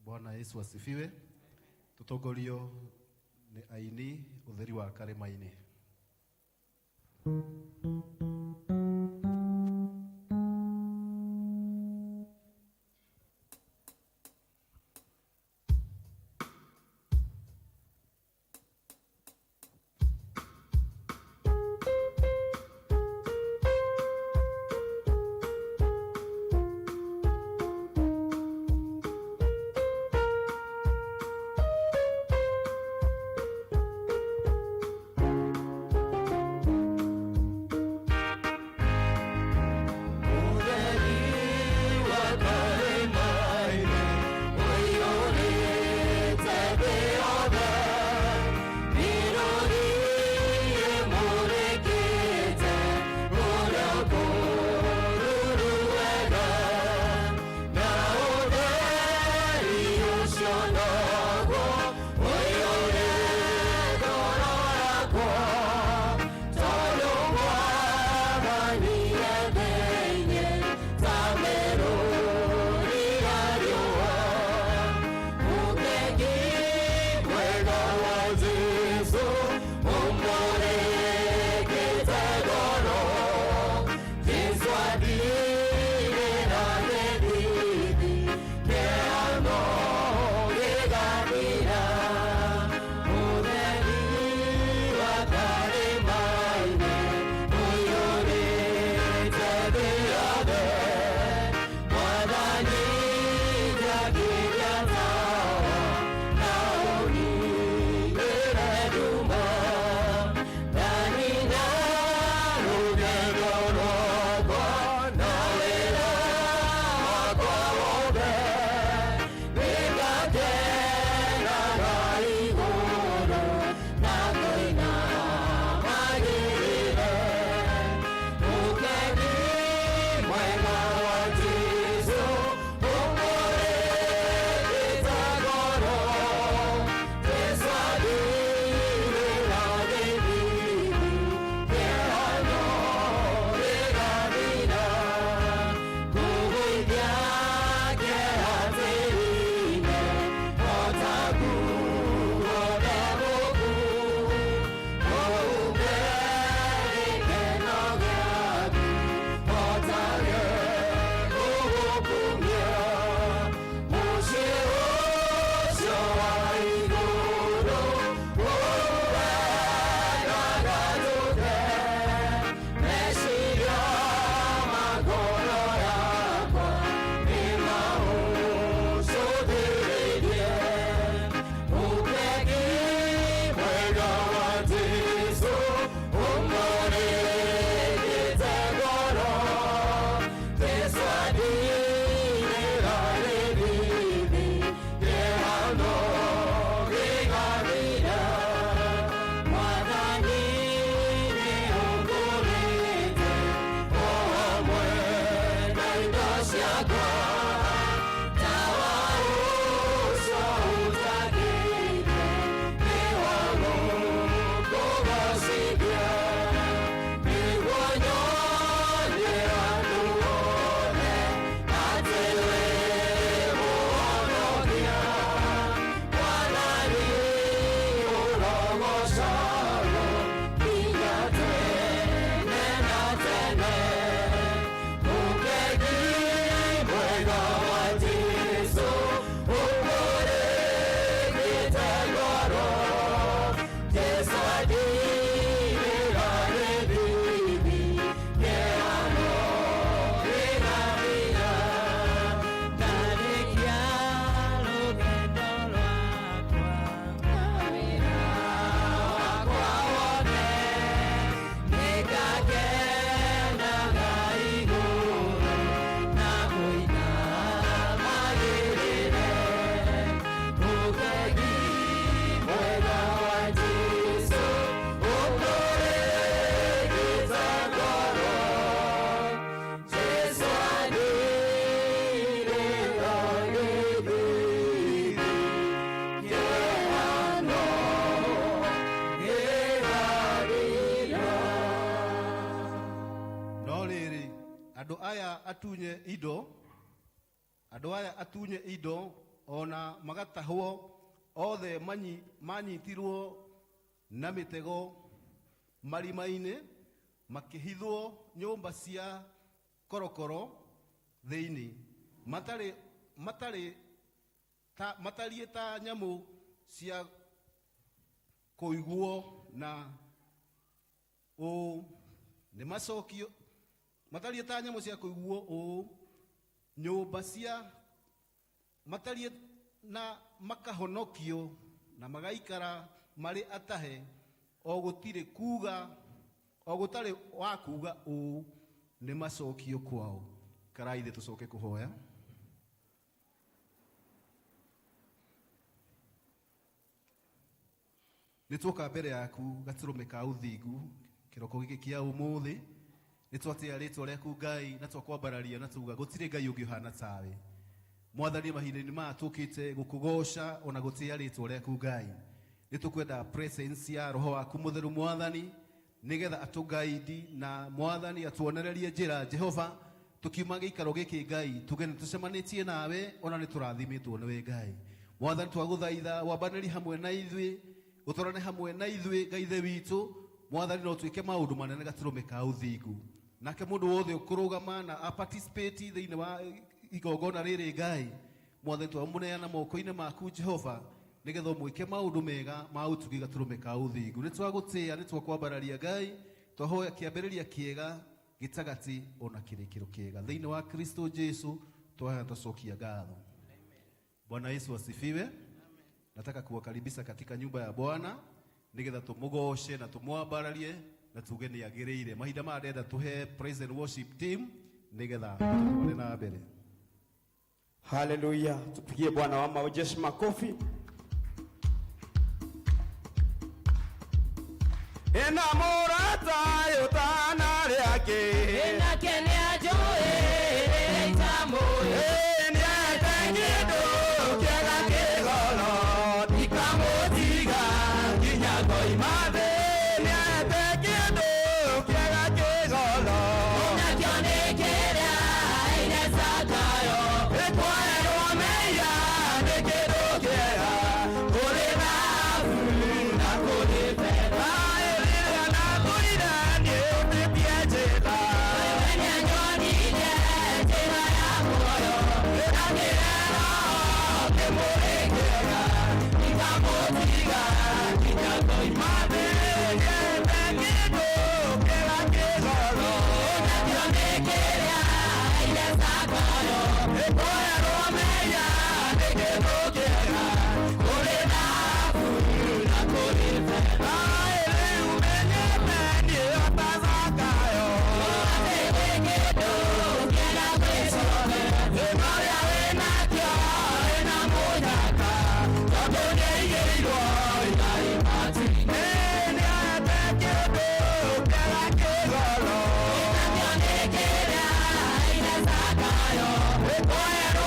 Bwana Yesu asifiwe. Tutongorio nĩ aini ũtheri wa karĩma-inĩ. No rĩrĩ, andũ aya atunye indo, andũ aya atunye indo ona magatahwo othe manyitirwo na mĩtego marima-inĩ, makĩhithwo nyũmba cia korokoro thĩinĩ, matarĩ matarĩ ta matariĩ ta nyamũ cia kũigwo na ũũ nĩ macokio, matariĩ ta nyamũ cia kũigwo ũũ nyũmba cia matariĩ na makahonokio na magaikara marĩ atahe, o gũtirĩ kuga, o gũtarĩ wa kuga ũũ nĩ macokio kwao. Karai thĩ tũcoke kũhoya. Nĩ tuoka mbere yaku gatũrũme ka ũthingu kĩroko gĩkĩ kĩa ũmũthĩ. Nĩ twatĩa rĩtwa rĩaku Ngai na twakwambararia na tuga gũtirĩ Ngai ũngĩ ũhana tawe. Mwathani, mahinda-inĩ maya tũkĩte gũkũgoca ona gũtĩa rĩtwa rĩaku Ngai. Nĩ tũkwenda presence ya roho waku mũtheru Mwathani, nĩgetha atũgaidi na Mwathani atuonererie njĩra. Jehova, tukiuma gĩikaro gĩkĩ Ngai, tuge nĩ tũcemanĩtie nawe ona nĩ tũrathimĩtwo nĩwe Ngai. Mwathani, twagũthaitha wambanĩri hamwe na ithuĩ, ũtwarane hamwe na ithuĩ Ngai ithe witũ. Mwathani, no twĩke maũndũ manene gatũrũme ka ũthingu, nake mũndũ wothe ũkũrũgama na a participate thĩinĩ wa igongona rĩrĩ Ngai, Mwathani, twamũneana moko-inĩ maku Jehova, nĩgetha ũmwĩke maũndũ mega ma ũtugi gatũrũme ka ũthingu. Nĩ twagũtĩĩa, nĩ twakwambararia Ngai, twahoya kĩambĩrĩria kĩega, gĩtagatĩ ona kĩrĩkĩro kĩega thĩinĩ wa Kristo Jesu twahoya, twacokia ngatho. Bwana Yesu asifiwe. Nataka kuwakaribisha katika nyumba ya Bwana nigetha tumugoce na tumwambararie na tuge nĩ agĩrĩire. Mahinda maya ndenda tuhe praise and worship team nigetha tutware na mbere. Haleluya, tupigie Bwana wa majeshi makofi. Ena mũrata ũtana rĩake. Nake nĩ anjũĩ rĩrĩa itamũĩ. Nĩete kĩndũ kĩega kĩgoro, ndikamũtiga nginya ngoima thĩ. Nĩete kĩndũ kĩega kĩgoro. Nakĩo nĩ kĩrĩa aine Zakayo. Ĩkwoerwo mehia nĩ kĩndũ kĩega kũrĩ thahabu na kũrĩ betha. Rĩrĩa natũire nĩũndĩtie njĩra. We nĩanyonirie njĩra ya muoyo. Akĩrera kĩmũrĩ kĩega, ndikamũtiga nginya ngoima thĩ. Nĩete kĩndũ kĩega kĩgoro. Nakĩo nĩ kĩrĩa aine Zakayo. Ĩkwoerwo mehia nĩ kĩndũ kĩega kũrĩ thahabu na kũrĩ betha. Rĩu menyete niĩ o ta Zakayo. Atĩ gwĩ kĩndũ kĩega gwĩ ciothe. Marĩa wĩnakĩo wĩna mũnyaka, tondũ nĩaigĩirwo igai matu-inĩ. Nĩaete kĩndũ kĩega kĩgoro. Nakĩo nĩ kĩrĩa aine Zakayo. Ĩkwoerwo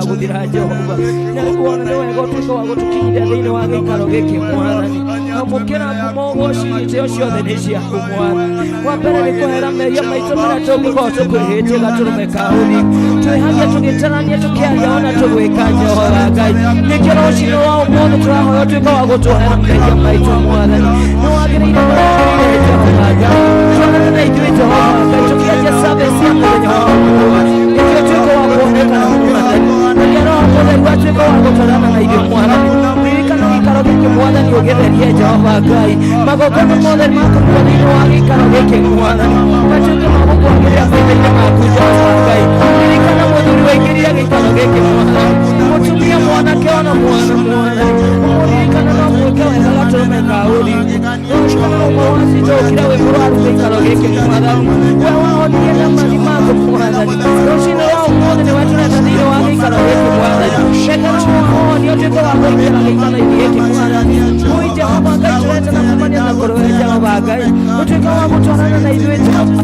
Gũthira Jehova na kuona nĩ wega ũtuĩke wa gũtũkinyithia thĩinĩ wa gĩikaro gĩkĩ Mwathani. Amũkĩra ngumo, ũgoci, itĩo ciothe nĩ ciaku Mwathani. Wa mbere nĩ kũhera mehia maitũ marĩa tũngĩkorwo tũkwĩhĩtie gatũrũme ka ũthingu, twĩhagia tũgĩtarania, tũkĩaria ona tũgwĩka. Jehova Ngai, nĩkĩo rũcinĩ rwa ũmũthĩ tũrahoya ũtuĩke wa gũtũhera mehia maitũ. Mwathani, nĩ wagĩrĩire, nĩ wagĩrĩire. Jehova Ngai, twarane na ithuĩ. Jehova Ngai, tũkĩanjia service ya mũthenya wa ũmũthĩ, nĩkĩo tuĩke wa kuonekana. Mwathani, reke Roho Mũtheru atuĩke wa gũtwarana na ithuĩ. Mwathani, ririkana gĩikaro gĩkĩ. Mwathani, ũgĩtherie. Jehova Ngai, magongona mothe makũrutwo thĩinĩ wa gĩikaro gĩkĩ, Mwathani, matuĩke ma gũkwagĩrĩra maitho-inĩ maku. Jehova Ngai, ririkana mũthuri waingĩrire gĩikaro gĩkĩ. Mwathani, mũtumia, mwanake ona mwana, Mwathani, ũmũririkane no mwĩke wega gatũrũme ka ũthingu. Ririkana ũmwe wa citũ ũkire wĩ mũrwaru gĩikaro gĩkĩ. Mwathani, we wahonirie na mathi maku. Mwathani, rũcinĩ rwa ũmũthĩ nĩwe tũreta thĩinĩ wa gĩikaro gĩkĩ. Mwathani, reke roho wa ũhonio ũtuĩke wa kũingĩra gĩikaro-inĩ gĩkĩ. Mwathani, ũi Jehova Ngai, tũreta na kumania na kũrũwe. Jehova Ngai, ũtuĩke wa gũtwarana na ithuĩ. Jehova,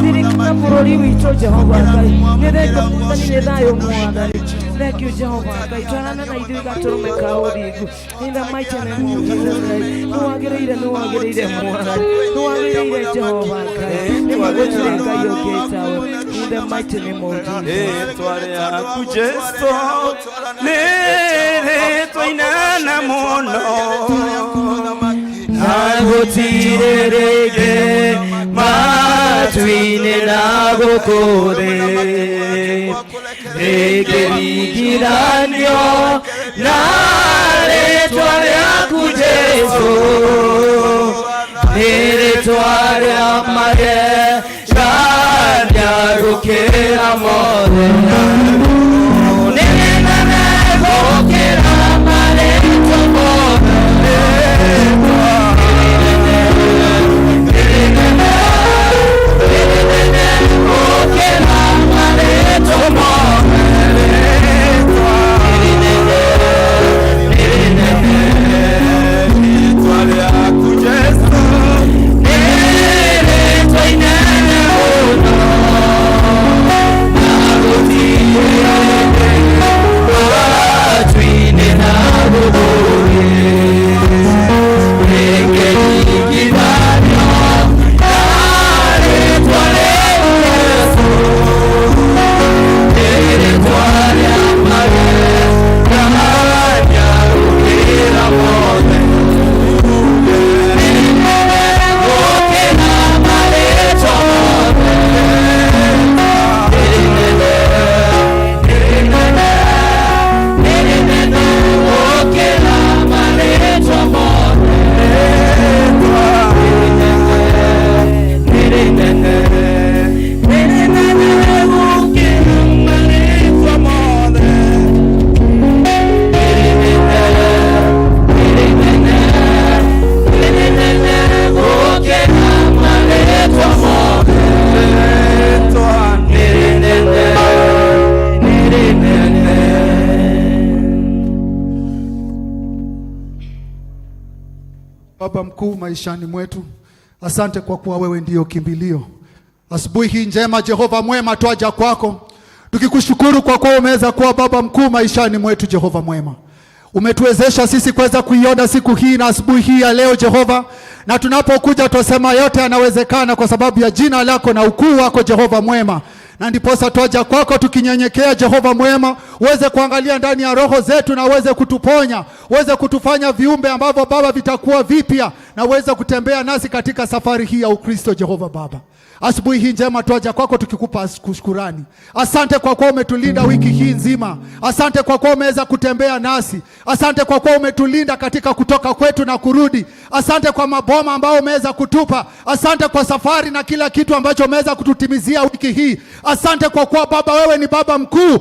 ririkana bũrũri witũ. Jehova Ngai, nĩ thengia. Mwathani, nĩ thayũ. Mwathani, thank you. Jehova Ngai, twarana na ithuĩ gatũrũme ka ũthingu. In the mighty name of Jesus Christ. Nĩ wagĩrĩire, nĩ wagĩrĩire. Mwathani, nĩ wagĩrĩire. Jehova Ngai, nĩ gũtirĩ Ngai ũngĩ tawe. In the mighty name of Jesus. Rĩtwa rĩaku Jesu nĩ rĩtwa inene mũno, na gũtirĩ rĩngĩ matu-inĩ na gũkũ thĩ rĩngĩringithanio na rĩtwa rĩaku Jesu. Nĩ rĩtwa rĩa magegania gũkĩra mothe, nĩ rĩnene gũkĩra marĩtwa mothe. Nĩ rĩnene, nĩ rĩnene gũkĩra marĩtwa mothe. Nĩ rĩnene, nĩ rĩnene. Rĩtwa rĩaku Jesu Nĩ rĩtwa inene mũno, na gũtirĩ matu-inĩ na gũkũ thĩ rĩngĩringithanio na rĩtwa rĩu Jesu. Nĩ rĩtwa rĩa magegania gũkĩra mothe, gũkĩra marĩtwa mothe. Nĩ rĩnene, nĩ rĩnene, nĩ rĩnene gũkĩra marĩtwa mothe. Nĩ rĩnene, nĩ rĩnene, nĩ rĩnene gũkĩra marĩtwa mothe. Nĩ rĩnene, nĩ rĩnene, nĩ rĩnene gũkĩra marĩtwa mothe. Nĩ rĩnene, nĩ rĩnene. Baba mkuu maishani mwetu, asante kwa kuwa wewe ndiyo kimbilio. Asubuhi hii njema, Jehova mwema, twaja kwako tukikushukuru kwa kuwa umeweza kuwa baba mkuu maishani mwetu. Jehova mwema, umetuwezesha sisi kuweza kuiona siku hii na asubuhi hii ya leo Jehova, na tunapokuja twasema yote yanawezekana kwa sababu ya jina lako na ukuu wako Jehova mwema, na ndiposa twaja kwako tukinyenyekea Jehova mwema, uweze kuangalia ndani ya roho zetu na uweze kutuponya, uweze kutufanya viumbe ambavyo Baba vitakuwa vipya, na uweze kutembea nasi katika safari hii ya Ukristo Jehova Baba. Asubuhi hii njema twaja kwako tukikupa shukurani. Asante kwa kuwa umetulinda wiki hii nzima. Asante kwa kuwa umeweza kutembea nasi. Asante kwa kuwa umetulinda katika kutoka kwetu na kurudi. Asante kwa maboma ambayo umeweza kutupa. Asante kwa safari na kila kitu ambacho umeweza kututimizia wiki hii. Asante kwa kuwa Baba, wewe ni Baba mkuu,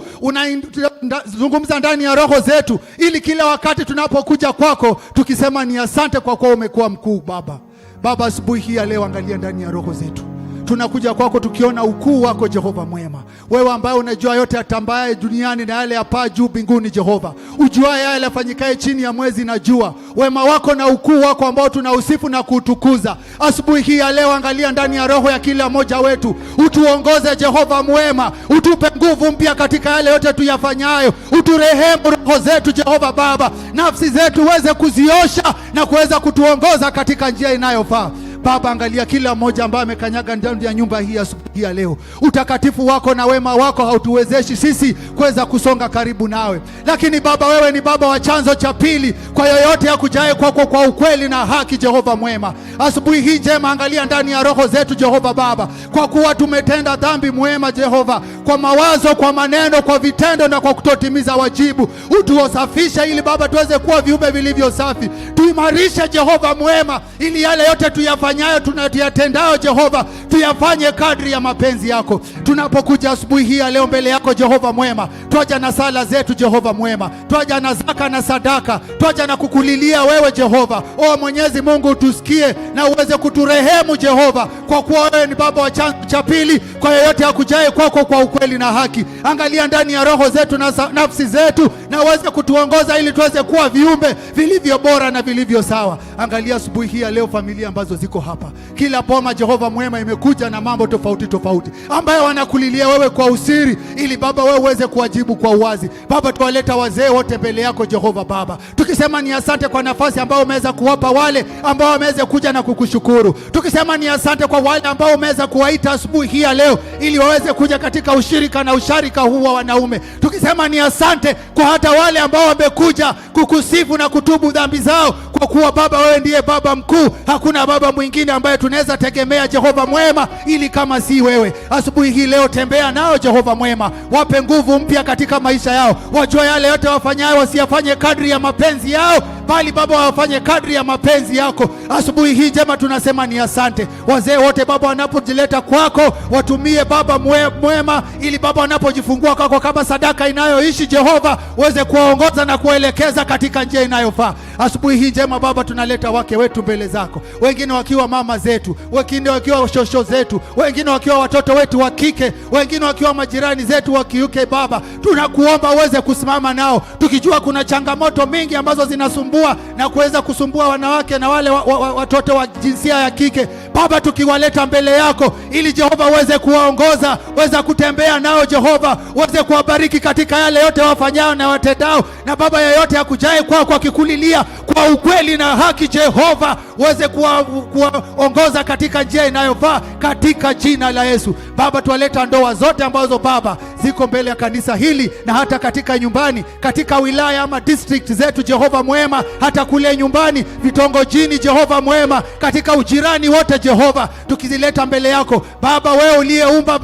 unazungumza ndani ya roho zetu, ili kila wakati tunapokuja kwako tukisema ni asante kwa kuwa umekuwa mkuu Baba. Baba, asubuhi hii ya leo, angalia ndani ya roho zetu. Tunakuja kwako tukiona ukuu wako Jehova mwema, wewe ambaye unajua yote yatambaye duniani na yale yapaa juu mbinguni. Jehova, ujuaye yale yafanyikaye chini ya mwezi na jua, wema wako na ukuu wako ambao tunausifu na kuutukuza. Asubuhi hii ya leo, angalia ndani ya roho ya kila mmoja wetu, utuongoze Jehova mwema, utupe nguvu. Nguvu mpya katika yale yote tuyafanyayo. Uturehemu roho zetu Jehova Baba, nafsi zetu uweze kuziosha na kuweza kutuongoza katika njia inayofaa. Baba, angalia kila mmoja ambaye amekanyaga ndani ya nyumba hii asubuhi ya leo. Utakatifu wako na wema wako hautuwezeshi sisi kuweza kusonga karibu nawe, lakini Baba, wewe ni Baba wa chanzo cha pili kwa yoyote akujaye kwako kwa ukweli na haki. Jehova mwema, asubuhi hii njema, angalia ndani ya roho zetu Jehova Baba, kwa kuwa tumetenda dhambi mwema Jehova, kwa mawazo, kwa maneno, kwa vitendo na kwa kutotimiza wajibu. Utuosafishe ili Baba tuweze kuwa viumbe vilivyo safi. Tuimarishe Jehova mwema, ili yale yote tuyafanyayo, tunayatendayo Jehova, tuyafanye kadri ya mapenzi yako. Tunapokuja asubuhi hii ya leo mbele yako Jehova mwema, twaja na sala zetu Jehova mwema, twaja na zaka na sadaka, twaja na kukulilia wewe Jehova. O Mwenyezi Mungu, tusikie na uweze kuturehemu Jehova, kwa kuwa wewe ni Baba wa chanzo cha pili kwa yeyote akujaye kwako kwa ukweli na haki. Angalia ndani ya roho zetu na nafsi zetu, na uweze kutuongoza ili tuweze kuwa viumbe vilivyo bora na vilivyo sawa. Angalia asubuhi hii ya leo familia ambazo ziko hapa, kila boma Jehova mwema imekuja na mambo tofauti tofauti ambayo wanakulilia wewe kwa usiri, ili Baba wewe uweze kuwajibu kwa uwazi. Baba, tuwaleta wazee wote mbele yako Jehova Baba, tukisema ni asante kwa nafasi ambayo umeweza kuwapa wale ambao wameweza kuja na kukushukuru, tukisema ni asante kwa wale ambao umeweza kuwaita asubuhi hii ya leo ili waweze kuja katika ushirika na usharika huu wa wanaume, tukisema ni asante kwa hata wale ambao wamekuja kukusifu na kutubu dhambi zao, kwa kuwa Baba wewe ndiye Baba mkuu, hakuna baba mwingine ambaye tunaweza tegemea Jehova mwema, ili kama si wewe. Asubuhi hii leo tembea nao Jehova mwema, wape nguvu mpya katika maisha yao, wajue yale yote wafanyayo wasiyafanye kadri ya mapenzi yao, bali Baba wafanye kadri ya mapenzi yako. Asubuhi hii njema tunasema ni asante. Wazee wote Baba wanapojileta kwako, watumie Baba mwema, ili Baba wanapojifungua kwako kama sadaka inayoishi Jehova, uweze kuwaongoza na kuwaelekeza katika njia inayofaa. Asubuhi hii njema Baba, tunaleta wake wetu mbele zako, wengine wakiwa mama zetu, wengine wakiwa shosho zetu, wengine wakiwa watoto wetu wa kike, wengine wakiwa majirani zetu wa kiuke. Baba, tunakuomba uweze kusimama nao, tukijua kuna changamoto mingi ambazo zinasumbua na kuweza kusumbua wanawake na wale watoto wa jinsia ya kike. Baba, tukiwaleta mbele yako ili Jehova uweze kuwaongoza, uweze kutembea nao Jehova, uweze kuwabariki katika yale yote wafanyao na watendao, na Baba yeyote akujaye kwako akikulilia kwa ukweli na haki Jehova, uweze kuwaongoza katika njia inayofaa katika jina la Yesu. Baba, tuwaleta ndoa zote ambazo Baba ziko mbele ya kanisa hili na hata katika nyumbani, katika wilaya ama district zetu Jehova mwema, hata kule nyumbani vitongojini Jehova mwema, katika ujirani wote Jehova, tukizileta mbele yako Baba, wewe uliyeumba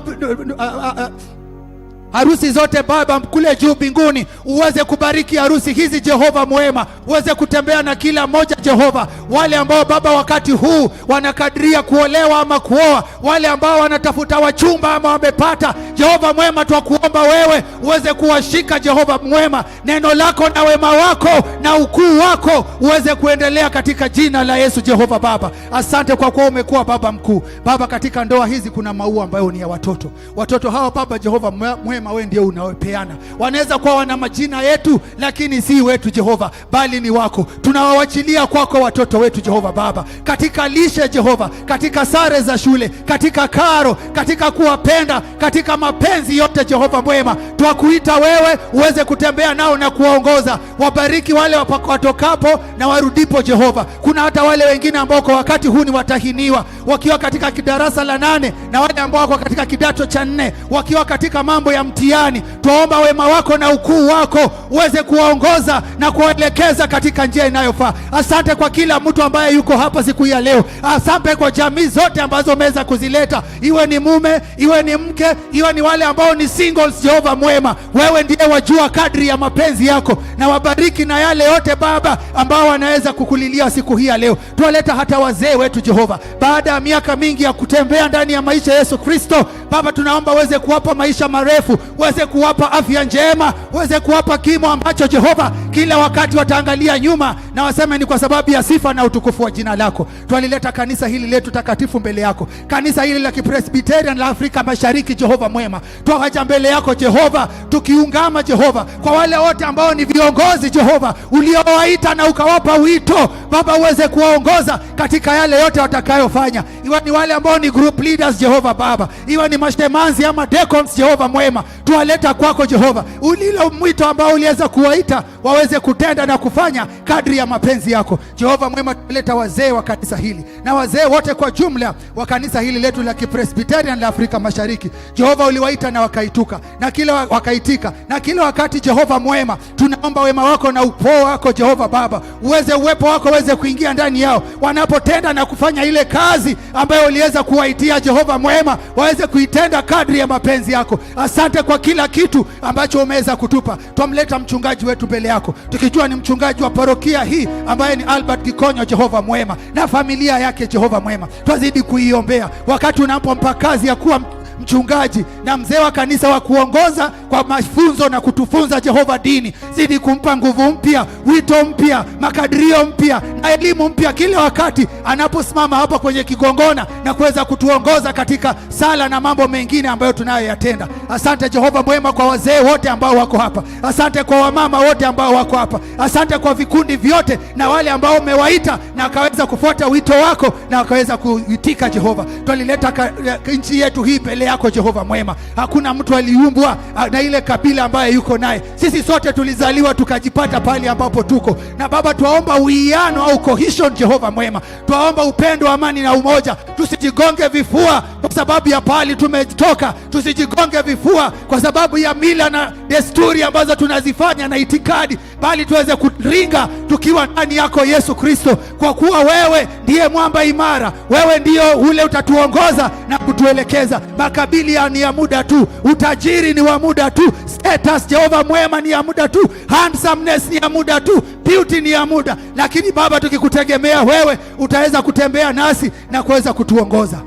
harusi zote Baba kule juu mbinguni, uweze kubariki harusi hizi Jehova mwema, uweze kutembea na kila mmoja Jehova, wale ambao Baba wakati huu wanakadiria kuolewa ama kuoa, wale ambao wanatafuta wachumba ama wamepata, Jehova mwema, twakuomba wewe uweze kuwashika Jehova mwema, neno lako na wema wako na ukuu wako uweze kuendelea katika jina la Yesu. Jehova Baba, asante kwa kuwa umekuwa Baba mkuu. Baba, katika ndoa hizi kuna maua ambayo ni ya watoto. Watoto hawa Baba Jehova mwema, wewe ndio unaopeana. Wanaweza kuwa wana majina yetu, lakini si wetu Jehova, bali ni wako. Tunawawachilia kwako watoto wetu Jehova Baba, katika lishe Jehova, katika sare za shule, katika karo, katika kuwapenda, katika mapenzi yote Jehova mwema, twakuita wewe uweze kutembea nao na kuwaongoza. Wabariki wale watokapo na warudipo Jehova. Kuna hata wale wengine ambao kwa wakati huu ni watahiniwa wakiwa katika darasa la 8 na wale ambao wako katika kidato cha 4 wakiwa katika mambo ya mtihani. Twaomba wema wako na ukuu wako uweze kuwaongoza na kuwaelekeza katika njia inayofaa. Asante kwa kila mtu ambaye yuko hapa siku hii ya leo. Asante kwa jamii zote ambazo umeweza kuzileta, iwe ni mume, iwe ni mke, iwe ni wale ambao ni singles. Jehova mwema, wewe ndiye wajua kadri ya mapenzi yako, na wabariki na yale yote Baba ambao wanaweza kukulilia siku hii ya leo. Tuwaleta hata wazee wetu Jehova, baada ya miaka mingi ya kutembea ndani ya maisha ya Yesu Kristo, Baba tunaomba uweze kuwapa maisha marefu, uweze kuwapa afya njema, uweze kuwapa kimo ambacho Jehova kila wakati wataangalia nyuma na waseme ni kwa sababu ya sifa na utukufu wa jina lako. Twalileta kanisa hili letu takatifu mbele yako, kanisa hili la Kipresbyterian la Afrika Mashariki Jehova mwema, twaja mbele yako Jehova tukiungama Jehova, kwa wale wote ambao ni viongozi Jehova uliowaita na ukawapa wito Baba, uweze kuwaongoza katika yale yote watakayofanya, iwe ni wale ambao ni group leaders Jehova Baba, iwe ni mashemanzi ama deacons Jehova mwema, Tuwaleta kwako Jehova, ulilo mwito ambao uliweza kuwaita waweze kutenda na kufanya kadri ya mapenzi yako. Jehova mwema, tuwaleta wazee wa kanisa hili na wazee wote kwa jumla wa kanisa hili letu la Kipresbyterian la Afrika Mashariki. Jehova, uliwaita na wakaituka na kila wakaitika na kila wakati. Jehova mwema, tunaomba wema wako na upoo wako Jehova Baba, uweze uwepo wako uweze kuingia ndani yao wanapotenda na kufanya ile kazi ambayo uliweza kuwaitia. Jehova mwema, waweze kuitenda kadri ya mapenzi yako. Asante kwa kila kitu ambacho umeweza kutupa. Twamleta mchungaji wetu mbele yako, tukijua ni mchungaji wa parokia hii ambaye ni Albert Gikonyo, Jehova mwema, na familia yake. Jehova mwema, twazidi kuiombea wakati unapompa kazi ya kuwa mchungaji na mzee wa kanisa wa kuongoza kwa mafunzo na kutufunza Jehova dini. Zidi kumpa nguvu mpya, wito mpya, makadirio mpya na elimu mpya kila wakati anaposimama hapa kwenye kigongona na kuweza kutuongoza katika sala na mambo mengine ambayo tunayoyatenda. Asante Jehova mwema kwa wazee wote ambao wako hapa, asante kwa wamama wote ambao wako hapa, asante kwa vikundi vyote na wale ambao umewaita na wakaweza kufuata wito wako na wakaweza kuitika. Jehova, twalileta nchi yetu hii mbele yako Jehova mwema. Hakuna mtu aliumbwa na ile kabila ambaye yuko naye. Sisi sote tulizaliwa tukajipata pale ambapo tuko na Baba, twaomba uwiano au cohesion. Jehova mwema, twaomba upendo, amani na umoja. Tusijigonge vifua kwa sababu ya pahali tumetoka, tusijigonge vifua kwa sababu ya mila na desturi ambazo tunazifanya na itikadi, bali tuweze kuringa tukiwa ndani yako Yesu Kristo, kwa kuwa wewe ndiye mwamba imara, wewe ndiyo ule utatuongoza na kutuelekeza. Makabila ni ya muda tu, utajiri ni wa muda tu, status Jehova mwema ni ya muda tu, handsomeness ni ya muda tu, beauty ni ya muda, lakini Baba, tukikutegemea wewe utaweza kutembea nasi na kuweza kutuongoza.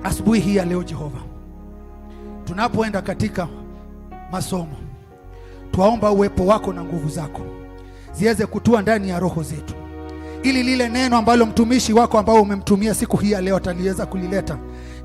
Asubuhi hii ya leo Jehova, tunapoenda katika masomo, twaomba uwepo wako na nguvu zako ziweze kutua ndani ya roho zetu, ili lile neno ambalo mtumishi wako ambao umemtumia siku hii ya leo ataliweza kulileta,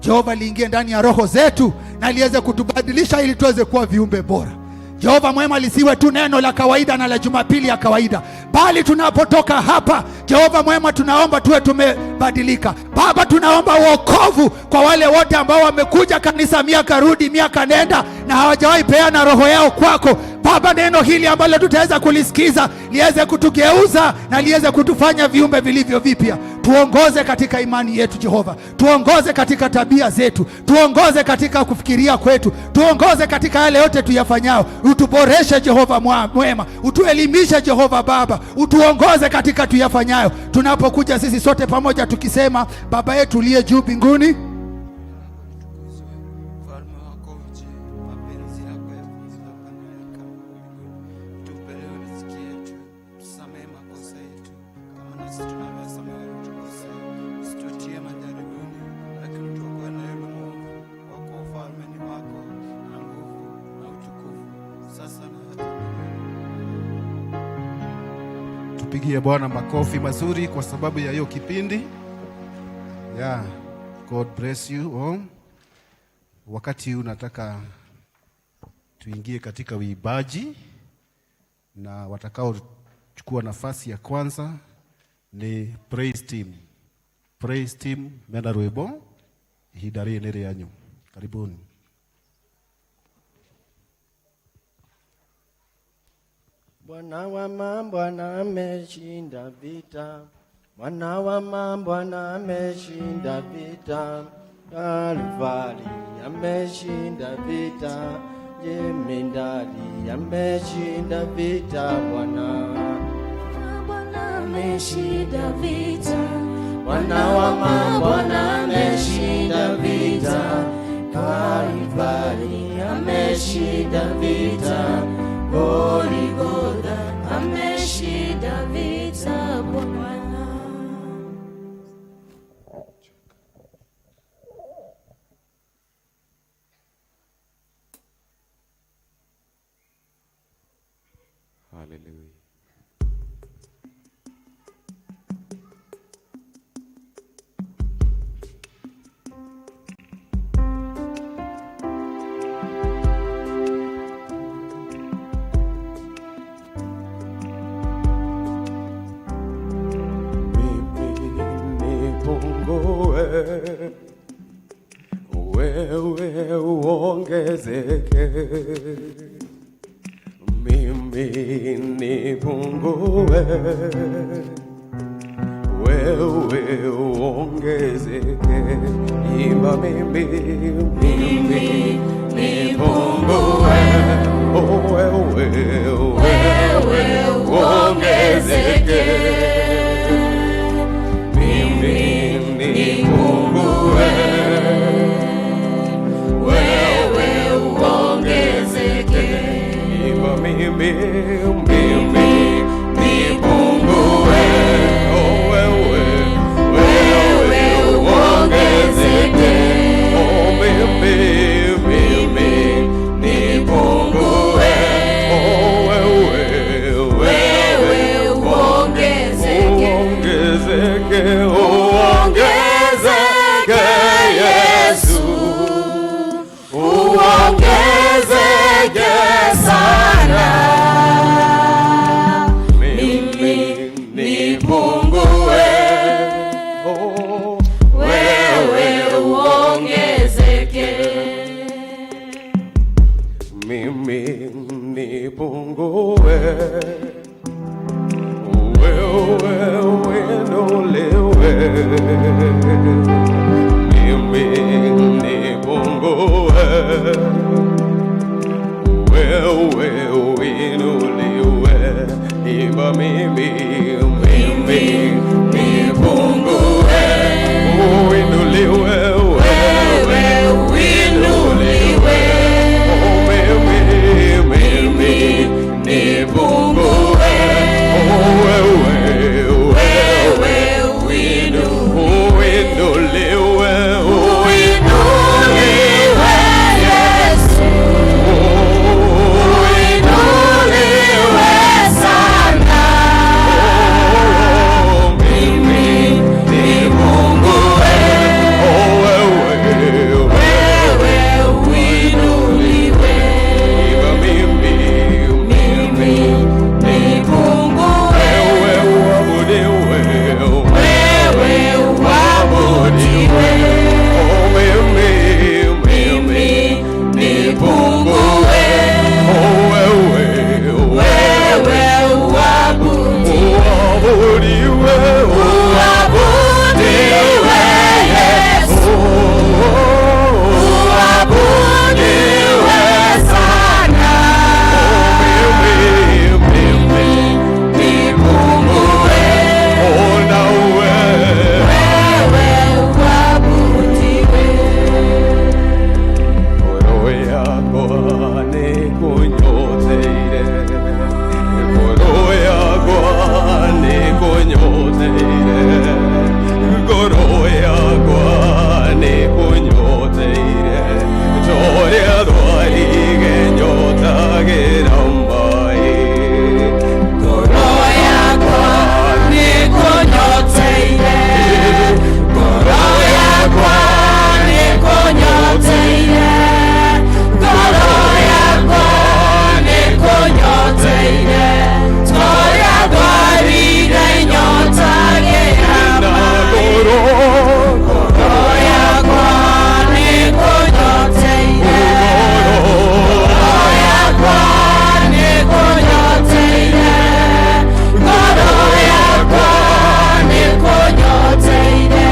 Jehova, liingie ndani ya roho zetu na liweze kutubadilisha ili tuweze kuwa viumbe bora. Jehova mwema, lisiwe tu neno la kawaida na la Jumapili ya kawaida, bali tunapotoka hapa, Jehova mwema, tunaomba tuwe tumebadilika. Baba, tunaomba wokovu kwa wale wote ambao wamekuja kanisa miaka rudi miaka nenda na hawajawahi peana roho yao kwako. Baba, neno hili ambalo tutaweza kulisikiza liweze kutugeuza na liweze kutufanya viumbe vilivyo vipya. Tuongoze katika imani yetu Jehova, tuongoze katika tabia zetu, tuongoze katika kufikiria kwetu, tuongoze katika yale yote tuyafanyao. Utuboreshe Jehova mwema, utuelimishe Jehova Baba, utuongoze katika tuyafanyayo. Tunapokuja sisi sote pamoja tukisema, Baba yetu uliye juu mbinguni, Ufalme wako uje, mapenzi yako yafanyike hapa duniani kama mbinguni. Tupe leo riziki yetu, tusamehe makosa yetu kama nasi tunavyowasamehe waliotukosea, usitutie majaribuni, lakini utuokoe na yule mwovu, kwa kuwa ufalme ni wako na nguvu na utukufu, sasa na hata milele. Tupigie Bwana makofi mazuri kwa sababu ya hiyo kipindi. Yeah. God bless you all. Wakati huu nataka tuingie katika uimbaji na watakaochukua nafasi ya kwanza ni praise team. Praise team mena rwimbo ihinda rĩrĩ nĩ rĩanyu. Karibuni. Bwana wa mabwana ameshinda vita, Bwana wa mabwana ameshinda vita, Kalvari ameshinda vita, Jemedari ameshinda vita, Bwana Bwana ameshinda vita, Bwana wa mabwana ameshinda vita, Kalvari ameshinda vita, Goligotha ameshinda vita, Bwana. Hallelujah. Mimi nipungue, wewe uongezeke. uongezeke, mimi nipungue, wewe uongezeke. Imba mimi, mimi nipungue, oh, wewe, wewe uongezeke, mimi nipungue, wewe uongezeke. Imba mimi, mimi nipungue, oh, wewe, wewe uongezeke. Oh, mimi, mimi nipungue, oh, wewe, wewe uongezeke, uongezeke Yesu, uongezeke sana, mimi nipungue, oh, wewe uongezeke, mimi nipungue, wewe uinuliwe, mimi nipungue, wewe uinuliwe. Imba mimi, mimi nipungue, uinuliwe, wewe uinuliwe, oh, mimi, mimi nipungue, oh, wewe, wewe uinuliwe, uinuliwe Yesu, uinuliwe sana, mimi nipungue, oh, wewe, wewe uinuliwe, imba mimi, mimi nipungue, wewe uabudiwe, wewe uabudiwe, oh, mimi, mimi nipungue, oh, wewe, wewe uabudiwe, uabudiwe, uabudiwe Yesu, uabudiwe sana, mimi, mimi nipungue, oh, na wewe uabudiwe. Ngoro yakwa nĩkũnyoteire, ngoro yakwa nĩkũnyoteire, ngoro yakwa nĩkũnyoteire, torĩa thwarige nyotagĩra maĩ. Ngoro yakwa nĩkũnyoteire, ngoro yakwa nĩkũnyoteire, ngoro yakwa nĩkũnyoteire, torĩa thwarire nyotagĩra maĩ. Ngoro yakwa nĩkũnyoteire, ngoro yakwa nĩkũnyoteire, ngoro yakwa nĩkũnyoteire,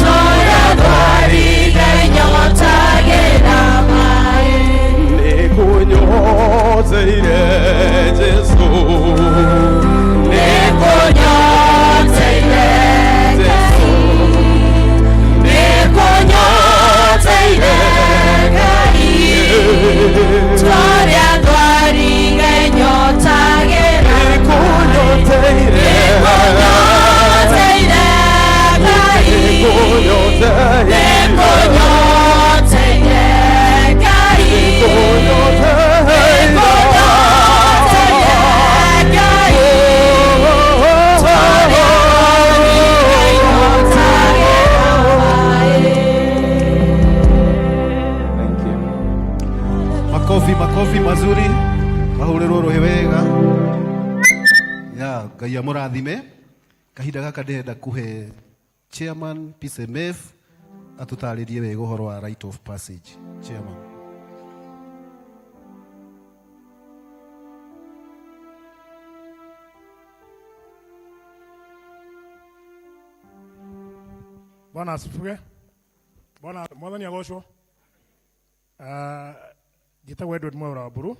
torĩa thwarire nyotagĩra maĩ. Nĩkũnyoteire Jesu, nĩkũnyoteire Jesu, nĩkũnyoteire Ngai, torĩa thwarire nyotagĩra nĩkũnyoteire, nĩkũnyoteire Ngai, nĩkũnyoteire Ngai, nĩkũnyoteire Ngai, torĩa thwarire nyotagĩra maĩ. Thank you. Makofi, makofi mazuri, mahũrĩrwo rũhĩ wega ya Ngai amũrathime. Kahinda gaka ndĩrenda kũhe chairman PCMF atũtarĩrie wega ũhoro wa rite of passage. Chairman. Bwana asifiwe. Bwana mwathani agocwo. Njĩtagwo Edward Mwaura wa Mburu,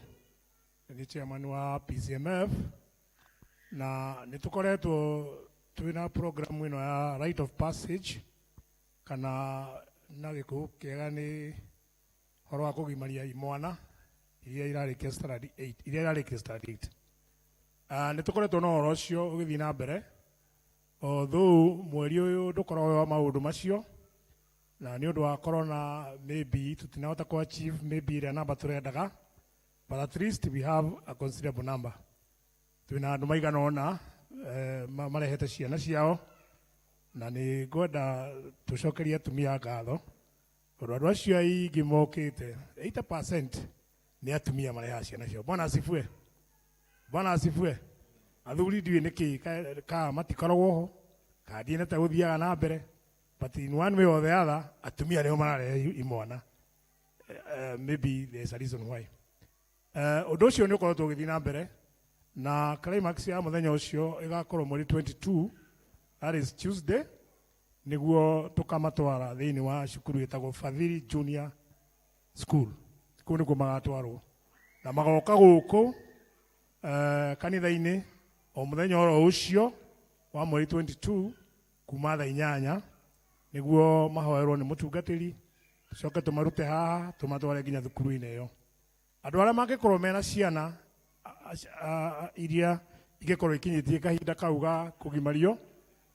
nĩ chairman wa PCMF, na nĩ tũkoretwo twĩna program ĩno ya Rite of Passage, kana na gĩkũyũ kĩega nĩ ũhoro wa kũgimaria imwana iria irarĩkia standard 8, iria irarĩkia standard 8. Nĩ tũkoretwo na ũhoro ũcio ũgĩthiĩ na mbere, although mweri ũyũ ndũkoragwo wĩ wa maũndũ macio, na nĩ ũndũ wa corona maybe tũtinahota ku achieve maybe ĩrĩa namba tũrendaga, but at least we have a considerable number. Twĩna andũ maigana ũna marehete ciana ciao, na nĩ ngwenda tũcokerie atumia ngatho, tondũ andũ acio aingĩ mokĩte 80% nĩ atumia marehaga ciana ciao. Bwana asifiwe. Bwana asifiwe. Athuri ndiũĩ nĩkĩ ka matikoragwo ho, ka ndiĩ ta gũthiaga na mbere, but in one way or the other atumia nĩo mararehe imwana. Maybe there's a reason why. Ũndũ ũcio nĩ ũkoretwo ũgĩthiĩ na mbere, na climax ya mũthenya ũcio ĩgakorwo mweri 22, that is Tuesday, nĩguo tũkamatwara thĩinĩ wa cukuru ĩtagwo Fadhili Junior School. Kũu nĩkuo magatwarwo, na magoka gũkũ kanitha-inĩ o mũthenya oro ũcio wa mweri 22 kuma thaa 8, nĩguo mahoerwo nĩ mũtungatĩri, tũcoke tũmarute haha tũmatware nginya thukuru-inĩ ĩyo. Andũ arĩa mangĩkorwo mena ciana iria ingĩkorwo ikinyĩtie kahinda kau ga kũgimario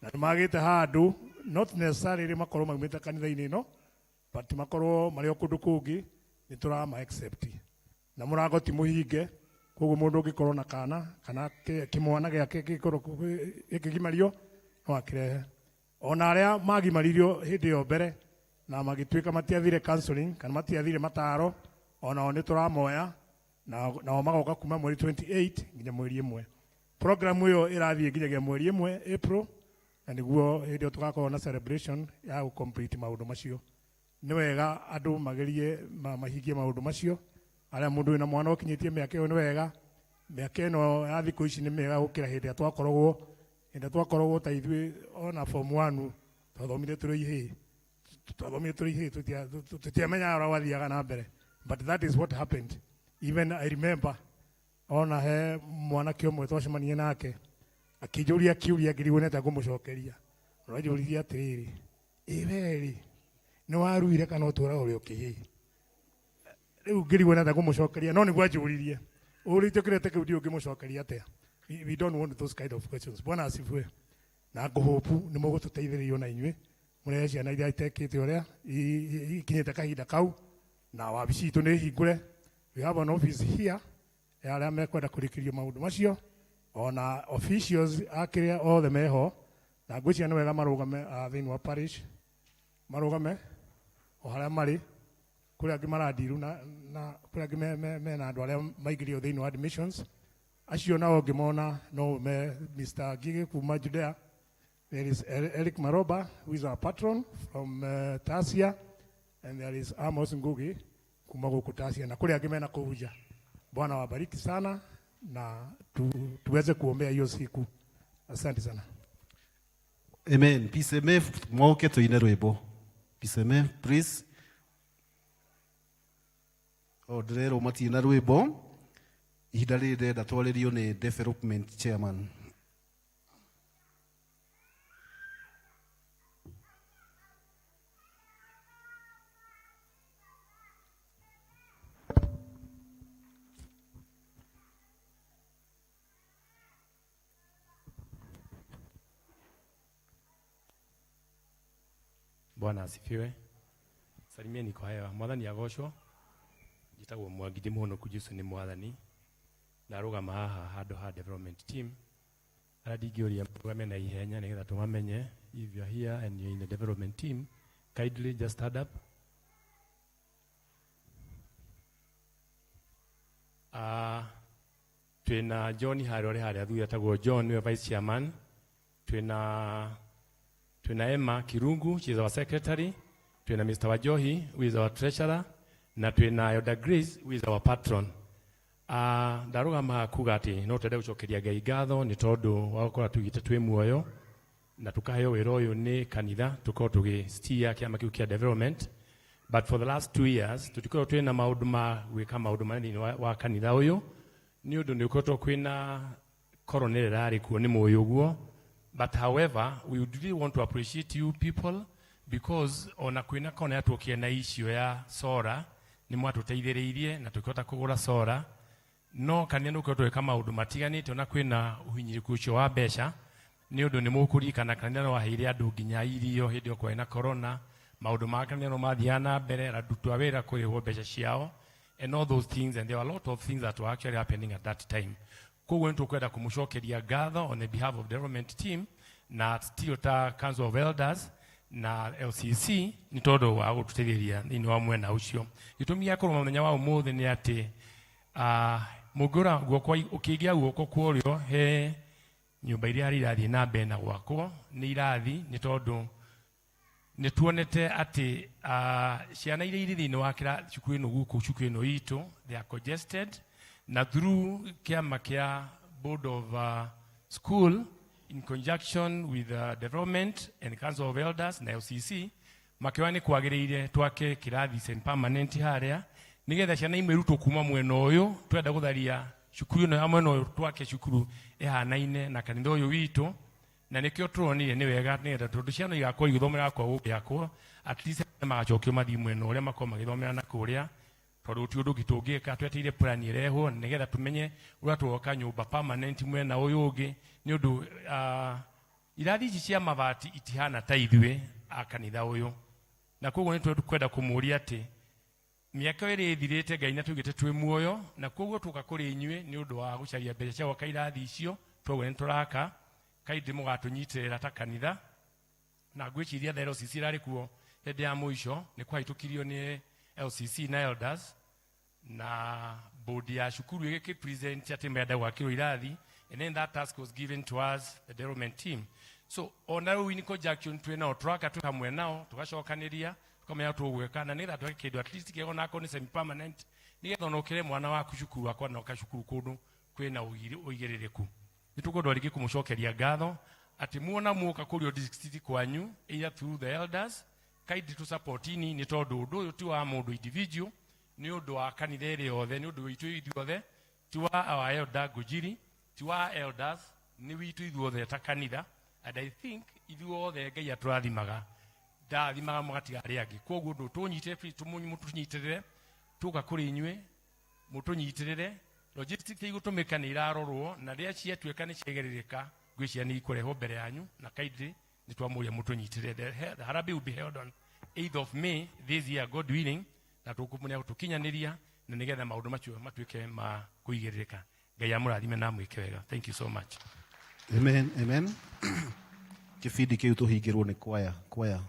na nĩ magĩte handũ, not necessarily makorwo maumĩte kanitha-inĩ ĩno, but makorwo marĩ o kũndũ kũngĩ, nĩ tũrama accept, na mũrango ti mũhinge. Koguo mũndũ ũngĩkorwo na kana kana kĩmwana gĩake gĩkorwo gĩkĩgimario no akĩrehe. Ona arĩa magimaririo hĩndĩ ĩyo mbere na magĩtuĩka matiathire counseling kana matiathire mataro, onao nĩ tũramoya, nao magoka kuma mweri 28 nginya mweri 1. Program ĩyo ĩrathiĩ nginyagia mweri 1 April, na nĩguo hĩndĩ ĩyo tũgakorwo na celebration ya gũ complete maũndũ macio. Nĩ wega andũ magerie mahingie maũndũ macio. Arĩa mũndũ wĩna mwana ũkinyĩtie mĩaka ĩyo nĩ wega. Mĩaka ĩno ya thikũ ici nĩ mĩega gũkĩra hĩndĩ ĩrĩa twakoragwo, hĩndĩ ĩrĩa twakoragwo ta ithuĩ ona form 1 twathomire tũrĩ ihĩĩ, twathomire tũrĩ ihĩĩ, tũtiamenyaga ũrĩa gwathiaga na mbere, but that is what happened. Even I remember ona he mwanake ũmwe twacemanirie nake akĩnjũria kĩũria ngĩrigwo nĩ atĩa ngũmũcokeria. Ũranjũririe atĩrĩrĩ, ĩ we rĩ, nĩ waruire kana ũtũraga ũrĩ o kĩhĩĩ? Rĩu ngĩrigwo nĩ atĩa ngũmũcokeria, no nĩguo anjũririe. Ũrĩtio kĩrĩa kĩu ndiũ ngĩmũcokeria atĩa. We don't want those kind of questions. Bwana asifiwe. Na ngũhũpu nĩ mũgũtũteithĩrĩria ona inyuĩ mũrehe ciana iria itekĩte ũrĩa ikinyĩte kahinda kau, na wabici itũ nĩ hingũre. We have an office here ya arĩa mekwenda kũrĩkĩrio maũndũ macio, ona officials a kĩrĩa othe meho, na ngwĩciria nĩ wega marũgame thĩinĩ wa parish, marũgame o harĩa marĩ. Kũrĩ angĩ marandiru na kũrĩ angĩ mena andũ arĩa maingĩrio thĩinĩ wa admissions acio, nao ngĩmona no me Mr. Ngige kuma Judea. There is Eric Maroba, who is our patron from Tasia, and there is Amos Ngugi kuma gũkũ Tasia, na kũrĩ angĩ mena kũu nja. Bwana wabariki sana, na tuweze kuombea hiyo siku. Asante sana. Amen. PCMF moke tuine rwimbo. PCMF please. O ndĩrerwo matirĩ na rwĩmbo. Ihinda rĩrĩ ndĩrenda twarĩrio nĩ development chairman. Bwana asifiwe. Salimieni kwa hewa. Mwathani agocwo. Njĩtagwo Mwangi, ndĩ mũhonoku, Jesũ nĩ Mwathani. Ndarũgama haha handũ ha development team. Arĩa ndingĩũria mũrũgame na ihenya nĩgetha tũmamenye. If you are here and you're in the development team, kindly just stand up. Twĩna John harĩa ũrĩ harĩa thutha, etagwo John, nĩwe vice chairman. Twĩna Emma Kirungu, she is our secretary. Twĩna Mr. Wajohi, who is our treasurer, na twĩna Elder Grace, who is our patron. Ndarũgama haha kuga atĩ no twende gũcokeria Ngai ngatho nĩ tondũ wa gũkorwo tũigĩte twĩ muoyo. Na tukaheo wĩra ũyũ nĩ kanitha tũkorwo tũgĩstia kĩama kĩu kĩa development, but for the last 2 years tũtikorwo twĩna maũndũ ma gwĩka maũndũ manene thĩinĩ wa kanitha ũyũ nĩ ũndũ nĩ ũkoretwo kwĩna corona ĩrĩa ĩrarĩ kuo nĩ mũĩ ũguo. But however, we would really want to appreciate you people because ona kwĩna corona yatuokire na icio ya sora nĩ mwatũteithĩrĩirie na tũkĩhota kũgũra sora. No kanitha nĩ ũkoretwo ũgĩka maũndũ matiganĩte ona kwĩna ũhinyĩrĩku ũcio wa mbeca nĩ ũndũ nĩ mũkũririkana kanitha nĩ waheire andũ nginya irio hĩndĩ ĩyo kwarĩ na corona. Maũndũ ma kanitha no mathiaga na mbere, arutwo a wĩra kũrĩhwo mbeca ciao and all those things, and there were a lot of things that were actually happening at that time. Koguo nĩ tũkwenda kũmũcokeria ngatho on the behalf of development team na still ta Council of Elders na LCC nĩ tondũ wa gũtũteithĩrĩria thĩinĩ wa mwena ũcio. Gĩtũmi gĩa kũrũma mũthenya wa ũmũthĩ nĩ atĩ mũngĩrora guoko ũkĩingĩra guoko kwa ũrĩo he nyũmba iria harĩa irathiĩ na mbere na gwakwo nĩ irathi nĩ tondũ nĩ tuonete atĩ ciana iria irĩ thĩinĩ wa kĩra cukuru ĩno gũkũ cukuru ĩno itũ they are congested, na through kĩama kĩa board of school in conjunction with development and Council of Elders na LCC makĩona nĩ kwagĩrĩire twake kĩrathi semi permanent harĩa nĩgetha ciana imwe irutwo kuma mwena ũyũ. Twenda gũtharia cukuru ĩno ya mwena ũyũ twake cukuru ĩhanaine na kanitha ũyũ witũ, na nĩkĩo tũronire nĩ wega nĩgetha tondũ ciana igakorwo igĩthomera kwa gũkũ at least magacokio mathiĩ mwena ũrĩa makorwo magĩthomera na kũrĩa tondũ gũtirĩ ũndũ ũngĩ tũngĩka. Twetereire plan ĩrehwo nĩgetha tũmenye ũrĩa tũgoka nyũmba permanent mwena ũyũ ũngĩ nĩ ũndũ irathi ici cia mabati itihana ta ithuĩ a kanitha ũyũ. Na koguo nĩ twenda kũmũria atĩ mĩaka ĩrĩ ĩthirĩte Ngai na tũigĩte twĩ muoyo, na koguo tũka kũrĩ inyuĩ nĩ ũndũ wa gũcaria mbeca cia gwaka irathi icio. Twoguo nĩ tũraka kaindĩ mũgatũnyitĩrĩra ta kanitha, na ngwĩciria the LCC ĩrarĩ kuo hĩndĩ ya mũico nĩ kwahĩtũkirio nĩ LCC na elders na board ya cukuru ĩgĩkĩ present atĩ menda gwakĩrwo irathi, and then that task was given to us, the development team. So ona rĩu in conjunction twĩ nao tũraka twĩ hamwe nao tũgacokanĩria tũkamenya tũgwĩka na nĩgetha twake kĩndũ at least kĩega onakorwo nĩ semi permanent nĩgetha ona ũkĩre mwana waku cukuru wakwa na ũka cukuru kũndũ kwĩna ũigĩrĩrĩku. Nĩ tũkwenda rĩngĩ kũmũcokeria ngatho atĩ muona muoka kũrio district kwanyu either through the elders kaindi tũ support ini nĩ tondũ ũndũ ũyũ ti wa mũndũ individual, nĩ ũndũ wa kanitha ĩrĩ yothe, nĩ ũndũ witũ ithuothe, ti wa our elder Ngũnjiri, ti wa elders, nĩ witũ ithuothe ta kanitha. And I think ithuothe Ngai atũrathimaga ndathimaga mũgatiga arĩa angĩ. Koguo ũndũ tũnyite mũtũnyitĩrĩre tũka kũrĩ inyuĩ mũtũnyitĩrĩre logistics igũtũmĩka nĩ irarorwo na rĩrĩa ciatuĩka nĩ ciaigĩrĩrĩka ngwĩciria nĩ ikũrehwo mbere yanyu na kindly nĩ twamũria mũtũnyitĩrĩre. The harambee will be held on 8th of May this year, God willing, na tũkũmũnia tũkinyanĩria na nĩgetha maũndũ macio matuĩke ma kũigĩrĩrĩka. Ngai amũrathime na amwĩke wega. Thank you so much. Amen, amen. Kĩbindi kĩu tũhingĩrwo nĩ kwaya kwaya.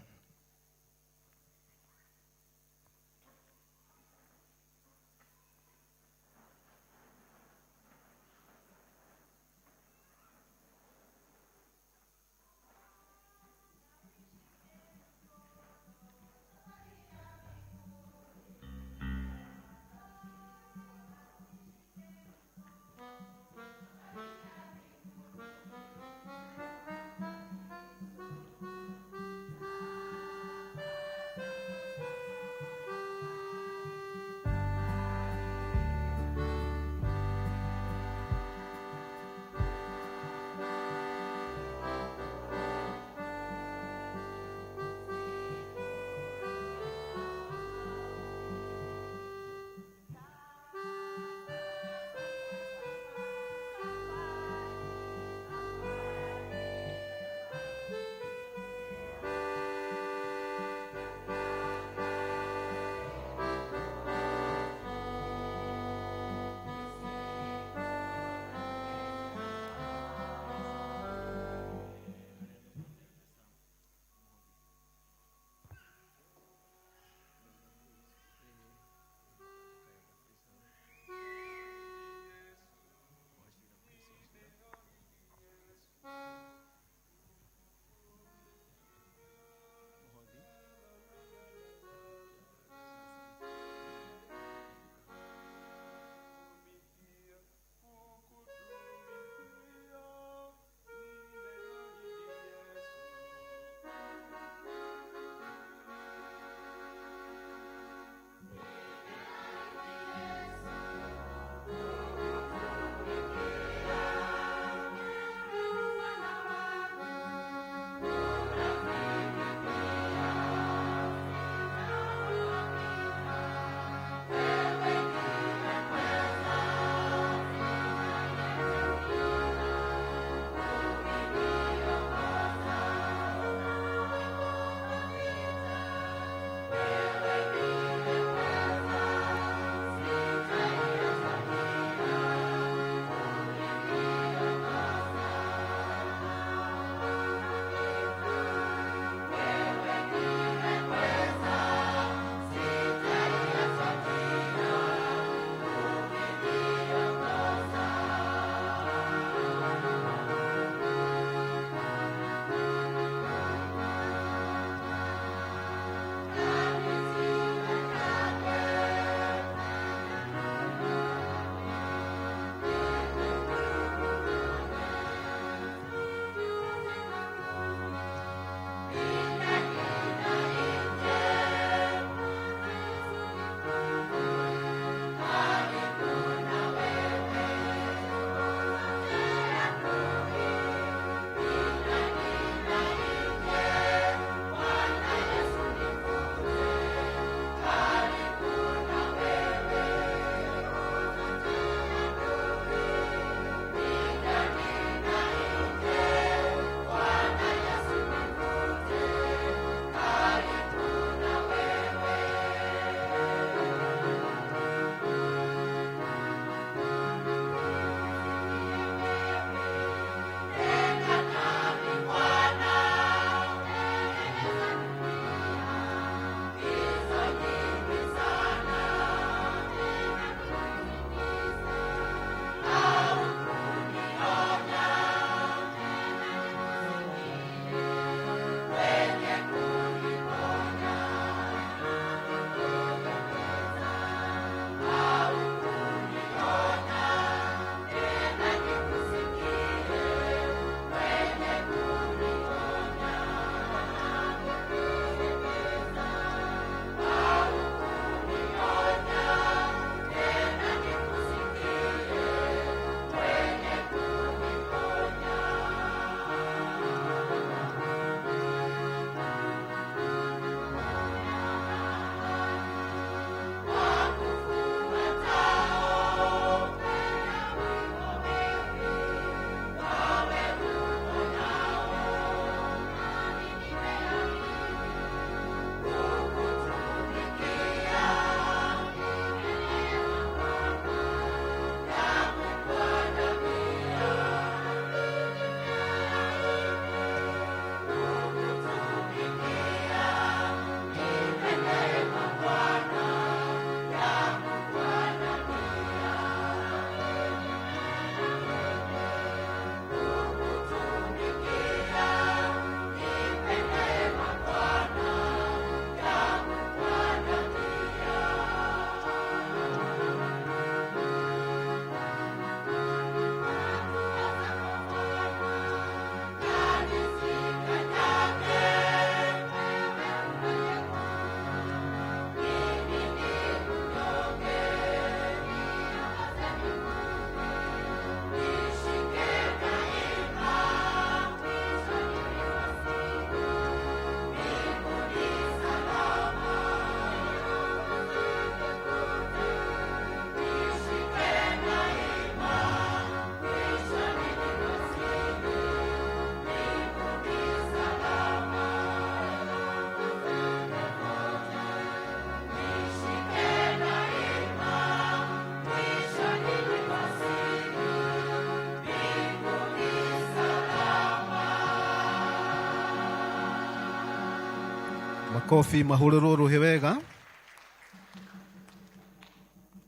Makobi mahũrĩrwo rũhĩ wega.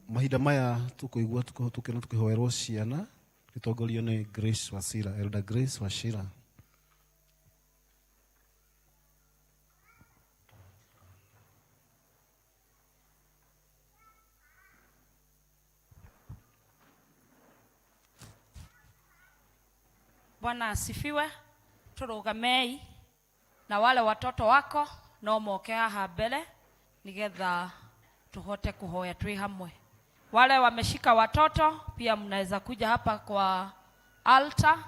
Mahinda maya tũkũigua tũkĩona tũkĩhoerwo ciana tũgĩtongorio nĩ Grace Wasira, Elder Grace Wachira. Bwana asifiwe. Turugamei na wale watoto wako no moke haha mbere nigetha tuhote kuhoya twi hamwe. Wale wameshika watoto pia mnaweza kuja hapa kwa altar.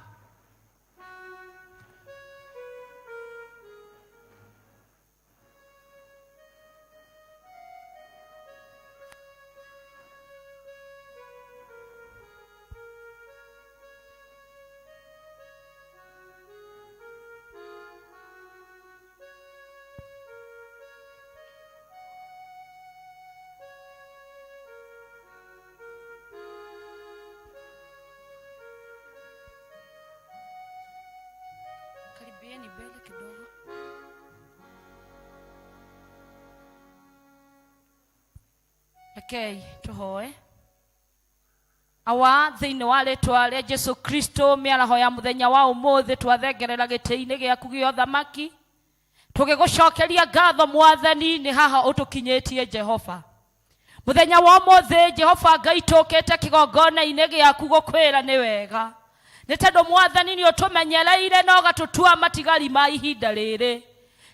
Karibieni mbele kidogo. Rekei tuhoe. Awa thĩinĩ wa rĩtwa rĩa Jesu Kristo mĩaraho ya mũthenya wa ũmũthĩ twathengerera gĩtĩ-inĩ gĩaku gĩa ũthamaki tũgĩgũcokeria ngatho Mwathani nĩ haha ũtũkinyĩtie Jehova. Mũthenya wa ũmũthĩ Jehova Ngai tũkĩte kĩgongona-inĩ gĩaku gũkwĩra nĩ wega nĩ tondũ Mwathani nĩ ũtũmenyereire na ũgatũtua matigari ma ihinda rĩrĩ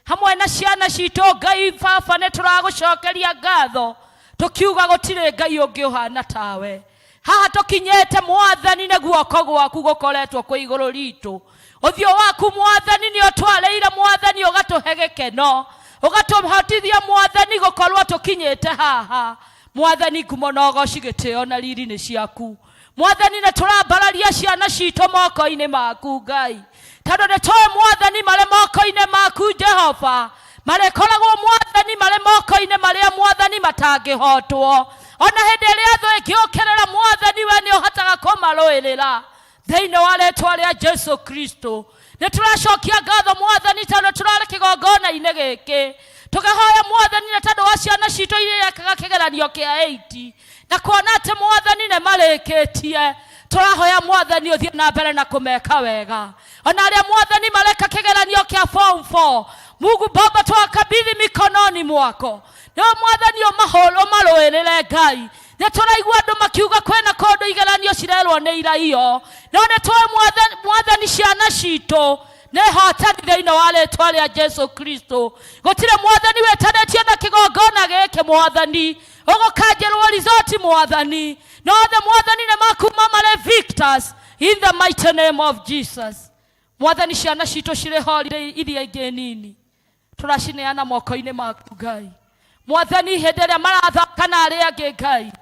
hamwe na ciana citũ. Ngai Baba nĩ tũragũcokeria ngatho tũkiuga gũtirĩ Ngai ũngĩ ũhana tawe. Haha tũkinyĩte Mwathani nĩ guoko gwaku gũkoretwo kwĩ igũrũ ritũ. Ũthiũ waku Mwathani nĩ ũtwarĩire Mwathani ũgatũhe gĩkeno ũgatũhotithia Mwathani gũkorwo tũkinyĩte haha. Mwathani ngumo na ũgoci gĩtĩo na riri nĩ ciaku. Mwathani nĩ tũrambararia ciana citũ moko-inĩ maku Ngai tondũ nĩ tũĩ Mwathani marĩ moko-inĩ maku Jehova marĩkoragwo Mwathani marĩ moko-inĩ marĩa Mwathani matangĩhotwo. Ona hĩndĩ ĩrĩa thũ ĩngĩũkĩrĩra Mwathani we nĩ ũhotaga kũmarũĩrĩra thĩinĩ wa rĩtwa rĩa Jesu Kristo. Nĩ tũracokia ngatho Mwathani tondũ tũrarĩ kĩgongona-inĩ gĩkĩ tũkĩhoya Mwathani nĩ tondũ wa ciana citũ iria irekaga kĩgeranio kĩa 80 na kuona atĩ Mwathani nĩ marĩkĩtie. Tũrahoya Mwathani ũthiĩ na mbere na kũmeka wega. Ona arĩa Mwathani mareka kĩgeranio kĩa form 4 Mungu Baba twakabidhi mikononi mwako. Nĩ Mwathani ũmarũĩrĩre Ngai. Nĩ tũraigua andũ makiuga kwĩna kũndũ igeranio cirerwo nĩ iraiyo no nĩ tũĩ Mwathani ciana citũ nĩ hotani thĩinĩ wa rĩtwa rĩa Jesu Kristo. Gũtirĩ Mwathani wĩtanĩtio na kĩgongona gĩkĩ Mwathani ũgũkanjĩrwo resort Mwathani no othe Mwathani nĩ makuma marĩ victors in the mighty name of Jesus. Mwathani ciana citũ cirĩ holiday iria ingĩ nini tũracineana moko-inĩ maku Ngai. Mwathani hĩndĩ ĩrĩa marathaka na arĩa angĩ Ngai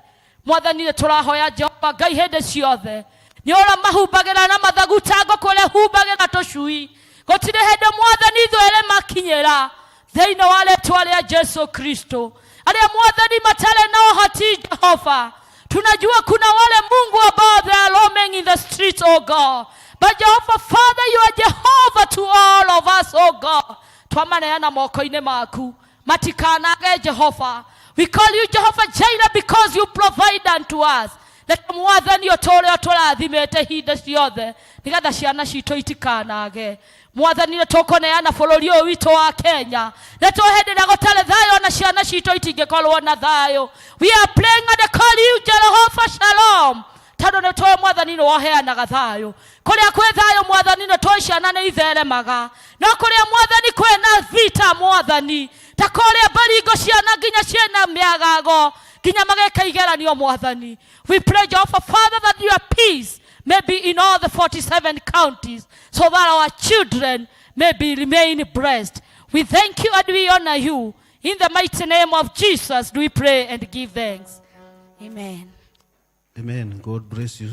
Mwathani nĩ tũrahoya Jehova Ngai hĩndĩ ciothe nĩ ũramahumbagĩra na mathagu ta ngũkũ ũrĩa humbagĩra tũcui. Gũtirĩ hĩndĩ Mwathani thũ ĩrĩ makinyĩra thĩinĩ wa rĩtwa rĩa Jesu Kristo. Arĩa Mwathani matarĩ na ũhoti Jehova, tunajua kuna wale Mungu ambao they are roaming in the streets, oh God, but Jehovah Father, you are Jehovah to all of us, oh God. Twamaneana moko-inĩ maku matikanage Jehova. We call you Jehovah Jireh because you provide unto us. Reke Mwathani ũtũũre ũtũrathimĩte hinda ciothe nĩgetha ciana citũ itikanage. Mwathani nĩ tũkũneana bũrũri ũyũ witũ wa Kenya nĩ tũĩ hĩndĩ ĩrĩa gũtarĩ thayũ na ciana citũ itingĩkorwo na thayũ. We are praying and call you Jehovah Shalom tondũ nĩ tũĩ Mwathani nĩ woheanaga thayũ. Kũrĩa kwĩ thayũ Mwathani nĩ tũĩ ciana nĩ itheremaga, no kũrĩa Mwathani kwĩna vita Mwathani ta kũrĩa Baringo ciana nginya ciĩna mĩagago nginya mageka igeranio Mwathani. We pray Jehovah Father that your peace may be in all the 47 counties so that our children may be remain blessed. We thank you and we honor you. In the mighty name of Jesus do we pray and give thanks. Amen. Amen. God bless you.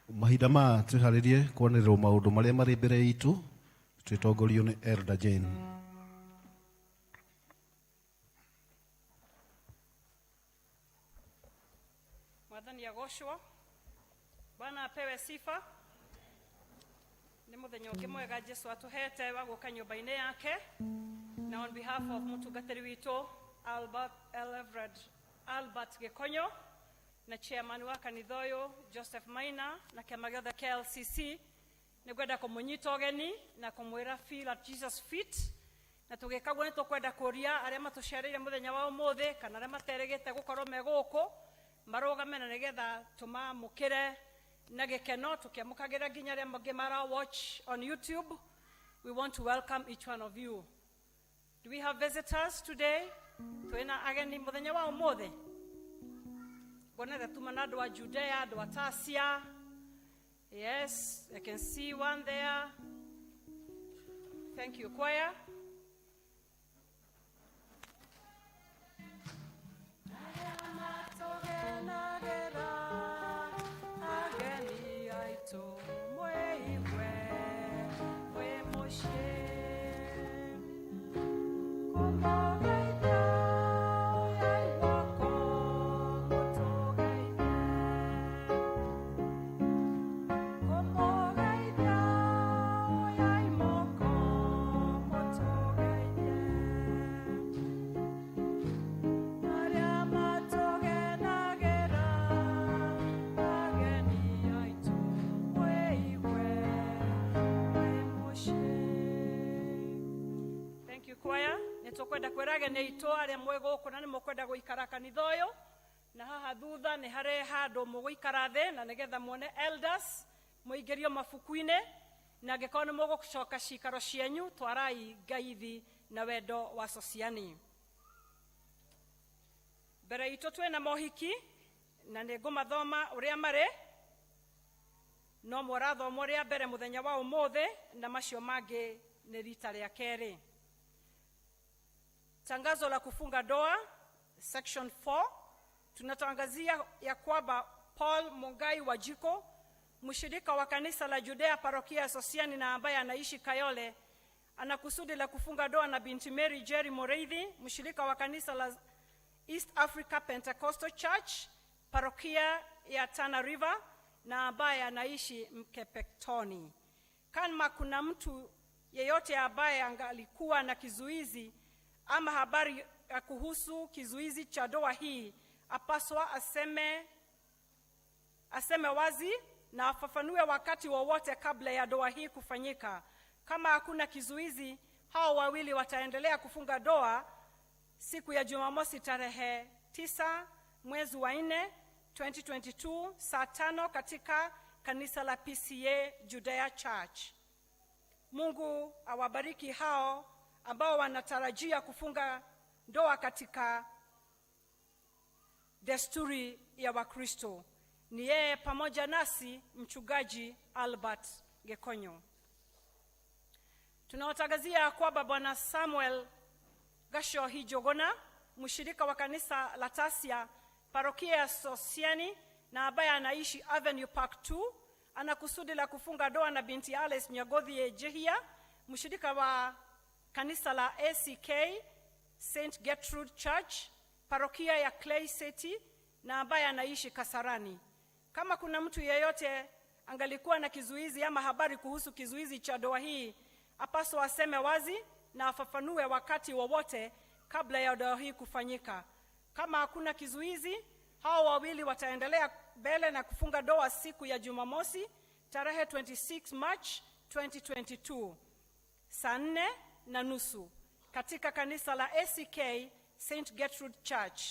Mahinda maya twĩharĩrie kwanĩrĩrwo maũndũ marĩa marĩ mbere itũ twĩtongorio nĩ Elder Jane. Mwathani agocwo. Bwana apewe sifa. Nĩ mũthenya ũngĩ mwega Jesu atũhete wa gũka nyũmba-inĩ yake, na on behalf of mũtungatĩri witũ Albert Elevred Albert Gĩkonyo na chairman wa kanitha ũyũ Joseph Maina na kĩama gĩothe kĩa LCC, nĩ ngwenda kũmũnyita ũgeni na kũmwĩra feel at Jesus feet. Na tũgĩka guo, nĩ tũkwenda kũria arĩa matũcereire mũthenya wa ũmũthĩ kana arĩa materĩgĩte gũkorwo me gũkũ marũgame, na nĩgetha tũmamũkĩre na gĩkeno, tũkĩamũkagĩra nginya arĩa mangĩ mara watch on YouTube. We want to welcome each one of you. Do we have visitors today? Twĩna ageni mũthenya wa ũmũthĩ? Nguonete tuma na andũ a Judea, andũ a Tasia. Yes, I can see one there. Thank you, choir. Ageni aitũ, mwĩigue mwĩ mũciĩ. Kũmũgeithia guoko, mũtũgeithie. Kũmũgeithia moko, mũtũgeithie. Arĩa matũgenagĩra, ageni aitũ, mwĩigue mwĩ mũciĩ. Thank you, choir. Nĩ tũkwenda kwĩra ageni aitũ arĩa mwĩ gũkũ na nĩ mũkwenda gũikara kanitha ũyũ, na haha thutha nĩ harĩ handũ mũgũikara thĩ, na nĩgetha muone elders mũingĩrio mabuku-inĩ, na angĩkorwo nĩ mũgũcoka cikaro cianyu, twarai ngaithi na wendo wa Sociani. Mbere itũ twĩna mohiki, na nĩ ngũmathoma ũrĩa marĩ, no mũrathomwo rĩa mbere mũthenya wa ũmũthĩ, na macio mangĩ nĩ rita rĩa kerĩ. Tangazo la kufunga ndoa, section 4. Tunatangazia ya kwamba Paul Mungai Wajiko, mshirika wa kanisa la Judea parokia ya Sosiani na ambaye anaishi Kayole, ana kusudi la kufunga ndoa na binti Mary Jerry Moreithi, mshirika wa kanisa la East Africa Pentecostal Church parokia ya Tana River na ambaye anaishi Mkepetoni. Kama kuna mtu yeyote ambaye angalikuwa na kizuizi ama habari ya kuhusu kizuizi cha ndoa hii, apaswa aseme wazi na afafanue wakati wowote kabla ya ndoa hii kufanyika. Kama hakuna kizuizi, hao wawili wataendelea kufunga ndoa siku ya Jumamosi tarehe 9 mwezi wa 4 2022 saa 5 katika kanisa la PCA Judea Church. Mungu awabariki hao ambao wanatarajia kufunga ndoa katika desturi ya Wakristo. Ni yeye pamoja nasi Mchungaji Albert Gekonyo. Tunawatangazia kwamba Bwana Samuel Gashohi Jogona, mshirika wa kanisa la Tasia parokia ya Sosiani na ambaye anaishi Avenue Park 2, ana kusudi la kufunga ndoa na binti Alice Nyagothie Jehia, mshirika wa kanisa la ACK St Gertrude Church parokia ya Clay City na ambaye anaishi Kasarani. Kama kuna mtu yeyote angalikuwa na kizuizi ama habari kuhusu kizuizi cha ndoa hii, apaswa aseme wazi na afafanue wakati wowote kabla ya ndoa hii kufanyika. Kama hakuna kizuizi, hao wawili wataendelea mbele na kufunga ndoa siku ya Jumamosi tarehe 26 March 2022 saa 4:30 katika kanisa la ACK St Gertrude Church.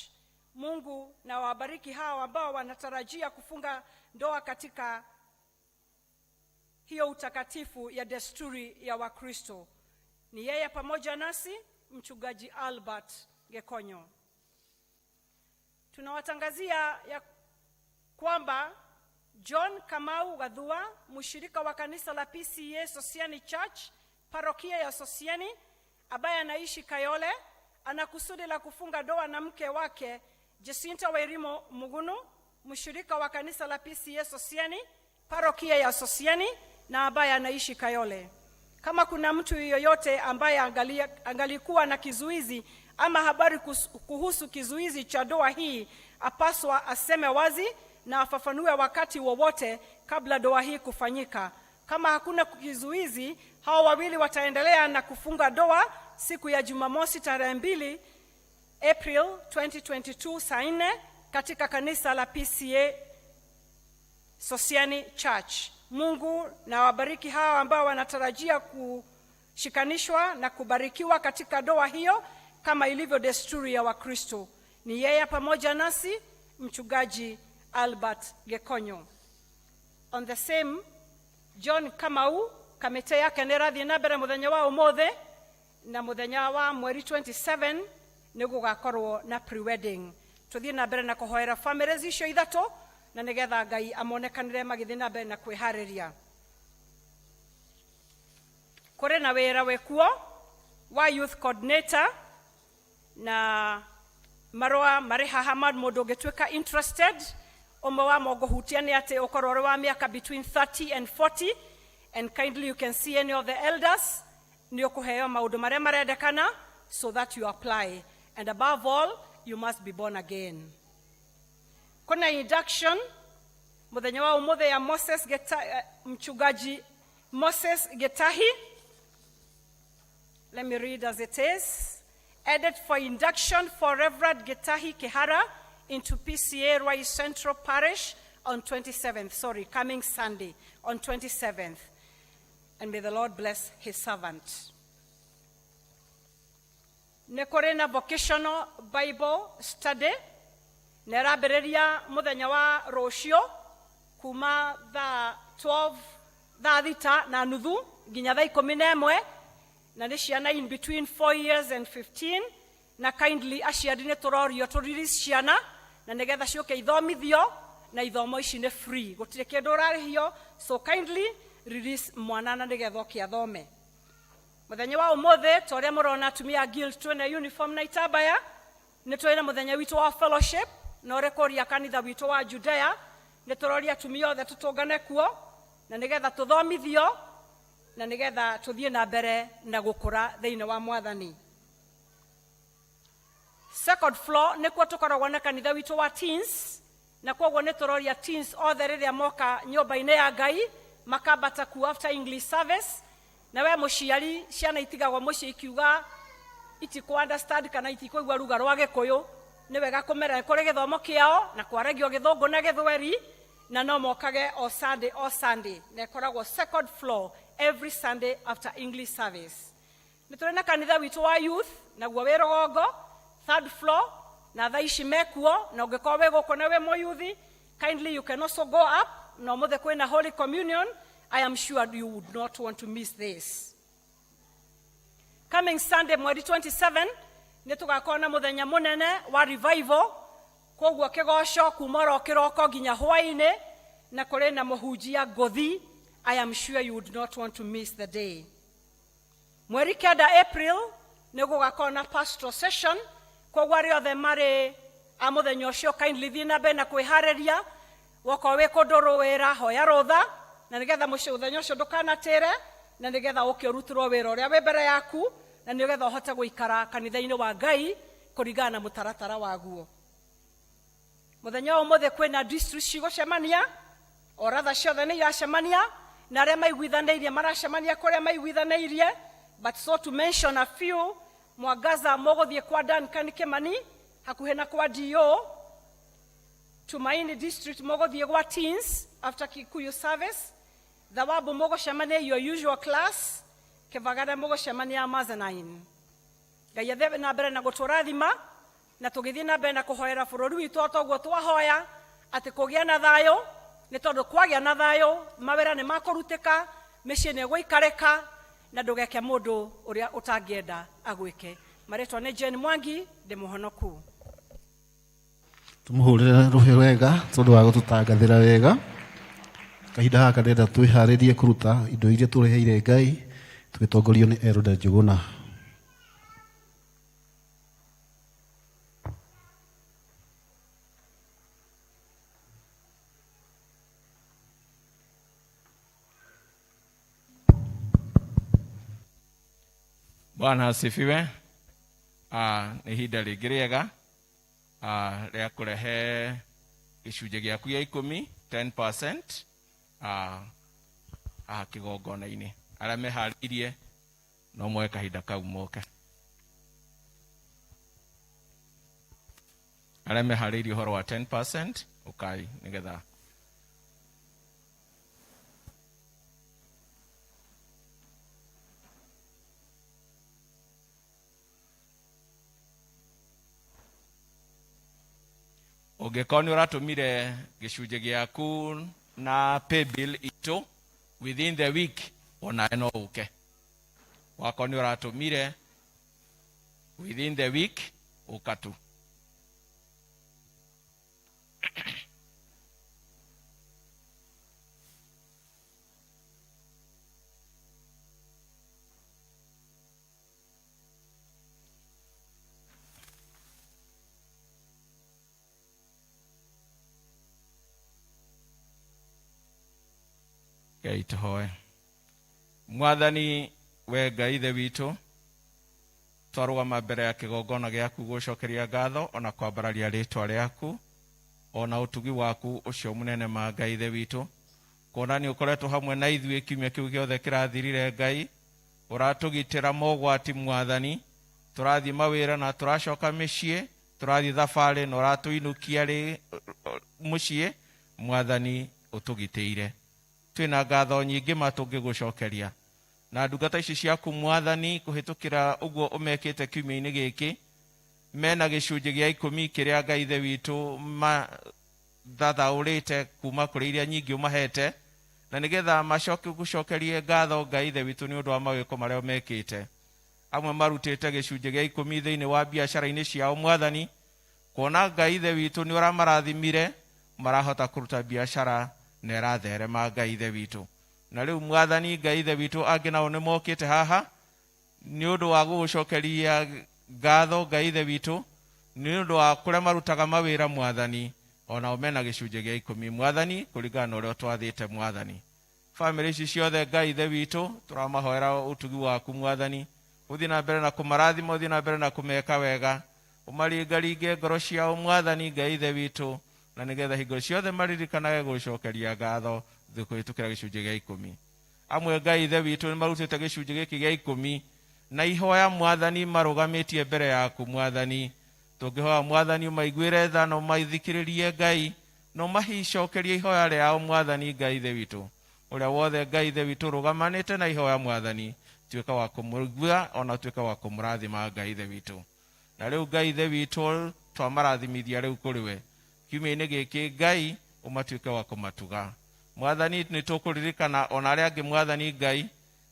Mungu na wabariki hao ambao wanatarajia kufunga ndoa katika hiyo utakatifu ya desturi ya Wakristo. Ni yeye pamoja nasi Mchungaji Albert Gekonyo. Tunawatangazia ya kwamba John Kamau Gathua, mshirika wa kanisa la PCA Sosiani Church parokia ya Sosiani, ambaye anaishi Kayole, ana kusudi la kufunga ndoa na mke wake Jacinta Wairimo Mugunu, mshirika wa kanisa la PCA Sosiani parokia ya Sosiani na ambaye anaishi Kayole. Kama kuna mtu yoyote ambaye angalikuwa na kizuizi ama habari kuhusu kizuizi cha ndoa hii, apaswa aseme wazi na afafanue wakati wowote kabla ndoa hii kufanyika. Kama hakuna kizuizi, hao wawili wataendelea na kufunga ndoa siku ya Jumamosi tarehe 2 April 2022 saa 4 katika kanisa la PCA Sosiani Church. Mungu na wabariki hawa ambao wanatarajia kushikanishwa na kubarikiwa katika ndoa hiyo kama ilivyo desturi ya Wakristo. Ni yeye pamoja nasi Mchungaji Albert Gekonyo. On the same, John Kamau, kamite yake nĩ ĩrathiĩ na mbere mũthenya wa ũmũthĩ na mũthenya wa mweri 27 nĩ gũgakorwo na pre-wedding. Tũthiĩ na mbere na kũhoera families icio ithatũ na nĩgetha Ngai amonekanĩre magĩthiĩ na mbere na kwĩharĩria. Kũrĩ na wĩra wĩkuo wa youth coordinator na marũa marĩ haha ma mũndũ ũngĩtuĩka interested. Ũmwe wamo ngũhutia nĩ atĩ ũkorwo ũrĩ wa mĩaka between 30 and 40, and kindly you can see any of the elders, nĩ ũkũheo maũndũ marĩa marendekana so that you apply, and above all you must be born again. Kuna induction mũthenya wa ũmũthĩ ya Moses Geta, mchungaji Moses Getahi. Let me read as it is. Added for induction for Reverend Getahi Kehara into PCA Ruai Central Parish on 27th, sorry, coming Sunday, on 27th. And may the Lord bless his servant. Nĩ kũrĩ na vocational Bible study na ĩrambĩrĩria mũthenya wa rũciũ kuma thaa 12, thaa 6:30 nginya thaa 11, na nĩ ciana in between 4 years and 15, na kindly aciari nĩ tũrorio tũ release ciana na nĩgetha ciũke ithomithio, na ithomo ici nĩ free, gũtirĩ kĩndũ ũrarĩhio, so kindly release mwana na nĩgetha oke athome. Mũthenya wa ũmũthĩ, ta ũrĩa mũrona atumia a guild twĩna uniform na itambaya, nĩ twĩna mũthenya witũ wa fellowship na ũrĩ kũria kanitha witũ wa Judea. Nĩ tũroria atumia othe tũtũngane kuo na nĩgetha tũthomithio na nĩgetha tũthiĩ na mbere na gũkũra thĩinĩ wa Mwathani. Second floor nĩkuo tũkoragwo na kanitha witũ wa teens, na kwoguo nĩ tũroria teens othe rĩrĩa moka nyũmba-inĩ ya Ngai makambata kuo after English service. Na we mũciari, ciana itigagwo mũciĩ ikiuga itikũ understand kana itikũigua ruga rwa Gĩkũyũ, nĩ wega kũmera kũrĩ gĩthomo kĩao na kwaragio Gĩthũngũ na Gĩthweri, na no mokage o Sunday, o Sunday, na ĩkoragwo second floor every Sunday after English service. Nĩ tũrĩ na kanitha witũ wa youth, naguo wĩ rũgongo third floor, na thaa ici mekuo, na ũngĩkorwo wĩ gũkũ na wĩ mũyuthi, kindly you can also go up, na ũmũthĩ kwĩna Holy Communion. I am sure you would not want to miss this. Coming Sunday mweri 27 nĩ tũgakorwo na mũthenya mũnene wa revival, koguo kĩgoco kuma oro kĩroko nginya hwaĩ-inĩ, na kũrĩ na mũhunjia ngũthi. I am sure you would not want to miss the day. Mweri 9 April nĩ gũgakorwo na pastoral session, koguo arĩa othe marĩ a mũthenya ũcio kindly thiĩ na mbere na kwĩharĩria. Wokorwo wĩ kũndũ wĩra, hoya rũtha na nĩgetha mũciĩ mũthenya ũcio ndũkanatĩre, na nĩgetha ũke ũrutĩrwo wĩra ũrĩa wĩ mbere yaku, na nĩgetha ũhote gũikara kanitha-inĩ wa Ngai kũringana na mũtaratara waguo. Mũthenya wa ũmũthĩ kwĩna district cigũcemania, o rather ciothe nĩ iracemania, na arĩa maiguithanĩirie maracemania kũrĩa maiguithanĩirie, but so to mention a few, Mwangaza mũgũthiĩ kwa Duncan Kimani hakuhĩ na kwa DO. Tumaini district mũgũthiĩ gwa teens after Kikuyu service. Thawabu mũgũcemania your usual class. Kĩvagara mũgũcemania mezzanine. Ngai athiĩ na mbere na gũtũrathima na tũgĩthiĩ na mbere na kũhoera bũrũri witũ o toguo twahoya atĩ kũgĩa na thayũ, nĩ tondũ kwagĩa na thayũ mawĩra nĩ makũrutĩka, mĩciĩ nĩ ĩgũikarĩka, na ndũgeke mũndũ ũrĩa ũtangĩenda agwĩke. Marĩtwa nĩ Jane Mwangi, ndĩ mũhonoku. Tũmũhũrĩre rũhĩ wega tondũ wa gũtũtangathĩra wega. Kahinda gaka ndĩrenda twĩharĩrie kũruta indo iria tũreheire Ngai tũgĩtongorio nĩ Elder Njuguna. Bwana asifiwe. Nĩ ihinda rĩngĩ rĩega rĩa kũrehe gĩcunjĩ gĩaku gĩa ikũmi, 10%. Haha kĩgongona-inĩ. Arĩa meharĩirie no moe kahinda kau moke. Arĩa meharĩirie ũhoro wa 10% ũkai nĩgetha ũngĩkorwo nĩ ũratũmire gĩcunjĩ gĩaku na paybill itũ within the week, onawe no ũke. Wakorwo nĩ ũratũmire within the week, ũka tu. Ngai tũhoe. Mwathani we Ngai Ithe witũ, twarũgama mbere ya kĩgongona gĩaku gũcokeria ngatho ona kwambararia rĩtwa rĩaku ona ũtugi waku ũcio mũnene ma Ngai Ithe witũ, kuona nĩ ũkoretwo hamwe na ithuĩ kiumia kĩu gĩothe kĩrathirire. Ngai ũratũgitĩra mogwati Mwathani, tũrathiĩ mawĩra na tũracoka mĩciĩ, tũrathiĩ thabarĩ na ũratũinũkia rĩ mũciĩ. Mwathani ũtũgitĩire, twĩna ngatho nyingĩ ma tũngĩgũcokeria na ndungata ici ciaku Mwathani, kũhĩtũkĩra ũguo ũmekĩte kiumia-inĩ gĩkĩ mena gĩcunjĩ gĩa ikũmi kĩrĩa Ngai Ithe witũ mathathaũrĩte kuma kũrĩ iria nyingĩ ũmahete, na nĩgetha macoke gũcokerie ngatho Ngai Ithe witũ nĩ ũndũ wa mawĩko marĩa mekĩte. Amwe marutĩte gĩcunjĩ gĩa ikũmi thĩinĩ wa biacara-inĩ ciao Mwathani, kuona Ngai Ithe witũ nĩ ũramarathimire, marahota kũruta biacara na ĩratherema Ngai Ithe witũ. Na rĩu Mwathani Ngai Ithe witũ, angĩ nao nĩ mokĩte haha nĩ ũndũ wa gũgũcokeria ngatho Ngai Ithe witũ nĩ ũndũ wa kũrĩa marutaga mawĩra Mwathani, onao mena gĩcunjĩ gĩa ikũmi Mwathani, kũringana na ũrĩa ũtwathĩte Mwathani. Bamĩrĩ ici ciothe Ngai Ithe witũ, tũramahoera ũtugi waku Mwathani, ũthiĩ na mbere na kũmarathima, ũthiĩ na mbere na kũmeka wega, ũmaringaringe ngoro ciao Mwathani Ngai Ithe witũ, na nĩgetha hingo ciothe maririkanage gũcokeria ngatho kũhĩtũkĩra gĩcunjĩ gĩa ikũmi. Amwe Ngai Ithe witũ nĩ marutĩte gĩcunjĩ gĩkĩ gĩa ikũmi na ihoya Mwathani marũgamĩtie mbere yaku Mwathani. Tũngĩhoya Mwathani ũmaiguĩre tha na ũmathikĩrĩrie Ngai na ũmahicokerie ihoya rĩao Mwathani Ngai Ithe witũ. Ũrĩa wothe Ngai Ithe witũ ũrũgamanĩte na ihoya Mwathani, tuĩka wa kũmũigua ona tuĩka wa kũmũrathima Ngai Ithe witũ. Na rĩu Ngai Ithe witũ, twamarathimithia rĩu kũrĩ we kiumia-inĩ gĩkĩ Ngai, ũmatuĩke wa kũmatuga Mwathani. Nĩ tũkũririkana ona arĩa angĩ Mwathani Ngai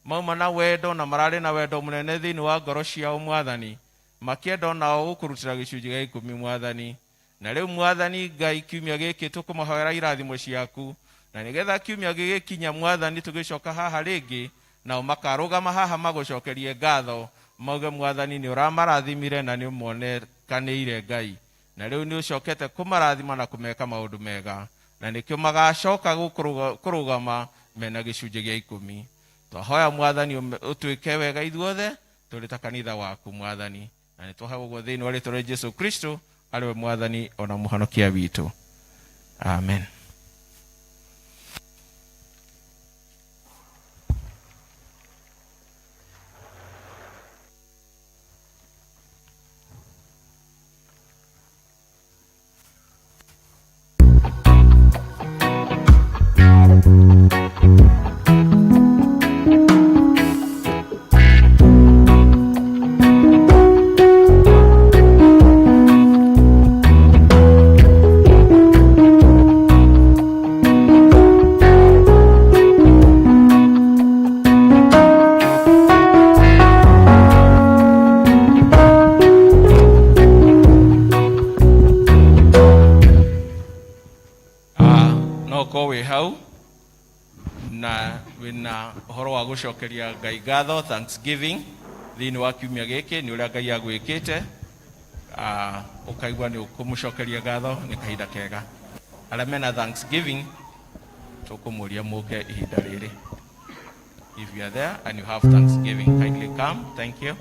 mauma na wendo na mararĩ na wendo mũnene thĩinĩ wa ngoro ciao Mwathani, makĩenda onao gũkũrutĩra gĩcunjĩ gĩa ikũmi Mwathani. Na rĩu Mwathani Ngai, kiumia gĩkĩ tũkũmahoera irathimo ciaku, na nĩgetha kiumia gĩgĩkinya Mwathani, tũgĩcoka haha rĩngĩ, nao makarũgama haha magũcokerie ngatho, mauge Mwathani nĩ ũramarathimire na nĩ ũmonekanĩire Ngai, na rĩu nĩ ũcokete kũmarathima na kũmeka maũndũ mega, na nĩkĩo magacoka kũrũgama mena gĩcunjĩ gĩa ikũmi. Twahoya Mwathani ũtwĩke wega ithuothe tũrĩ ta kanitha waku Mwathani, na nĩ twahoya ũguo thĩinĩ wa rĩtwa rĩa Jesu Kristo arĩ we Mwathani ona mũhonokia witũ, amen. Ah, no ũkorwo wĩ hau na wĩna ũhoro wa gũcokeria Ngai ngatho, thanksgiving, thĩinĩ wa kiumia gĩkĩ nĩ ũrĩa Ngai agwĩkĩte. Ah, ũkaigua nĩ ũkũmũcokeria ngatho, nĩ kahinda kega. Arĩa mena thanksgiving tũkũmũria mũke ihinda rĩrĩ. If you are there and you have thanksgiving, kindly come. Thank you.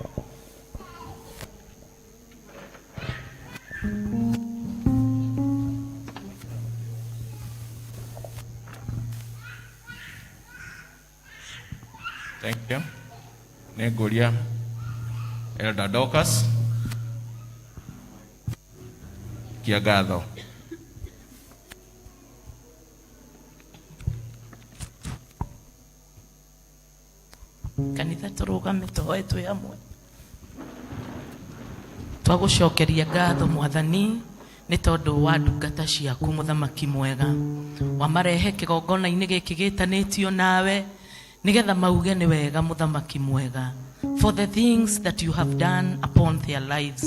Thank you. Nĩ ngũria Elder Dorcas kia ngatho. Kanitha, tũrũgame tũhoe twĩ hamwe. Twagũcokeria ngatho, Mwathani, nĩ tondũ wa ndungata ciaku. Mũthamaki mwega, wamarehe kĩgongona-inĩ gĩkĩ gĩtanĩtio nawe nĩgetha mauge nĩ wega. Mũthamaki mwega, for the things that you have done upon their lives.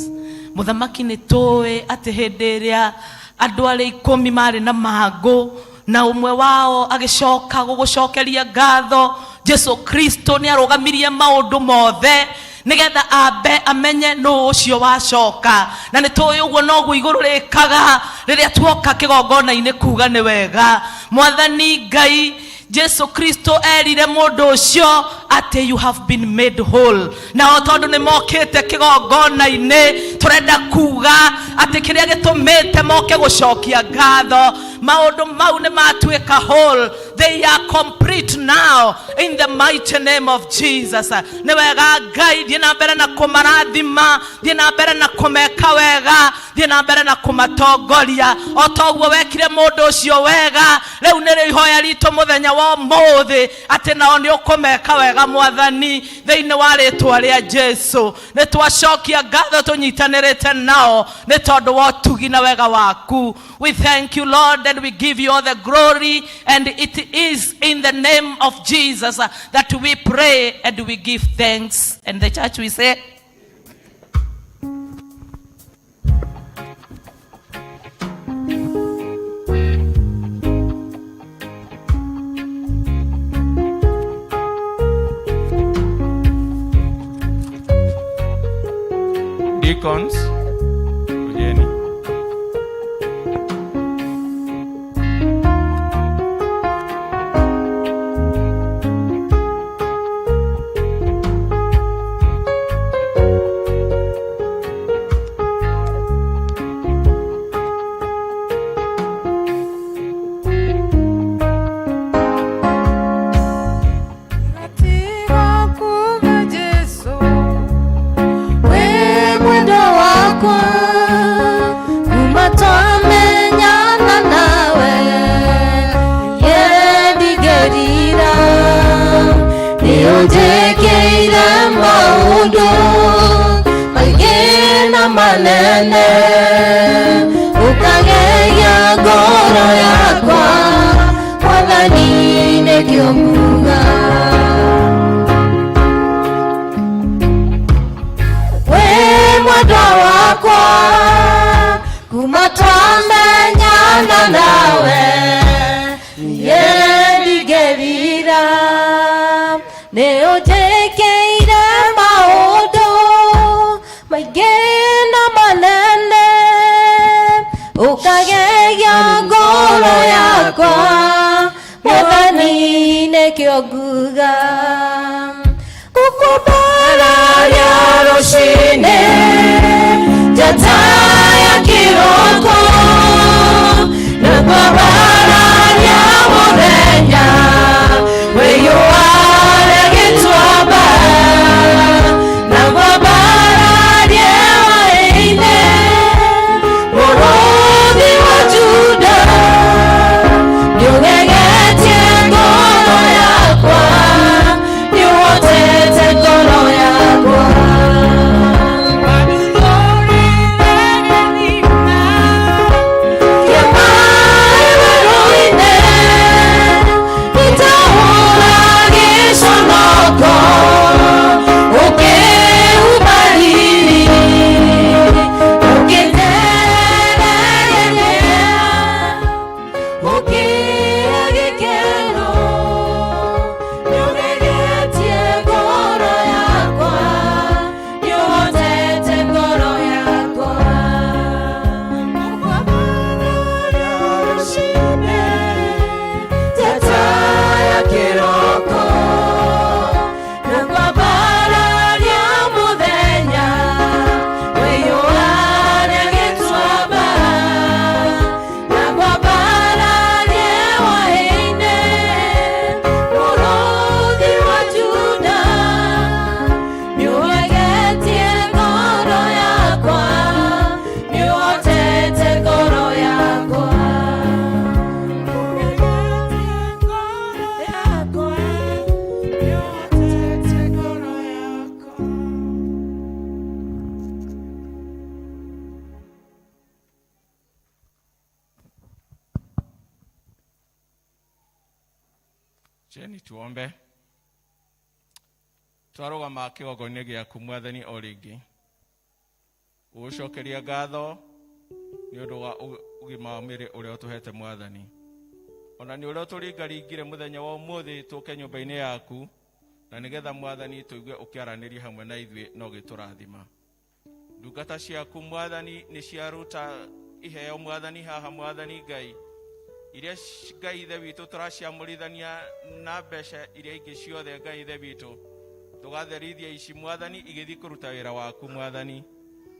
Mũthamaki, nĩ tũĩ atĩ hĩndĩ ĩrĩa andũ arĩa 10 marĩ na mangũ na ũmwe wao agĩcoka gũgũcokeria ngatho, Jesu Kristo nĩ arũgamirie maũndũ mothe nĩgetha ambe amenye nũ ũcio wacoka. Na nĩ tũĩ ũguo noguo igũrũ rĩkaga rĩrĩa tuoka kĩgongona-inĩ kuga nĩ wega. Mwathani Ngai, Jesu Kristo erire mũndũ ũcio atĩ you have been made whole. Nao tondũ nĩ mokĩte kĩgongona-inĩ, tũrenda kuga atĩ kĩrĩa gĩtũmĩte moke gũcokia ngatho, maũndũ mau nĩ matuĩka whole. They are complete now in the mighty name of Jesus. Nĩ wega Ngai, thiĩ na mbere na kũmarathima, thiĩ na mbere na kũmeka wega, thiĩ na mbere na kũmatongoria o ta ũguo wekire mũndũ ũcio wega. Rĩu nĩrĩo ihoya ritũ mũthenya wa ũmũthĩ, atĩ nao nĩ ũkũmeka wega, Mwathani, thĩinĩ wa rĩtwa rĩa Jesu. Nĩ twacokia ngatho tũnyitanĩrĩte nao nĩ tondũ wa ũtugi na wega waku. We thank you, Lord, and we give you all the glory, and it is in the name of Jesus that we pray and we give thanks. And the church, we say. Deacons, kujeni. Tiga kuga Jesu we mwendo wakwa, kuma twamenyana nawe yendigerira, nĩũnjĩkĩire maũndũ maingĩ na manene, ũkagegia ngoro yakwa. Mwathani, nĩkĩo nguga wĩ mwendwa wakwa, kuma twamenyana nawe niĩ ndingĩrira, nĩ ũnjĩkĩire maũndũ maingĩ na manene, ũkagegia ngoro yakwa. Mwathani, nĩkĩo nguga gũkũmbararia rũcinĩ, njata ya kĩroko, na kwambararia mũthenya wĩyũa rĩa gĩtuamba, na kwambararia hwaĩ-inĩ, mũrũthi wa Juda. Nĩũgegetie ngoro yakwa, nĩũhotete ngoro yakwa. Cheni tuombe. Twarũgama kĩgongona gĩaku Mwathani o rĩngĩ, gũgũcokeria ngatho nĩ ũndũ wa ũgima wa mwĩrĩ ũrĩa ũtũhete Mwathani, ona nĩ ũrĩa ũtũringaringire mũthenya wa ũmũthĩ tũke nyũmba-inĩ yaku, na nĩgetha Mwathani tũigue ũkĩaranĩria hamwe na ithuĩ na ũgĩtũrathima. Ndungata ciaku Mwathani nĩ ciaruta iheo Mwathani haha Mwathani Ngai, iria Ngai Ithe witũ tũraciamũrithania na mbeca iria ingĩ ciothe Ngai Ithe witũ, tũgatherithia ici Mwathani igĩthiĩ kũruta wĩra waku Mwathani.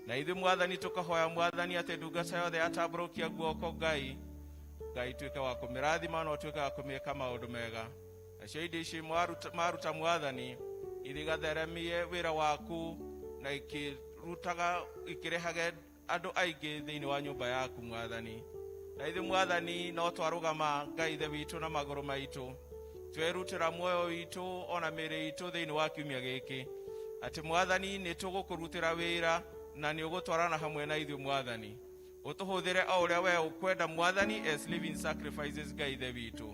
Na ithuĩ Mwathani tũkahoya Mwathani atĩ ndungata yothe yatambũrũkia guoko Ngai, Ngai tuĩke wa kũmĩrathima na ũtuĩke wa kũmĩka maũndũ mega. Nacio indo ici maruta Mwathani ithiĩ igatheremie wĩra waku na ikĩrutaga ikĩrehage andũ aingĩ thĩinĩ wa nyũmba yaku Mwathani. Na ithuĩ Mwathani no twarũgama Ngai Ithe witũ na magũrũ maitũ, twerutĩra muoyo witũ ona mĩĩrĩ itũ thĩinĩ wa kiumia gĩkĩ, atĩ Mwathani nĩ tũgũkũrutĩra wĩra na nĩ ũgũtwarana hamwe na ithuĩ Mwathani. Ũtũhũthĩre o ũrĩa we ũkwenda Mwathani as living sacrifices Ngai Ithe witũ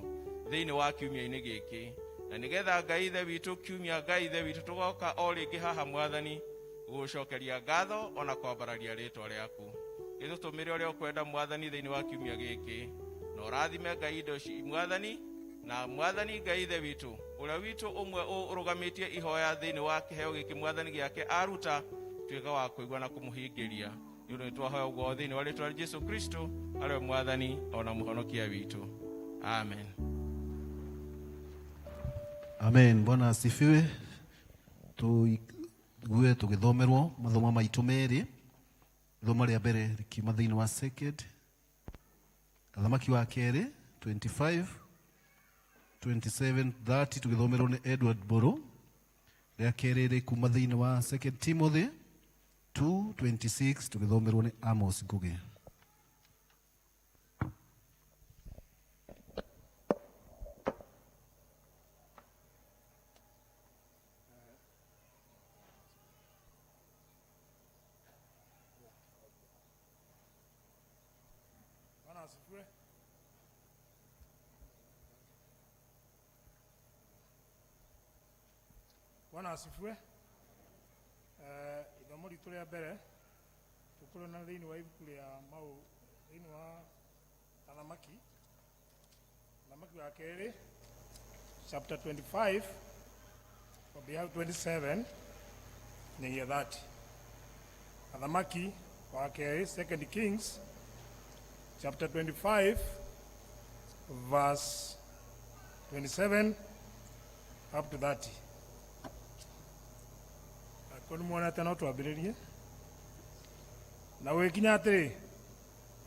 thĩinĩ wa kiumia-inĩ gĩkĩ, na nĩgetha Ngai Ithe witũ kiumia Ngai Ithe witũ tũgoka o rĩngĩ haha Mwathani gũgũcokeria ngatho ona kwambararia rĩtwa rĩaku. Gĩtũtũmĩre ũrĩa ũkwenda Mwathani thĩinĩ wa kiumia gĩkĩ, na ũrathime Ngai indo ici Mwathani, na Mwathani Ngai Ithe witũ ũrĩa witũ ũmwe ũrũgamĩtie ihoya thĩinĩ wa kĩheo gĩkĩ Mwathani gĩake aruta, tuĩka wa kũigua na kũmũhingĩria. Nĩ ũndũ nĩtwahoya ũguo thĩinĩ wa rĩtwa rĩa Jesũ Kristo arĩwe Mwathani ona mũhonokia witũ. Amen. Amen. Bwana asifiwe. Tuigue tũgĩthomerwo mathomo maitũ merĩ. Ithomo rĩa mbere rĩkiuma thĩinĩ wa second Athamaki wa kerĩ 25 27 30 tũgĩthomerwo nĩ Edward Mburu. Rĩa kerĩ rĩkuma thĩinĩ wa second Timothy 2:26 tũgĩthomerwo nĩ Amos Ngugi. Bwana asifiwe. Bwana asifiwe. Ithomo ritũ rĩa mbere tũkũrona thĩinĩ wa ibuku rĩa mau thĩinĩ wa Athamaki, Athamaki wa kerĩ chapter 25 kwambia hau 27 nginyagia 30. Athamaki wa kerĩ, Second Kings chapter 25 verse 27 up to 30. Angĩkorwo nĩ muonete no twambĩrĩrie. Na gũgĩkinya atĩrĩ,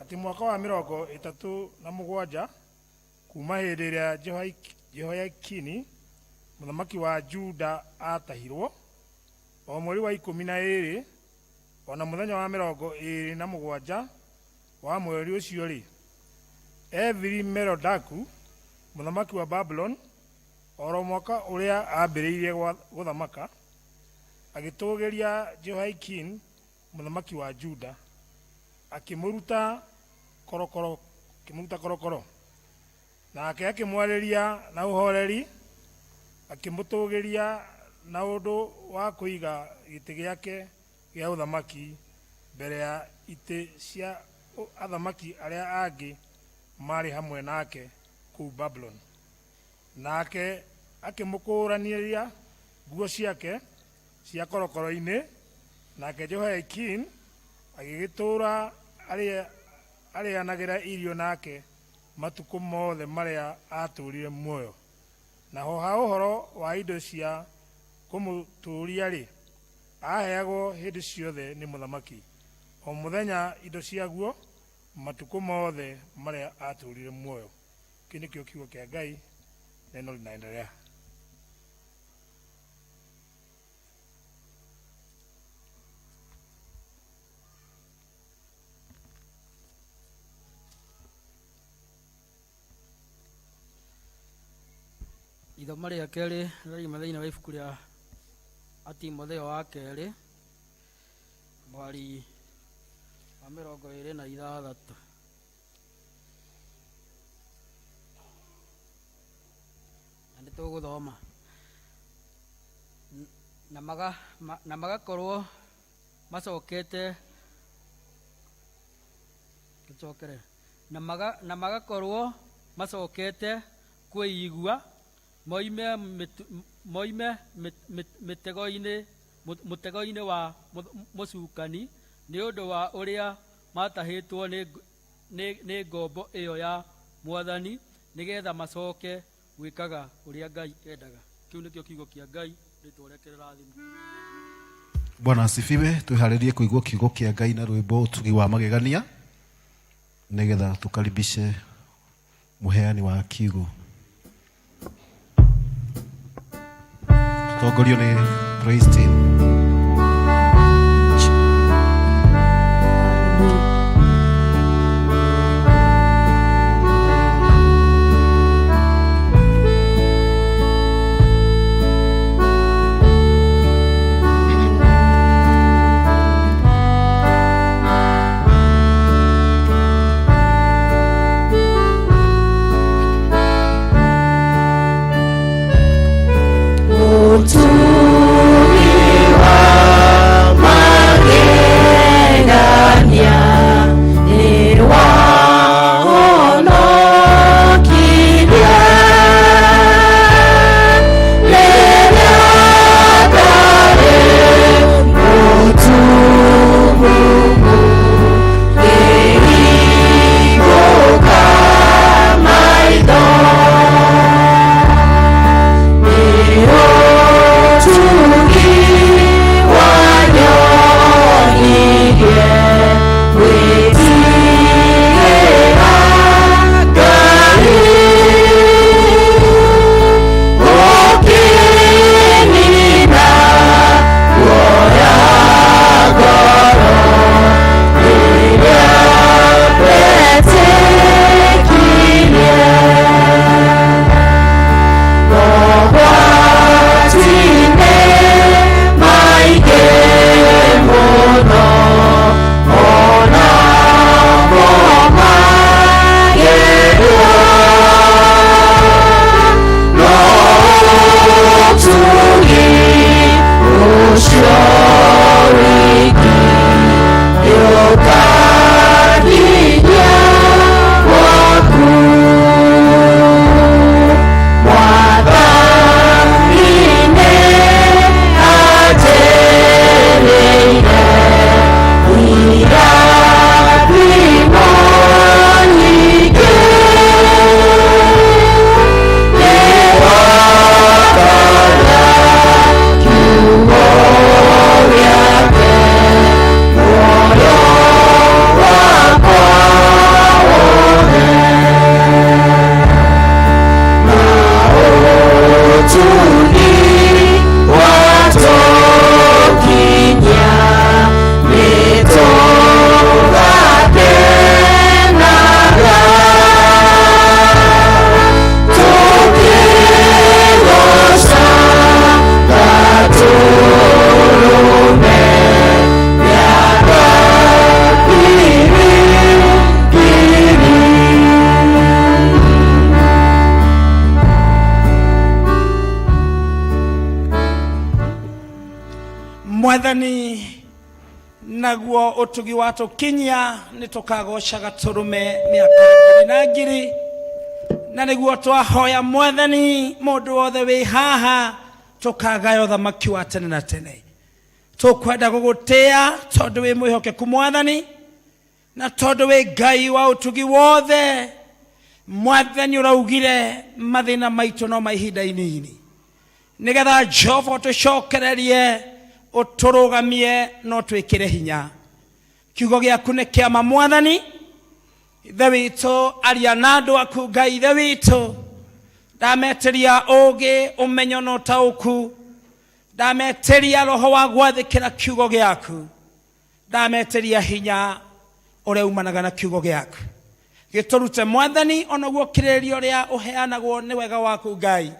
atĩ mwaka wa 37 kuma hĩndĩ ĩrĩa Jehoiakini mũthamaki wa Juda aatahirwo, o mweri wa 12, ona mũthenya wa 27 wa mweri ũcio-rĩ, Evili Merodaku mũthamaki wa Babuloni, oro mwaka ũrĩa aambĩrĩirie gũthamaka, agĩtũũgĩria Jehoiakin mũthamaki wa Juda, akĩmũruta korokoro, akĩmũruta korokoro. Nake akĩmwarĩria na ũhoreri, akĩmũtũũgĩria na ũndũ wa kũiga gĩtĩ gĩake gĩa ũthamaki mbere ya itĩ cia athamaki arĩa angĩ marĩ hamwe nake kũu Babuloni. Nake akĩmũkũũranĩria nguo ciake cia korokoro-inĩ, nake Jehoiakin agĩgĩtũũra arĩanagĩra irio nake matukũ mothe marĩa aatũũrire muoyo. Naho ha ũhoro wa indo cia kũmũtũũria-rĩ, aaheagwo hĩndĩ ciothe nĩ mũthamaki, o mũthenya indo ciaguo, matukũ mothe marĩa aatũũrire muoyo. Kĩu nĩkĩo kiugo kĩa Ngai, neno linaendelea. Ithomo rĩa kerĩ rĩrauma thĩinĩ wa ibuku rĩa Atimotheo wa kerĩ mwari wa 26. Na Nĩ tũgũthoma. Na maga, ma, na magakorwo macokete tũcokere na maga, na magakorwo macokete kwĩigua moime mĩtu, moime mĩtego-inĩ mũtego-inĩ wa mũcukani nĩ ũndũ wa ũrĩa matahĩtwo nĩ, nĩ, nĩ ngombo ĩyo ya mwathani nĩgetha macoke gwĩkaga ũrĩa Ngai endaga. Kĩu nĩkĩo kiugo kĩa Ngai, rĩtwa rĩake rĩrathimwo. Bwana asifiwe. Twĩharĩrie kũigua kiugo kĩa Ngai na rwĩmbo ũtugi wa magegania nĩgetha tũkaribishe mũheani wa kiugo. Tũtongorio nĩ praise team. Ũtugi wa magegania nĩ wahonokirie rĩrĩa ndarĩ mũtumumu ngĩhingũka maitho nĩ ũtugi wanyonirie gwĩtigĩra Ngai ũkĩnina guoya ngoro rĩrĩa ndetĩkirie mogwati-inĩ maingĩ mũno ona mo magerio no ũtugi ũcio wiki nĩũkanginyia gwaku Mwathani nĩ anjĩrĩire irathimo nyingĩ nĩwakana kiugo gĩake muoyo wakwa wothe na ũtugi watũkinyia nĩtũgakenaga tũkĩgooca Gatũrũme mĩaka ngiri ngiri. Mwathani naguo ũtugi watũkinyia nĩ tũkagoca Gatũrũme mĩaka ngiri na ngiri na nĩguo twahoya Mwathani mũndũ wothe wĩ haha tũkagaya ũthamaki wa tene na tene. Tũkwenda gũgũtĩa tondũ wĩ mwĩhokeku Mwathani na tondũ wĩ Ngai wa ũtugi wothe. Mwathani ũraugire mathĩna maitũ no ma ihinda inini nĩgetha Jehova ũtũcokererie ũtũrũgamie no twĩkĩre hinya. Kiugo gĩaku nĩ kĩama Mwathani. Ithe witũ aria na andũ aku Ngai Ithe witũ ndametĩria ũũgĩ ũmenyo na ũtaũku ndametĩria roho wa gwathĩkĩra kiugo gĩaku ndametĩria hinya ũrĩa umanaga na kiugo gĩaku gĩtũrute Mwathani onaguo kĩrĩrio ũrĩa ũheanagwo nĩ wega waku Ngai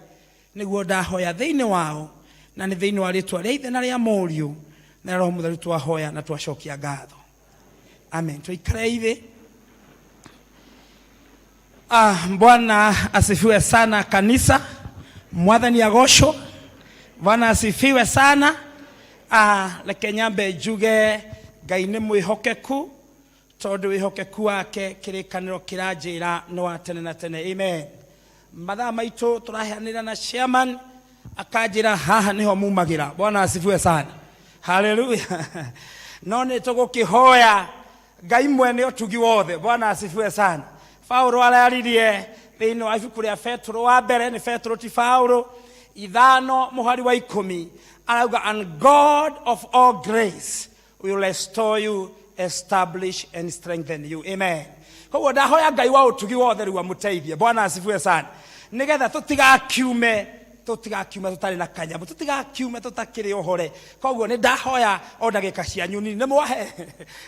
nĩguo ndahoya thĩinĩ wao na nĩ thĩinĩ wa rĩtwa rĩa Ithe na rĩa Mũriũ na Roho Mũtheru twahoya na twacokia ngatho. Amen. Tuikare hivi. Bwana asifiwe sana kanisa. Mwathani agocwo. Bwana asifiwe sana. Reke nyambe njuge Ngai nĩ mwĩhokeku, tondũ wĩhokeku wake kĩrĩkanĩro kĩranjĩra nĩ wa tene na tene. Amen. Mathaa maitũ tũraheanĩra na chairman akanjĩra haha nĩho mumagĩra. Bwana asifiwe sana. Haleluya. No nĩ tũgũkĩhoya Ngai mwene ũtugi wothe. Bwana asifiwe sana. Paulo araririe thĩinĩ wa ibuku rĩa Petro wa mbere, nĩ Petro ti Paulo, 5 mũhari wa 10, arauga, "And God of all grace will restore you, establish and strengthen you." Amen. Koguo ndahoya Ngai wa ũtugi wothe rĩu amũteithie. Bwana asifiwe sana. Nĩgetha tũtigakiume tũtarĩ na kanyamũ, tũtigakiume tũtakĩrĩ ũhore. Koguo nĩ ndahoya o ndagĩka cianyu nini nĩ mwahe,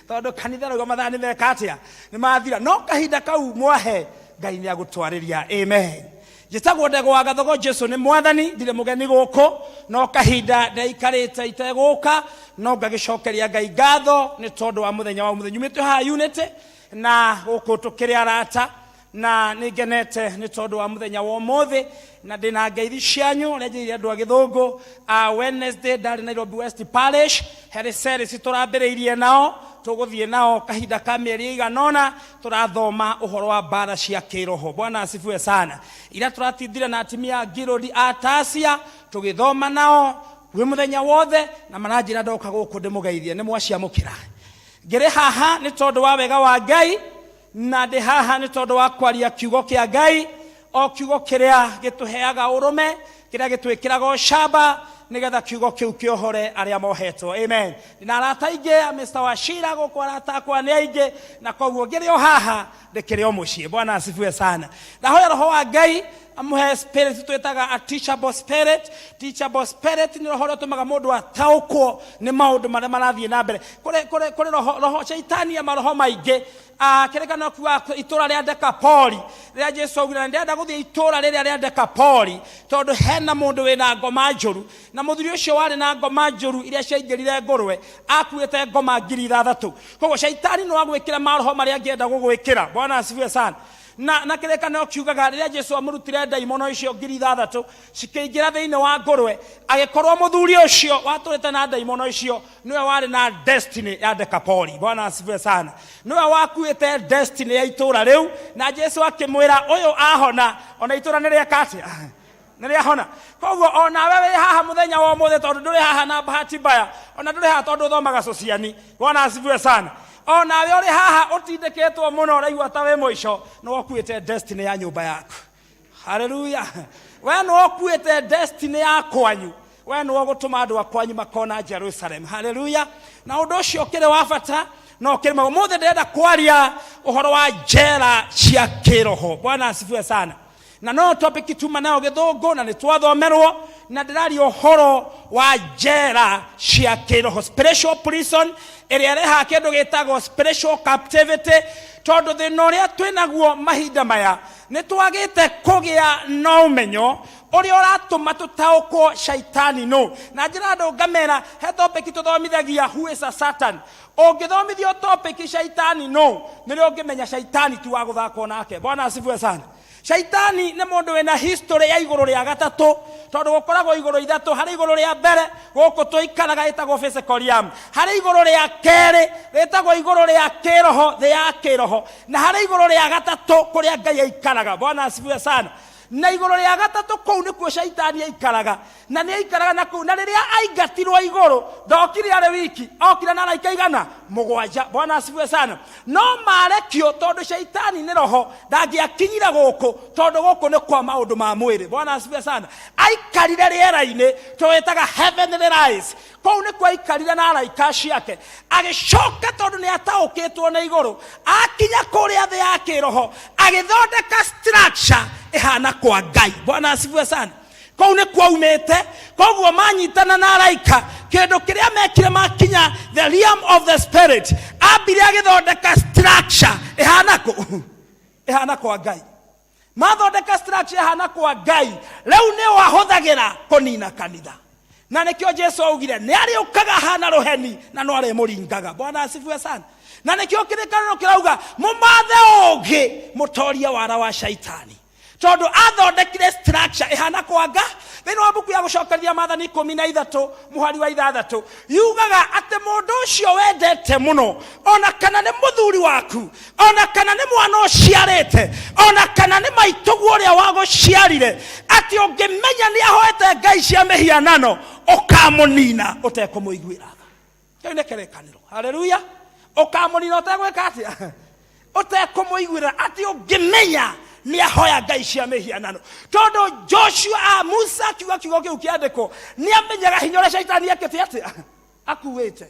tondũ kanitha rauga mathaa nĩ meka atĩa, nĩ mathira, no kahinda kau mwahe Ngai nĩ agũtwarĩria. Amen. Njĩtagwo Ndego wa Gathogo. Jesu nĩ Mwathani. Ndirĩ mũgeni gũkũ, no kahinda ndeikarĩte itegũka, no ngagĩcokeria Ngai ngatho nĩ tondũ wa mũthenya wa ũmũthĩ. Nyumĩte haha Unity na gũkũ tũkĩrĩ arata, na nĩ ngenete nĩ tondũ wa mũthenya wa ũmũthĩ, na ndĩna ngeithi cianyu ũrĩa njĩrire andũ a gĩthũngũ. Wednesday ndarĩ Nairobi West Parish, harĩ series tũrambĩrĩirie nao, tũgũthiĩ nao kahinda ka mĩeri ĩigana ũna, tũrathoma ũhoro wa mbara cia kĩroho. Bwana asifiwe sana. Ira tũratindire na atimia a Ngirũndi a Tasia, tũgĩthoma nao gwĩ mũthenya wothe, na maranjĩra ndoka gũkũ ndĩmũgeithie. Nĩ mwaciamũkĩra. Ngĩrĩ haha nĩ tondũ wa wega wa Ngai, na ndĩ haha nĩ tondũ wa kwaria kiugo kĩa Ngai, o kiugo kĩrĩa gĩtũheaga ũrũme, kĩrĩa gĩtwĩkĩraga ũcamba, nĩgetha kiugo kĩu kĩohore arĩa mohetwo. Amen. Na arata aingĩ a Mr. Wachira gũkũ, arata akwa nĩ aingĩ, na koguo ngĩrĩ o haha ndĩkĩrĩ o mũciĩ. Bwana asifiwe sana. Ndahoya roho wa Ngai amũhe spirit twĩtaga a teachable spirit. Teachable spirit nĩ roho ũrĩa ũtũmaga mũndũ ataũkwo nĩ maũndũ marĩa marathiĩ na mbere. Kũrĩ roho shaitani ya maroho maingĩ. Kĩrĩkanĩro kiugaga itũra rĩa Dekapoli, rĩrĩa Jesu augire na ndĩrenda gũthiĩ itũra rĩrĩa rĩa Dekapoli tondũ hena mũndũ wĩna ngoma njũru, na mũthuri ũcio warĩ na ngoma njũru iria ciaingĩrire ngũrwe akuĩte ngoma 6,000. Koguo shaitani no agwĩkĩre maroho marĩa angĩenda gũgwĩkĩra. Bwana asifiwe sana. Na kĩrĩkanĩro kiugaga rĩrĩa Jesu amũrutire ndaimono icio 6,000 cikĩingĩra thĩinĩ wa ngũrwe, agĩkorwo mũthuri ũcio watũrĩte na ndaimono icio nĩwe warĩ na destiny ya Dekapoli. Bwana asifiwe sana. Nĩwe wakuĩte destiny ya itũra rĩu, na Jesu akĩmwĩra ũyũ ahona ona itũra nĩ rĩeka atĩa, nĩ rĩahona. Koguo onawe wĩ haha mũthenya wa ũmũthĩ, tondũ ndũrĩ haha na bahati mbaya, ona ndũrĩ haha tondũ ũthomaga sociani. Bwana asifiwe sana. Onawe ũrĩ haha ũtindĩkĩtwo mũno, ũraigua ta wĩ mũico, nĩ ũkuĩte destiny ya nyũmba yaku. Haleluya. We nĩ ũkuĩte destiny ya kwanyu, we nĩ ũgũtũma andũ a kwanyu makona Jerusalem. Haleluya. Na ũndũ ũcio ũkĩrĩ wa bata na ũkĩrĩ mwega. Ũmũthĩ ndĩrenda kwaria ũhoro wa njera cia kĩroho. Bwana asifiwe sana. Na no topic tuma nayo gĩthũngũ na nĩ twathomerwo, na ndĩraria ũhoro wa njera cia kĩroho, spiritual prison, ĩrĩa ĩrehaga kĩndũ gĩtagwo spiritual captivity, tondũ thĩna ũrĩa twĩnaguo mahinda maya nĩ twagĩte kũgĩa na ũmenyo ũrĩa ũratũma tũtaũkwo shaitani no na njĩra. Andũ ngamera he topic tũthomithagia, "Who is a Satan?" Ũngĩthomithio topic shaitani no, nĩrĩo ũngĩmenya shaitani ti wa gũthakwo nake. Bwana asifiwe sana. Shaitani nĩ mũndũ wĩna history ya igũrũ rĩa gatatũ, tondũ gũkoragwo igũrũ ithatũ. Harĩ igũrũ rĩa mbere gũkũ tũikaraga, ĩtagwo physical realm. Harĩ igũrũ rĩa kerĩ rĩtagwo igũrũ rĩa kĩroho, thĩ ya kĩroho, na harĩ igũrũ rĩa gatatũ kũrĩa Ngai aikaraga. Bwana asifiwe sana. Na igũrũ rĩa gatatũ kũu nĩkuo shaitani aikaraga, na nĩ aikaraga na kũu. Na rĩrĩa aingatirwo igũrũ, ndokire arĩ wiki, okire na araika 700. Bwana asifiwe sana. No marekio, tondũ shaitani nĩ roho, ndangĩakinyire gũkũ, tondũ gũkũ nĩ kwa maũndũ ma mwĩrĩ. Bwana asifiwe sana. Aikarire rĩera-inĩ, tũwĩtaga heavenly rise. Kũu nĩkuo aikarire na araika ciake. Agĩcoka, tondũ nĩ ataũkĩtwo nĩ igũrũ, akinya kũrĩa thĩ ya kĩroho, agĩthondeka structure ĩhana kwa Ngai. Bwana asifiwe sana. Kũu nĩ kwaumĩte. Koguo manyitana na araika, kĩndũ kĩrĩa mekire makinya the realm of the spirit, ambire agĩthondeka structure ĩhana kũ ĩhana kwa Ngai. Mathondeka structure ĩhana kwa Ngai, rĩu nĩ wahũthagĩra kũnina kanitha, na nĩkĩo Jesu augire nĩ arĩũkaga hana rũheni na no arĩmũringaga. Bwana asifiwe sana. Na nĩkĩo kĩrĩkanĩro kĩrauga mũmathe ũũgĩ mũtorie wara wa shaitani. Tondũ athondekire structure ĩhana kwanga. Thĩinĩ wa mbuku ya gũcokeria Maathani 13 mũhari wa 6 yugaga atĩ mũndũ ũcio wendete mũno, ona kana nĩ mũthuri waku, ona kana nĩ mwana ũciarĩte, ona kana nĩ maitũguo ũrĩa wagũciarire, atĩ ũngĩmenya nĩ ahoete ngai cia mĩhianano, ũkamũnina ũtekũmũiguĩra tha. Kĩu nĩ kĩrĩkanĩro. Haleluya. Ũkamũnina ũtegwĩka atĩa? Ũtekũmũiguĩra, atĩ ũngĩmenya nĩ ahoya ngai cia mĩhianano. Tondũ Joshua a Musa akiuga kiugo kĩu kĩandĩkwo, nĩ amenyaga hinya ũrĩa shaitani ekĩte atĩa akuĩte.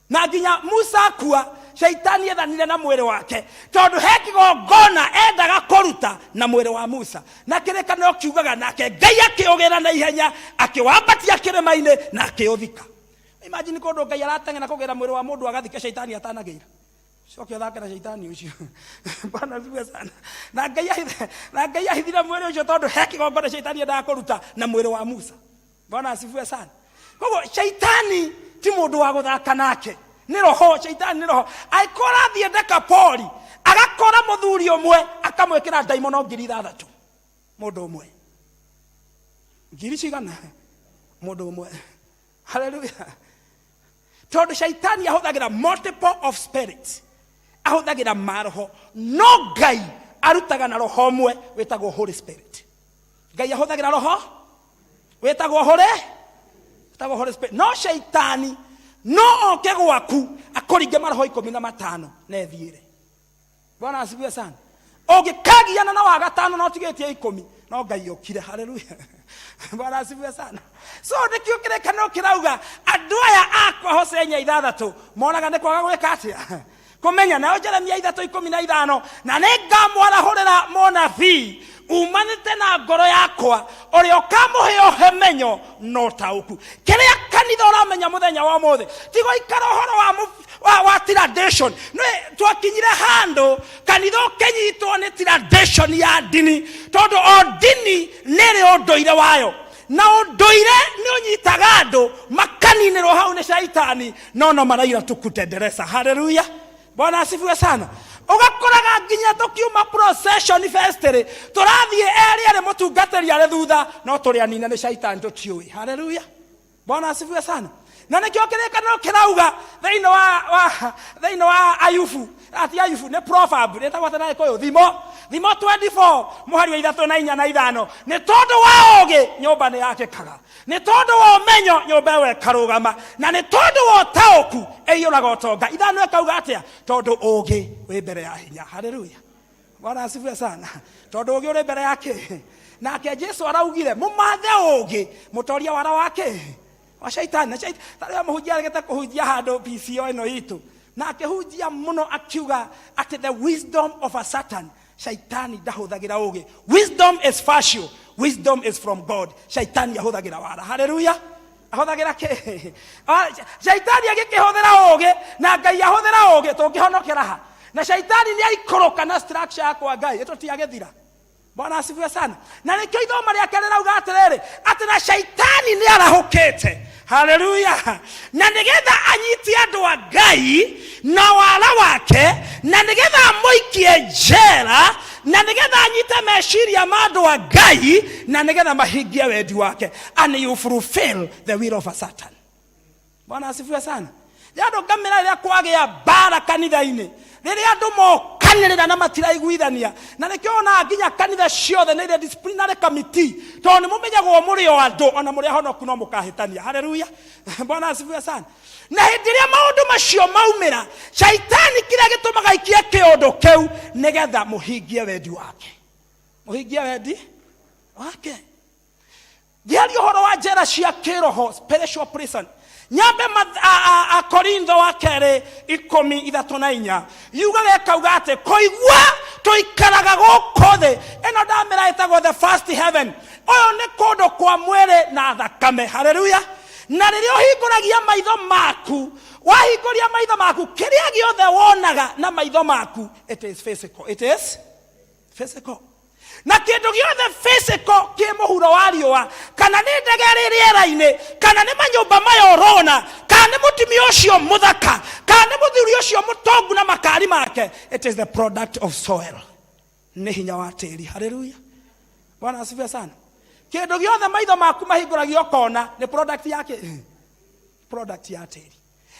Na nginya Musa akua, shaitani ethanire na mwĩrĩ wake, tondũ he kĩgongona endaga kũruta na mwĩrĩ wa Musa. Na kĩrĩkanĩro kiugaga nake Ngai akĩũgĩra na ihenya, akĩwambatia kĩrĩma-inĩ na akĩũthika. Imagine kũndũ Ngai arateng'era kũgĩra mwĩrĩ wa mũndũ agathike shaitani atanagĩra. Coke ũthake na shaitani ũcio. Bwana asifiwe sana. Na Ngai ahithe, na Ngai ahithire mwĩrĩ ũcio tondũ he kĩgongona shaitani endaga kũruta na mwĩrĩ wa Musa. Bwana asifiwe sana. Koguo shaitani ti mũndũ wa gũthaka nake. Nĩ roho, shaitani nĩ roho. Angĩkorwo arathiĩ Dekapoli, agakora mũthuri ũmwe, akamwĩkĩra ndaimono 6,000. Mũndũ ũmwe. Ngiri cigana? Mũndũ ũmwe. Haleluya. Tondũ shaitani ahũthagĩra multiple of spirits, ahũthagĩra maroho, no Ngai arutaga na roho ũmwe wĩtagwo Holy Spirit. Ngai ahũthagĩra roho wĩtagwo Holy, wĩtagwo Holy Spirit. No shaitani no oke gwaku akũringe maroho 15 na ethiĩre. Bwana asifiwe sana. Ũngĩkagiana na wa gatano na ũtigĩtie 10, no Ngai okire. Haleluya. Bwana asifiwe sana. So nĩkĩo kĩrĩkanĩro kĩrauga andũ aya akwa Hosea 4:6 monaga nĩ kwaga gwĩka atĩa? Kũmenya. Nayo Jeremia 3:15, na nĩngamwarahũrĩra mũnabii umanĩte na ngoro yakwa, ũrĩa ũkamũhe ũhemenyo na ũtaũku. Kĩrĩa kanitha ũramenya mũthenya wa ũmũthĩ ti gũikara ũhoro wa tradition. Nĩ twakinyire handũ kanitha ũkĩnyitwo nĩ tradition ya ndini, tondũ o ndini nĩ ĩrĩ ũndũire wayo, na ũndũire nĩ ũnyitaga andũ makaninĩrwo hau nĩ shaitani, no no maraira tu kutendereza. Haleluya. Bwana asifiwe sana. Ũgakoraga nginya tũkiuma procession fest-rĩ, tũrathiĩ erĩ arĩ mũtungatĩri arĩ thutha, no tũrĩ anine nĩ shaitani tũtiũĩ. Haleluya. Bwana asifiwe sana. Na nĩkĩo kĩrĩkanĩro kĩrauga thĩinĩ wa Ayubu, ati Ayubu nĩ proverb, rĩtagwo atĩa na Gĩkũyũ? Thimo. Thimo 24 mũhari wa 3 na 4 na 5. Nĩ tondũ wa ũũgĩ nyũmba nĩ yakĩkaga, nĩ tondũ wa ũmenyo nyũmba ĩyo ĩkarũgama, na nĩ tondũ wa ũtaũku ĩiyũraga ũtonga. 5 ĩkauga atĩa? Tondũ ũũgĩ wĩ mbere ya hinya. Haleluya. Bwana asifiwe sana. Tondũ ũũgĩ ũrĩ mbere ya kĩ? Nake Jesu araugire mũmathe ũũgĩ mũtoria wara wa kĩ? Wa shaitani. Na shaitani tarĩo mũhunjia aregete kũhunjia handũ PCO ĩno itũ, na akĩhunjia mũno akiuga atĩ the wisdom of a Satan, shaitani ndahũthagĩra ũũgĩ. Wisdom is partial, wisdom is from God. Shaitani ahũthagĩra wara. Haleluya. Ahũthagĩra kĩ? Shaitani agĩkĩhũthĩra ũũgĩ na Ngai ahũthĩra ũũgĩ, tũngĩhonokera ha? Na shaitani nĩ aikũrũka na structure ya kwa Ngai, ĩtũtiagĩthira. Bwana asifiwe sana. Na nĩkĩo ithoma rĩake rĩrauga atĩrĩrĩ, atĩ na shaitani nĩ arahũkĩte. Haleluya. Na nĩgetha anyitie andũ a Ngai na wara wake, na nĩgetha amũikie njera, na nĩgetha anyite meciria ma andũ a Ngai, na nĩgetha mahingie wendi wake. And you fulfill the will of a Satan. Bwana asifiwe sana. Rĩrĩa andũ ngamĩra rĩrĩa kwagĩa mbara kanitha-inĩ, rĩrĩa andũ mokanĩrĩra na matiraiguithania, na nĩkĩo wonaga nginya kanitha ciothe nĩ irĩ disciplinary committee, tondũ nĩ mũmenyagwo mũrĩ o andũ, ona mũrĩ ahonoku no mũkahĩtania. Haleluya. Bwana asifiwe sana. Na hĩndĩ ĩrĩa maũndũ macio maumĩra, shaitani kĩrĩa gĩtũmaga aikie kĩũndũ kĩu nĩgetha mũhingie wendi wake. Mũhingie wendi wake. Ngĩaria ũhoro wa njera cia kĩroho, spiritual prison, nyambe Akorintho wa kerĩ 13:4 yugaga ĩkauga atĩ kũigua tũikaraga gũkũ thĩ ĩno ndamĩra ĩtagwo the first heaven. Ũyũ nĩ kũndũ kwa mwĩrĩ na thakame. Haleluya. Na rĩrĩa ũhingũragia maitho maku, wahingũria maitho maku, kĩrĩa gĩothe wonaga na maitho maku, it is physical. It is physical. Na kĩndũ gĩothe physical kĩ mũhuro wa riũa, kana nĩ ndege ĩrĩ rĩera-inĩ, kana nĩ manyũmba maya ũrona, kana nĩ mũtumia ũcio mũthaka, kana nĩ mũthuri ũcio mũtongu na makari make, it is the product of soil. Nĩ hinya wa tĩri. Haleluya. Bwana asifiwe sana. Kĩndũ gĩothe maitho maku mahingũragia ũkona nĩ product ya kĩ? Product ya tĩri.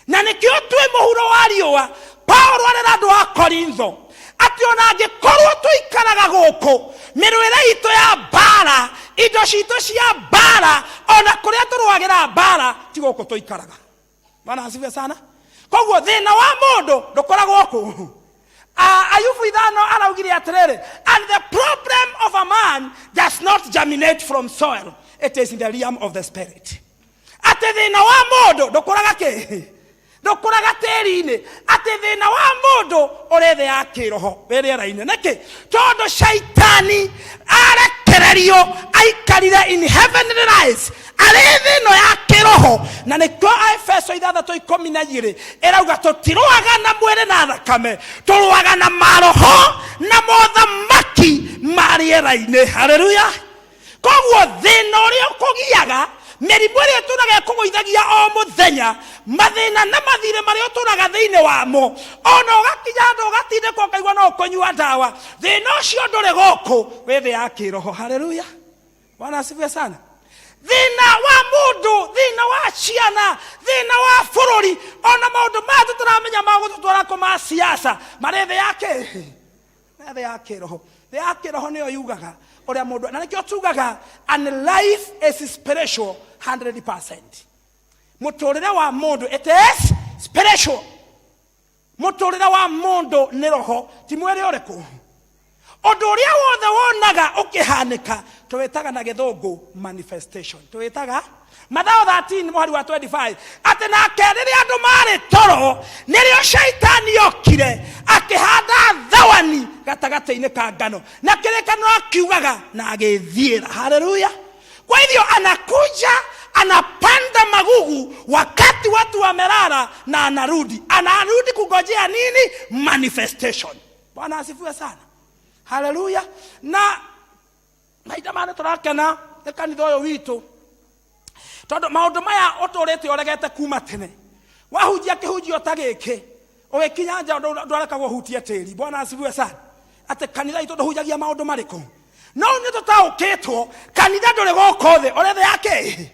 Na nĩkĩo twĩ mũhuro wa riũa. Paulo arera andũ a Korintho atĩ ona angĩkorwo tũikaraga gũkũ, mĩrũĩre itũ ya mbara, indo citũ cia mbara, ona kũrĩa tũrũagĩra mbara ti gũkũ tũikaraga. Bwana asifiwe sana. Koguo thĩna wa mũndũ ndũkoragwo kũ. Ayubu 5 araugire atĩrĩrĩ, and the problem of a man does not germinate from soil, it is in the realm of the spirit. Atĩ thĩna wa mũndũ ndũkũraga kĩ? Ndũkũraga tĩri-inĩ. Atĩ thĩna wa mũndũ ũrĩ thĩ ya kĩroho, wĩ rĩera-inĩ. Nĩkĩ? Tondũ shaitani arekererio aikarire in heavenly lies, arĩ thĩ ĩno ya kĩroho. Na nĩkĩo Efeso 6:12 ĩrauga tũtirũaga na mwĩrĩ na thakame, tũrũaga na maroho na mothamaki ma rĩera-inĩ. Haleluya. Koguo thĩna ũrĩa ũkũgiaga, mĩrimũ ĩrĩa ĩtũraga ĩkũgũithagia o mũthenya, mathĩna na mathirĩ marĩa ũtũraga thĩinĩ wamo, ona ũgakinya handũ ũgatindĩkwo ũkaigua no ũkũnyua ndawa, thĩna ũcio ndũrĩ gũkũ, wĩ thĩ ya kĩroho. Haleluya. Bwana asifiwe sana. Thĩna wa mũndũ, thĩna wa ciana, thĩna wa bũrũri, ona maũndũ maya tũtaramenya ma gũtũtwara kũ ma siasa, marĩ thĩ ya kĩ? Thĩ ya kĩroho. Thĩ ya kĩroho nĩyo yugaga ũrĩa mũndũ, na nĩkĩo tugaga and life is spiritual 100%. Mũtũrĩre wa mũndũ, it is spiritual. Mũtũrĩre wa mũndũ nĩ roho, ti mwĩrĩ ũrĩkũ. Ũndũ ũrĩa wothe wonaga ũkĩhanĩka tũwĩtaga na gĩthũngũ manifestation. Tũwĩtaga Mathayo 13 mũhari wa 25, atĩ nake rĩrĩa andũ marĩ toro nĩrĩo shaitani okire akĩhanda thawani gatagatĩ-inĩ ka ngano, na kĩrĩkanĩro akiugaga na agĩthiĩra. Haleluya. Kwa hivyo anakuja anapanda magugu wakati watu wamelala, na anarudi. Anarudi kungojea nini? Manifestation. Bwana asifiwe sana. Haleluya. Na mahinda maya nĩtũrakena nĩ kanitha ũyũ witũ, tondũ maũndũ maya ũtũrĩte ũregete kuma tene. Wahunjia kĩhunjio ta gĩkĩ, ũgĩkinya nja ndwarekagwo ũhutie tĩri. Bwana asifiwe sana. Atĩ kanitha itũ ndũhunjagia maũndũ marĩkũ? No nĩ tũtaũkĩtwo kanitha ndũrĩ gũkũ thĩ, ũrĩ thĩ ya kĩ?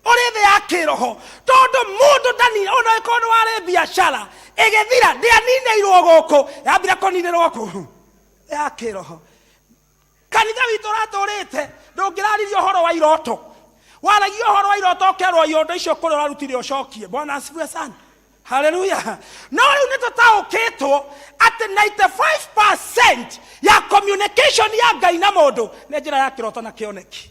Ũrĩ thĩ ya kĩroho. Tondũ mũndũ ndani, ona ĩkorwo nĩ warĩ biacara ĩgĩthira, ndĩaninĩirwo gũkũ, yambire kũninĩrwo kũ? Ya kĩroho. Kanitha witũ ũratũrĩte ndũngĩraririe ũhoro wa iroto, waragia ũhoro wa iroto ũkerwo iondo icio kũrĩa ũrarutire ũcokie. Bwana asifiwe sana. Haleluya. No rĩu nĩ tũtaũkĩtwo atĩ 95% ya communication ya Ngai na mũndũ nĩ njĩra ya kĩroto na kĩoneki.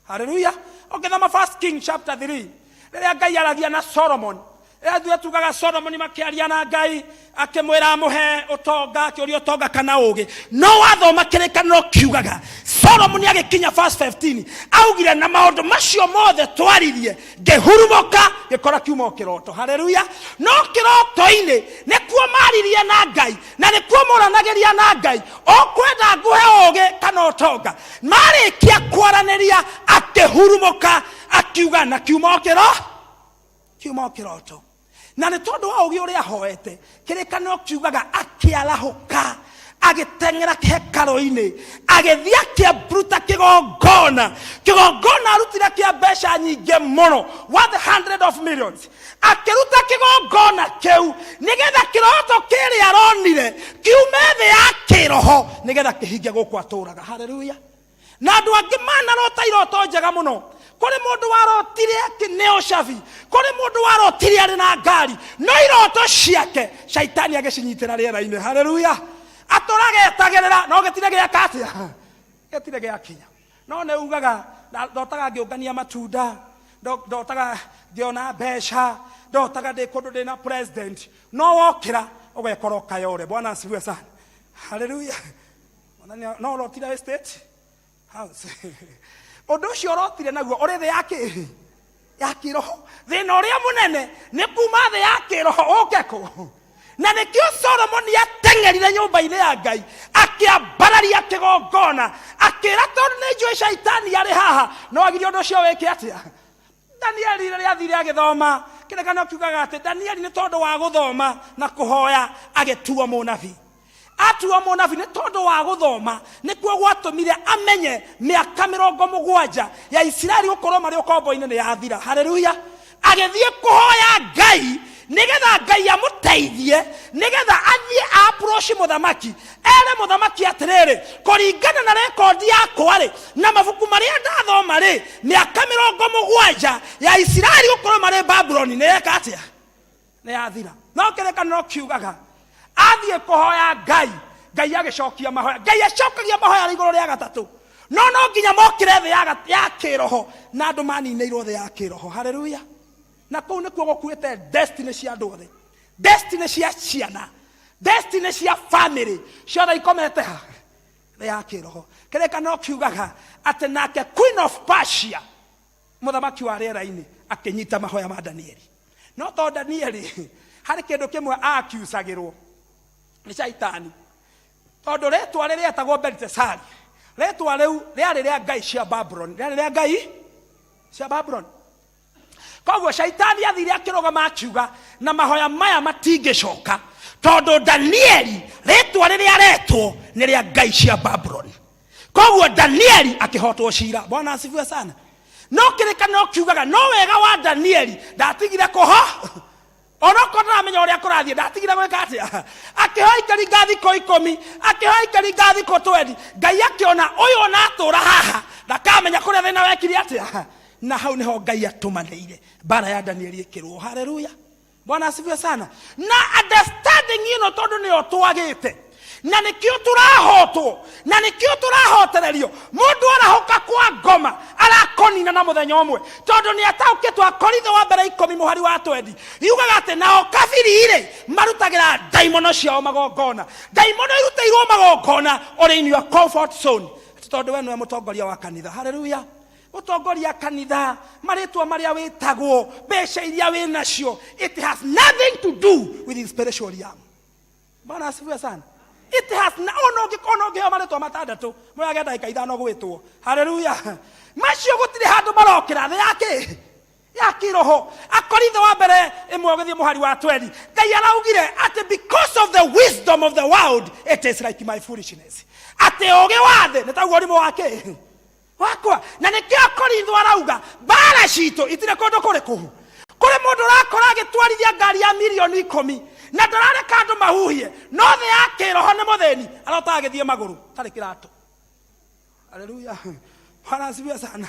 Haleluya. Ũngĩthoma First King chapter 3, rĩrĩa Ngai aragia na Solomon, rĩrĩa ithuĩ tugaga Solomon makĩaria na Ngai akĩmwĩra amũhe ũtonga, akĩũria ũtonga kana ũũgĩ, no wathoma kĩrĩkanĩro kiugaga Solomon agĩkinya verse 15 augire na maũndũ macio mothe twaririe ngĩhurumũka ngĩkora kiuma o kĩroto. Haleluya. No kĩroto-inĩ nĩkuo maririe na Ngai, na nĩkuo moranagĩria na Ngai, ũkwenda nguhe ũũgĩ kana ũtonga. Marĩkia kwaranĩria akĩhurumũka akiuga na kiuma o kĩro, kiuma o kĩroto. Na nĩ tondũ wa ũũgĩ ũrĩa ahoete, kĩrĩkanĩro kiugaga akĩarahũka agĩteng'era hekarũ-inĩ, agĩthiĩ akĩamburuta kĩgongona. Kĩgongona arutire kĩa mbeca nyingĩ mũno, worth hundred of millions. Akĩruta kĩgongona kĩu nĩgetha kĩroto kĩrĩa aronire kiume thĩ ya kĩroho nĩgetha kĩhinge gũkũ atũraga. Haleluya. Na andũ angĩ manarota iroto njega mũno. Kũrĩ mũndũ warotire akĩneo cabi, kũrĩ mũndũ warotire arĩ na ngari, no iroto ciake shaitani agĩcinyitĩra rĩera-inĩ. Haleluya. Atũraga etagĩrĩra, no gĩtirĩ gĩaka atĩa? Gĩtirĩ gĩakinya. No nĩ ugaga, ndotaga ngĩũngania matunda, ndotaga ngĩona mbeca, ndotaga ndĩ kũndũ ndĩ na president. No wokĩra ũgekora ũkayore. Bwana asifiwe sana. Haleluya. Mwathani, no ũrotire estate house. Ũndũ ũcio ũrotire naguo ũrĩ thĩ ya kĩ? Ya kĩroho. Thĩna ũrĩa mũnene nĩ kuma thĩ ya kĩroho ũke kũ? Na nĩkĩo Solomoni ateng'erire nyũmba-inĩ ya Ngai, akĩambararia kĩgongona, akĩra tondũ nĩ njũĩ shaitani arĩ haha, no agirie ũndũ ũcio wĩke atĩa? Danieli rĩrĩa athire agĩthoma, kĩrĩkanĩro kiugaga atĩ Danieli nĩ tondũ wa gũthoma na kũhoya agĩtuo mũnabii. Atuo mũnabii nĩ tondũ wa gũthoma nĩkuo gwatũmire amenye mĩaka 70 ya Isiraeli gũkorwo marĩ ũkombo-inĩ nĩ yathira. Haleluya. Agĩthiĩ kũhoya Ngai nĩgetha Ngai amũteithie nĩgetha athiĩ approach mũthamaki, ere mũthamaki atĩrĩrĩ, kũringana na rekondi yakwa rĩ na mabuku marĩa ndathoma rĩ, mĩaka 70 ya Isiraeli gũkorwo marĩ Babuloni nĩ yeka atĩa? Nĩ yathira. No kĩrĩkanĩro kiugaga athiĩ kũhoya Ngai, Ngai agĩcokia mahoya. Ngai acokagia mahoya arĩ igũrũ rĩa gatatũ, no no nginya mokĩre thĩ ya kĩroho, na andũ maninĩirwo thĩ ya kĩroho. Haleluya. Na kũu nĩkuo gũkuĩte destiny cia andũ othe, destiny cia ciana, destiny cia family ciothe ikomete ha thĩ ya kĩroho. Kĩrĩkanĩro kiugaga atĩ nake Queen of Persia, mũthamaki wa rĩera-inĩ, akĩnyita mahoya ma Danieli. No to Danieli, harĩ kĩndũ kĩmwe aakiucagĩrwo nĩ Shaitani, tondũ rĩtwa rĩrĩa etagwo Belitesari, rĩtwa rĩu rĩarĩ rĩa ngai cia Babuloni, rĩarĩ rĩa ngai cia Babuloni. Koguo Shaitani athire akĩrũgama akiuga, na mahoya maya matingĩcoka, tondũ Danieli rĩtwa rĩrĩa aretwo nĩ rĩa ngai cia Babuloni. Koguo Danieli akĩhotwo cira. Bwana asifiwe sana. No kĩrĩkanĩro kiugaga no wega wa Danieli ndatigire kũho, onokorwo ndaramenya ũrĩa kũrathiĩ, ndatigire gwĩka atĩa? Akĩhoya ikaringa thikũ 10, akĩhoya ikaringa thikũ 20. Ngai akĩona ũyũ ona atũra haha ndakamenya kũrĩa thĩna wekire atĩa. Na hau nĩho Ngai atũmanĩire mbara ya Danieli ĩkĩrwo. Haleluya. Bwana asifiwe sana. Na understanding ĩno tondũ nĩyo twagĩte, na nĩkĩo tũrahotwo, na nĩkĩo tũrahotererio. Mũndũ arahũka kwa ngoma arakonina na mũthenya ũmwe, tondũ nĩ ataũkĩtwo. Akorintho wa mbere 10 mũhari wa 20 yugaga atĩ nao kabiri-rĩ marutagĩra ndaimono ciao magongona. Ndaimono irutĩirwo magongona ũrĩ in your comfort zone, atĩ tondũ we nĩwe mũtongoria wa kanitha. Haleluya. Gũtongoria kanitha, marĩtwa marĩa wĩtagwo, mbeca iria wĩ nacio, it has nothing to do with the spiritual realm. Bwana asifiwe sana. It has na ona ũngĩ, ona ũngĩheo marĩtwa matandatũ moyage ndagĩka 5 gwĩtwo. Haleluya. Macio gũtirĩ handũ marokĩra thĩ ya kĩ? Ya kĩroho. Akorintho wa mbere 1 ũgĩthiĩ mũhari wa 20, Ngai araugire atĩ because of the wisdom of the world it is like my foolishness. Atĩ ũũgĩ wa thĩ nĩ taguo ũrimũ wa kĩ? Wakwa. Na nĩkĩo Akorintho arauga mbara citũ itirĩ kũndũ kũrĩkũ. Kũrĩ mũndũ ũrakora agĩtwarithia ngari ya mirioni 10 na ndarareka andũ mahuhie, no thĩ ya kĩroho nĩ mũthĩni, arotaga agĩthiĩ magũrũ tarĩ kĩratũ. Haleluya. Bwana asifiwe sana.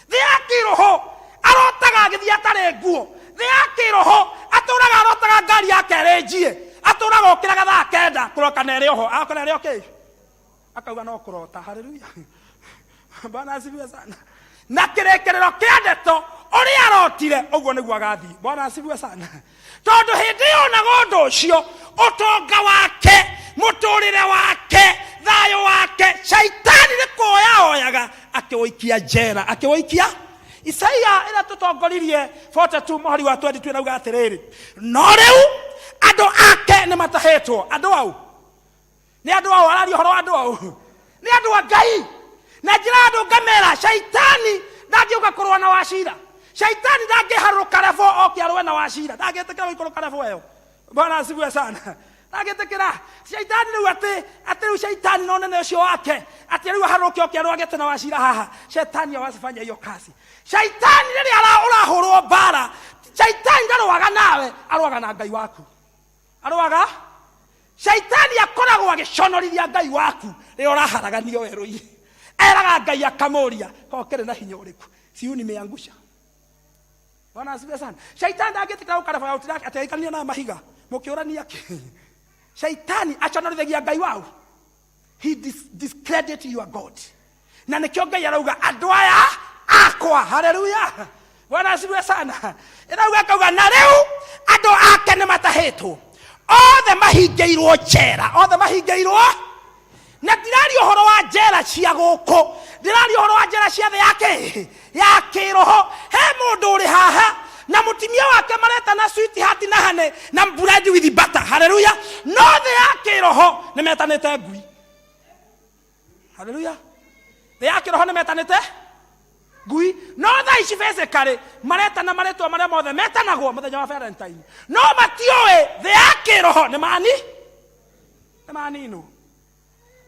Thĩ ya kĩroho arotaga agĩthiĩ atarĩ nguo. Thĩ ya kĩroho atũraga arotaga ngari yake ĩrĩ njiĩ, atũraga okĩraga thaa 9 kũroka na ĩrĩ oho, akona ĩrĩ okay, akauga no kũrota. Haleluya. Bwana asifiwe sana. Na kĩrĩkĩrĩro kĩa ndeto ũrĩa arotire ũguo nĩguo agathiĩ. Bwana asifiwe sana. Tondũ hĩndĩ ĩyo onaga ũndũ ũcio, ũtonga wake, mũtũrĩre wake, thayũ wake, Shaitani nĩ kuoya oyaga akĩwũikia njera, akĩwũikia. Isaia ĩrĩa tũtongoririe 42 mũhari wa 22 ĩrauga atĩrĩrĩ, no rĩu andũ ake nĩ matahĩtwo. Andũ au nĩ andũ ao, araria ũhoro wa andũ ao nĩ andũ a Ngai. Na njĩra andũ ngamera, Shaitani ndangĩũka kũrũa na Wacira, Shaitani ndangĩharũrũka rebo oke arũe na Wacira, ndangĩtĩkĩra gũikũrũka rebo ĩyo. Bwana asifiwe sana. Ndangĩtĩkĩra Shaitani rĩu atĩ rĩu Shaitani na ũnene ũcio wake atĩ rĩu aharũrũke oke arũagĩte na Wacira haha. Shetani hawezi hiyo kazi. Shaitani rĩrĩa ũrahũrwo mbara, Shaitani ndarũaga nawe, arũaga na Ngai waku. Arũaga Shaitani akoragwo agĩconorithia Ngai waku rĩrĩa ũraharaganio werũ-inĩ. Eraga Ngai akamũria, ko kĩrĩ na hinya ũrĩkũ? Siu nimeangusha. Bwana asifiwe sana. Shaitani ndangĩtĩkĩra gũkareba ya ũtirake atĩ aikarania na mahiga. Mũkĩũrania kĩ? Shaitani aconorithagia Ngai wau. He discredit your God. Na nĩkĩo Ngai arauga andũ aya akwa. Haleluya. Bwana asifiwe sana. Ĩrauga akauga na rĩu andũ ake nĩ matahĩtwo, othe mahingĩirwo njera, othe mahingĩirwo. Na ndiraria ũhoro wa njera cia gũkũ, ndiraria ũhoro wa njera cia thĩ ya kĩ? Ya kĩroho. He mũndũ ũrĩ haha na mũtumia wake maretana sweetheart na honey na bread with butter. Haleluya. No thĩ ya kĩroho nĩ metanĩte ngui. Haleluya. Thĩ ya kĩroho nĩ metanĩte ngui. No thaa ici physically maretana marĩtwa marĩa mothe metanagwo mũthenya wa Valentine, no matiũĩ thĩ ya kĩroho nĩ mani nĩ maninwo.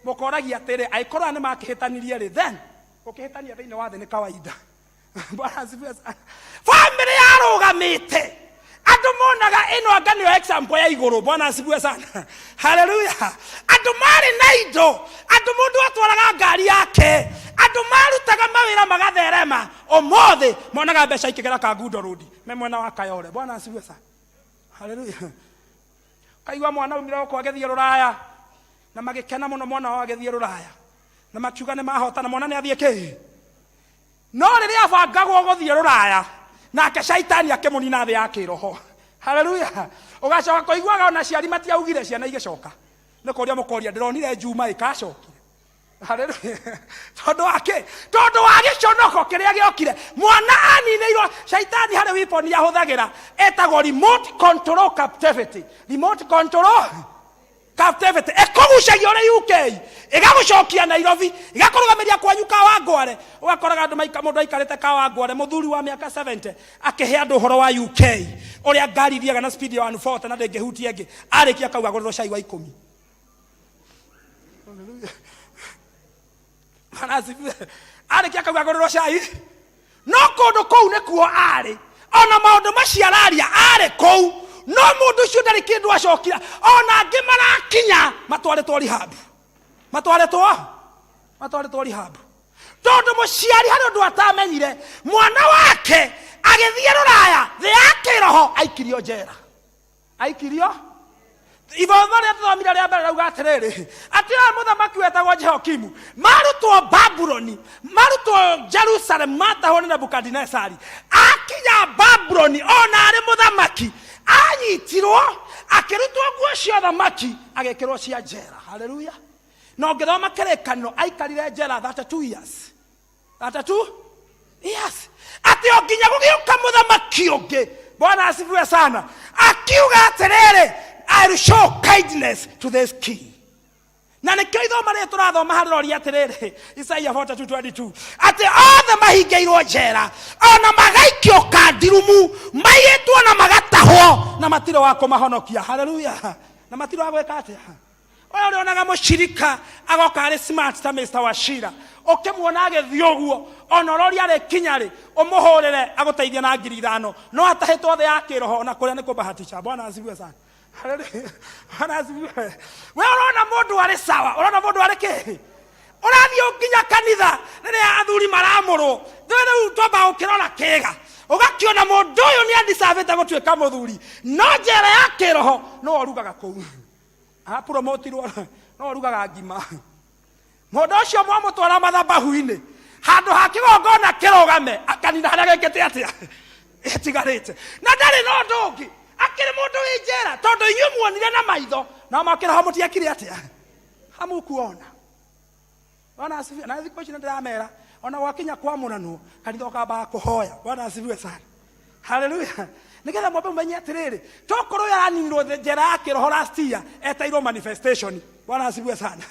Mũkoragia atĩrĩ, angĩkorwo aya nĩ makĩhĩtanirie rĩ, then gũkĩhĩtania thĩinĩ wa thĩ nĩ kawaida. Bwana asifiwe sana. Family yarũgamĩte, andũ monaga ĩno anga nĩyo example ya igũrũ. Bwana asifiwe sana. Haleluya. Andũ marĩ na indo, andũ mũndũ atwaraga ngari yake, andũ marutaga mawĩra magatherema. Ũmũthĩ monaga mbeca ikĩgera Kangundo Road me mwena wa Kayole. Bwana asifiwe sana. Haleluya. Kaigua mwana aumire gũkũ agĩthiĩ rũraya, na magĩkena mũno mwana wao agĩthiĩ rũraya, na makiuga nĩ mahotana, mwana nĩ athiĩ kĩ. No rĩrĩa abangagwo gũthiĩ rũraya, nake caitani akĩmũnina thĩ ya kĩroho. Haleluya. Ũgacoka kũiguaga ona aciari matiaugire ciana igĩcoka, nĩ kũria mũkoria, ndĩronire Juma ĩkacokire. Haleluya. Tondũ wa kĩ? Tondũ wa gĩconoko kĩrĩa gĩokire, mwana aninĩirwo. Caitani harĩ weapon ahũthagĩra ĩtagwo remote control captivity. Remote control captivity ĩkũgucagia ũrĩ UK, ĩgagũcokia Nairobi, ĩgakũrũgamĩria kwanyu Kawangware. Ũgakoraga andũ maika, mũndũ aikarĩte Kawangware, mũthuri wa mĩaka 70 akĩhe andũ ũhoro wa UK, ũrĩa ngari ithiaga na speed ya 140 na ndĩngĩhutia ĩngĩ. Arĩkia akauga agũrĩrwo cai wa 10. Bwana asifiwe. Arĩkia akauga agũrĩrwo cai, no kũndũ kũu nĩkuo arĩ, ona maũndũ macio araria arĩ kũu, no mũndũ ũcio ndarĩ kĩndũ acokire. Ona angĩ marakinya matwarĩtwo rehab, matwarĩtwo rehab, tondũ mũciari harĩ ũndũ atamenyire, mwana wake agĩthiĩ rũraya thĩ ya kĩroho aikirio njera, aikirio. Ithomo rĩrĩa tũthomire rĩa mbere rauga atĩrĩrĩ, atĩ ũyũ mũthamaki wetagwo Jehokimu, marutwo Babuloni, marutwo Jerusalem, matahwo nĩ Nebukadinesari, akinya Babuloni ona arĩ mũthamaki anyitirwo, akĩrutwo nguo cia ũthamaki, agĩkĩrwo cia njera. Haleluya. Na ũngĩthoma kĩrĩkanĩro, aikarire njera 32 years, 32 years, atĩ o nginya gũgĩũka mũthamaki ũngĩ. Bwana asifiwe sana. Akiuga atĩrĩrĩ, "I will show kindness to this king." Na nĩkĩo ithoma rĩrĩ tũrathoma harĩ roria atĩrĩrĩ, Isaia 42:22, atĩ othe mahingĩirwo njera, ona magaikio kandirumu, maiyĩtwo na magatahwo, na matirĩ wa kũmahonokia. Haleluya. Na matirĩ wa gwĩka atĩa? Ũyũ ũrĩonaga mũcirika agoka arĩ smart ta Mr. Wachira, ũkĩmuona agĩthiĩ ũguo, ona ũroria arĩkinya rĩ, ũmũhũrĩre agũteithie na 5,000, no atahĩtwo thĩ ya kĩroho, ona kũrĩa nĩ kũbahatisha. Bwana asifiwe sana. Haleluya. Bwana asifiwe. We ũrona mũndũ arĩ sawa, ũrona mũndũ arĩ kĩ, ũrathiĩ nginya kanitha rĩrĩa athuri maramũrwo, rĩu rĩu twambaga gũkĩrora kĩga, ũgakĩona mũndũ ũyũ nĩ andicabĩte gũtuĩka mũthuri, no njera ya kĩroho no ũrugaga kũu, apromotirwo no ũrugaga ngima. Mũndũ ũcio mwamũtwara mathabahu-inĩ, handũ ha kĩgongona kĩrũgame, akanina harĩa gĩkĩte atĩa ĩtigarĩte, na ndarĩ na ũndũ ũngĩ, akĩrĩ mũndũ wĩ njera, tondũ inyuĩ muonire na maitho, na makĩroho mũtiekire atĩa, hamukuona. Bwana asifiwe. Na thikũ ici nĩndĩramera, ona gwakinya kwamũranwo, kanitha ũkambaga kũhoya. Bwana asifiwe sana. Haleluya. Nĩgetha mwambe mũmenye atĩrĩrĩ, tokorwo ũyũ araninirwo njera ya kĩroho last year, etairwo manifestation. Bwana asifiwe sana.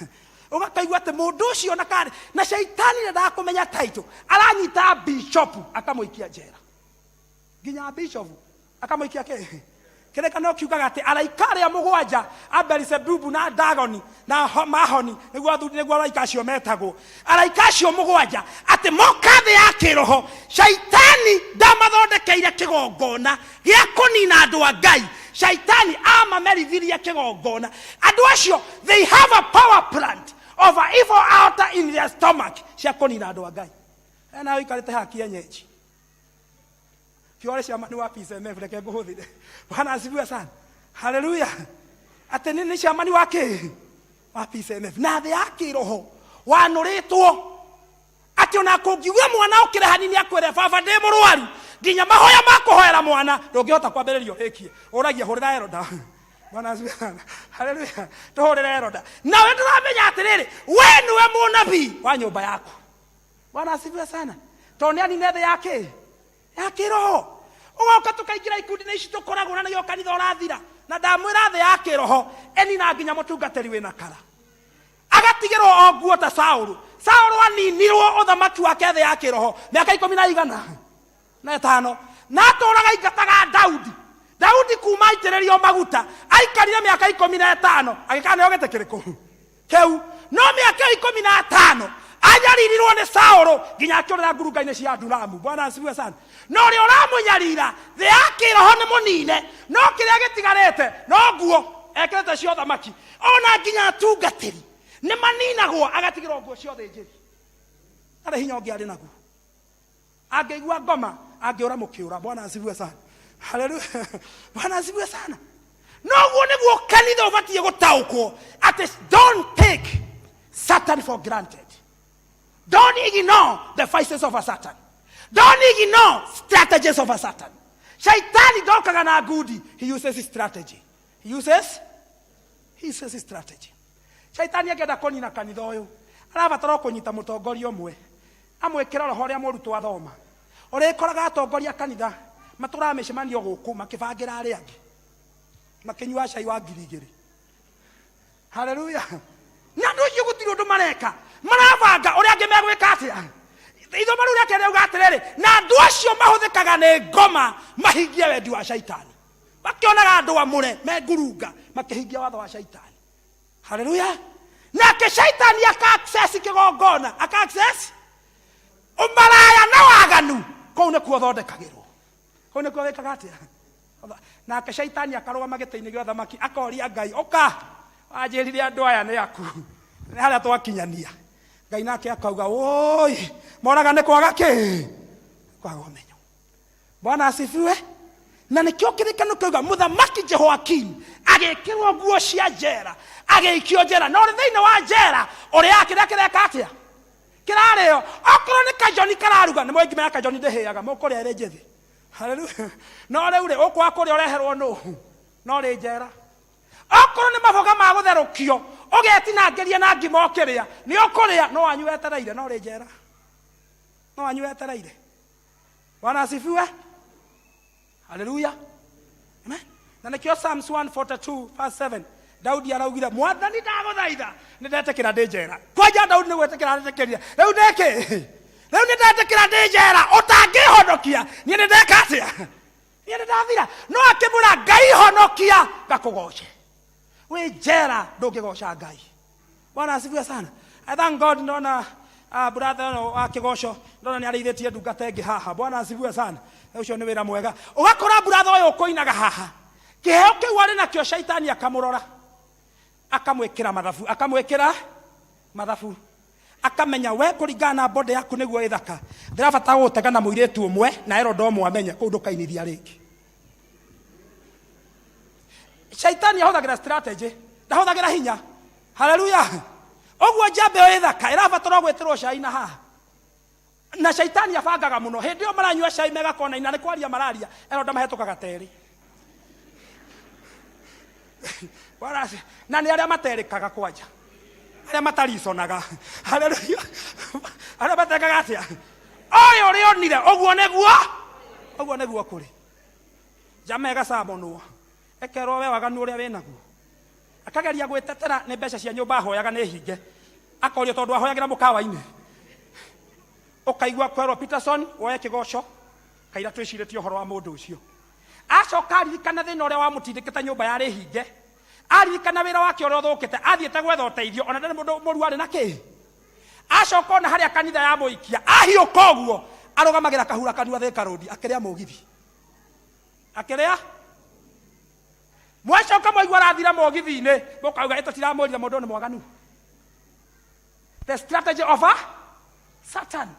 Ũgakaigua atĩ mũndũ ũcio na karĩ na shaitani ndendaga kũmenya title, aranyita bishop akamũikia njera, nginya bishop akamũikia kĩ. Kĩrĩkanĩro kiugaga atĩ araika arĩa mũgwanja a Beelzebubu na Dagoni na Mahoni, nĩguo athuri, nĩguo araika acio metagwo, araika acio mũgwanja, atĩ moka thĩ ya kĩroho, shaitani ndamathondekeire kĩgongona gĩa kũnina andũ a Ngai. Shaitani amamerithirie kĩgongona. Andũ acio, they have a power plant of a evil altar in their stomach cia kũnina andũ a Ngai. Ena ũikarĩte haha kienyeji kiore cia mani wa PCMF, reke ngũhũthĩre. Bwana asifiwe sana. Haleluya. Atĩ nĩ nĩ ciamani wa kĩ wa PCMF, na thĩ ya kĩroho wanũrĩtwo atĩ ona kũngiuga mwana ũkĩre hanini akwĩre, "Baba, ndĩ mũrwaru," nginya mahoya ma kũhoera mwana ndũngĩhota kwambĩrĩria ũrĩkie, ũragia, "Hũrĩra elder." Bwana asifiwe sana. Haleluya. Tũhũrĩre elder. Nawe ndũramenya atĩrĩrĩ, we nĩwe mũnabii wa nyũmba yaku. Bwana asifiwe sana. Tondũ nĩ anine thĩ ya kĩ ya kĩroho, ũgoka tũkaingĩra ikundi-inĩ ici tũkoragwo na nĩgĩo kanitha ũrathira. Na ndamwĩra thĩ ya kĩroho ĩnina nginya mũtungatĩri wĩna kara, agatigĩrwo o nguo ta Saũlũ. Saũlũ aninirwo ũthamaki wake thĩ ya kĩroho mĩaka 15, na atũraga aingataga Daudi. Daudi kuma aitĩrĩrio maguta aikarire mĩaka 15 agĩkaneo gĩtĩ kĩrĩkũ kĩu. No mĩaka ĩyo 15 anyaririrwo nĩ Saũlũ nginya akĩũrĩra ngurunga-inĩ cia Adulamu. Bwana asifiwe sana. Na ũrĩa ũramũnyarira thĩ ya kĩroho nĩ mũnine, no kĩrĩa gĩtigarĩte no nguo ekĩrĩte cia ũthamaki. Ona nginya atungatĩri nĩ maninagwo, agatigĩrwo nguo cia ũthĩnjĩri. Ndarĩ hinya ũngĩ arĩ naguo. Angĩigua ngoma angĩũra mũkĩũra. Bwana asifiwe sana. Haleluya. Bwana asifiwe sana. Noguo nĩguo kanitha ũbatiĩ gũtaũkwo atĩ don't take Satan for granted. Don't ignore the vices of a Satan. Don't ignore strategies of a Satan. Shaitani ndokaga na ngundi. He uses strategy. He uses strategy. Shaitani angĩenda kũnina kanitha ũyũ, arabatara o kũnyita mũtongoria ũmwe, amwĩkĩre roho ũrĩa mũru twathoma. Ũrĩkoraga atongoria a kanitha matũraga mĩcemanio gũkũ makĩbangĩra arĩa angĩ, makĩnyua cai wa 2000. Haleluya. Na andũ acio gũtirĩ ũndũ mareka, marabanga ũrĩa angĩ megwĩka atĩa. Ithomo rĩu rĩake rĩauga atĩrĩrĩ, na andũ acio mahũthĩkaga nĩ ngoma mahingie wendi wa shaitani. Makĩonaga andũ amũre me ngurunga makĩhingia watho wa shaitani. Haleluya. Nake shaitani aka access kĩgongona, aka access ũmaraya na waganu, kũu nĩkuo thondekagĩrwo, kũu nĩkuo wĩkaga atĩa. Nake shaitani akarũgama gĩtĩ-inĩ gĩa ũthamaki akoria Ngai, ũka wanjĩrire andũ aya nĩ aku, nĩ harĩa twakinyania. Ngai nake akauga, woi, moraga nĩ kwaga kĩ? Kwaga ũmenyo. Bwana asifiwe. Na nĩkĩo kĩrĩkanĩro kĩauga mũthamaki Jehoiakim agĩkĩrwo nguo cia njera, agĩikio njera, na ũrĩ thĩinĩ wa njera ũrĩaga kĩrĩa kĩreka atĩa? Kĩrarĩo. Okorwo nĩ kajoni kararuga, nĩ mũĩ ngima ya kajoni ndĩhĩaga, mũkũrĩa ĩrĩ njĩthĩ. Haleluya. No rĩu rĩ, ũkwaga kũrĩa ũreherwo nũ? No rĩ njera. Okorwo nĩ maboga ma gũtherũkio, ũgetinangĩria na ngima ũkĩrĩa, nĩ ũkũrĩa, no wanyu wetereire, no rĩ njera. No wanyu wetereire. Bwana asifiwe. Haleluya. Amen. Na nĩkĩo Psalms 142 verse 7 Daudi araugire, Mwathani ndagũthaitha, nĩ ndetĩkĩra ndĩ njera. Kwanja Daudi nĩ gwĩtĩkĩra aretĩkĩria. Rĩu ndĩkĩ? Rĩu nĩ ndetĩkĩra ndĩ njera, ũtangĩhonokia niĩ nĩ ndeka atĩa? Niĩ nĩ ndathira. No akĩmwĩra Ngai honokia ngakũgoce. Wĩ njera ndũngĩgoca Ngai. Bwana asifiwe sana. I thank God ndona brother ũyũ wa kĩgoco ndona nĩ arĩithĩtie ndungata ĩngĩ haha. Bwana asifiwe sana. Ũcio nĩ wĩra mwega. Ũgakora brother ũyũ ũkũinaga haha, kĩheo kĩu arĩ nakĩo shaitani akamũrora, akamwĩkĩra mathabu, akamwĩkĩra mathabu, akamenya we kũringana na body yaku nĩguo ĩthaka, ndĩrabatara gũgũtega na mũirĩtu ũmwe na ero ndo amenye kũu ndũkainithia rĩngĩ. Shaitani ahũthagĩra strategy, ndahũthagĩra hinya. Haleluya. Ũguo njamba ĩyo ĩthaka ĩrabatara gwĩtĩrwo cai na haha, na shaitani abangaga mũno. Hĩndĩ ĩyo maranyua cai megakona na nĩ kwaria mararia, ero ndamahetũkaga terĩ. Na nĩ arĩa materĩkaga kwanja, arĩa matariconaga. Haleluya. Arĩa matekaga atĩa? Ũyũ ũrĩonire ũguo nĩguo, ũguo nĩguo kũrĩ. Njama ĩgacamonwo, ĩkerwo we waganu ũrĩa wĩnaguo. Akageria gwĩtetera nĩ mbeca cia nyũmba ahoyaga nĩ hinge, akorio tondũ ahoyagĩra mũkawa-inĩ. Ũkaigua kwerwo Peterson woe kĩgoco, kaira twĩcirĩtie ũhoro wa mũndũ ũcio. Acoka aririkana thĩna ũrĩa wamũtindĩkĩte nyũmba yarĩ hinge, aririkana wĩra wake ũrĩa ũthũkĩte, athiĩte gwetha ũteithio, ona ndarĩ mũndũ mũru arĩ na kĩ. Acoka ona harĩa kanitha ya mũikia, ahiũka ũguo, arũgamagĩra kahura kanua Thika Road, akĩrĩa mũgithi. Akĩrĩa? Mwacoka mwaigua arathira mũgithi-inĩ, mũkauga ĩ tũtiramwĩrire mũndũ nĩ mwaganu. The strategy of a Satan.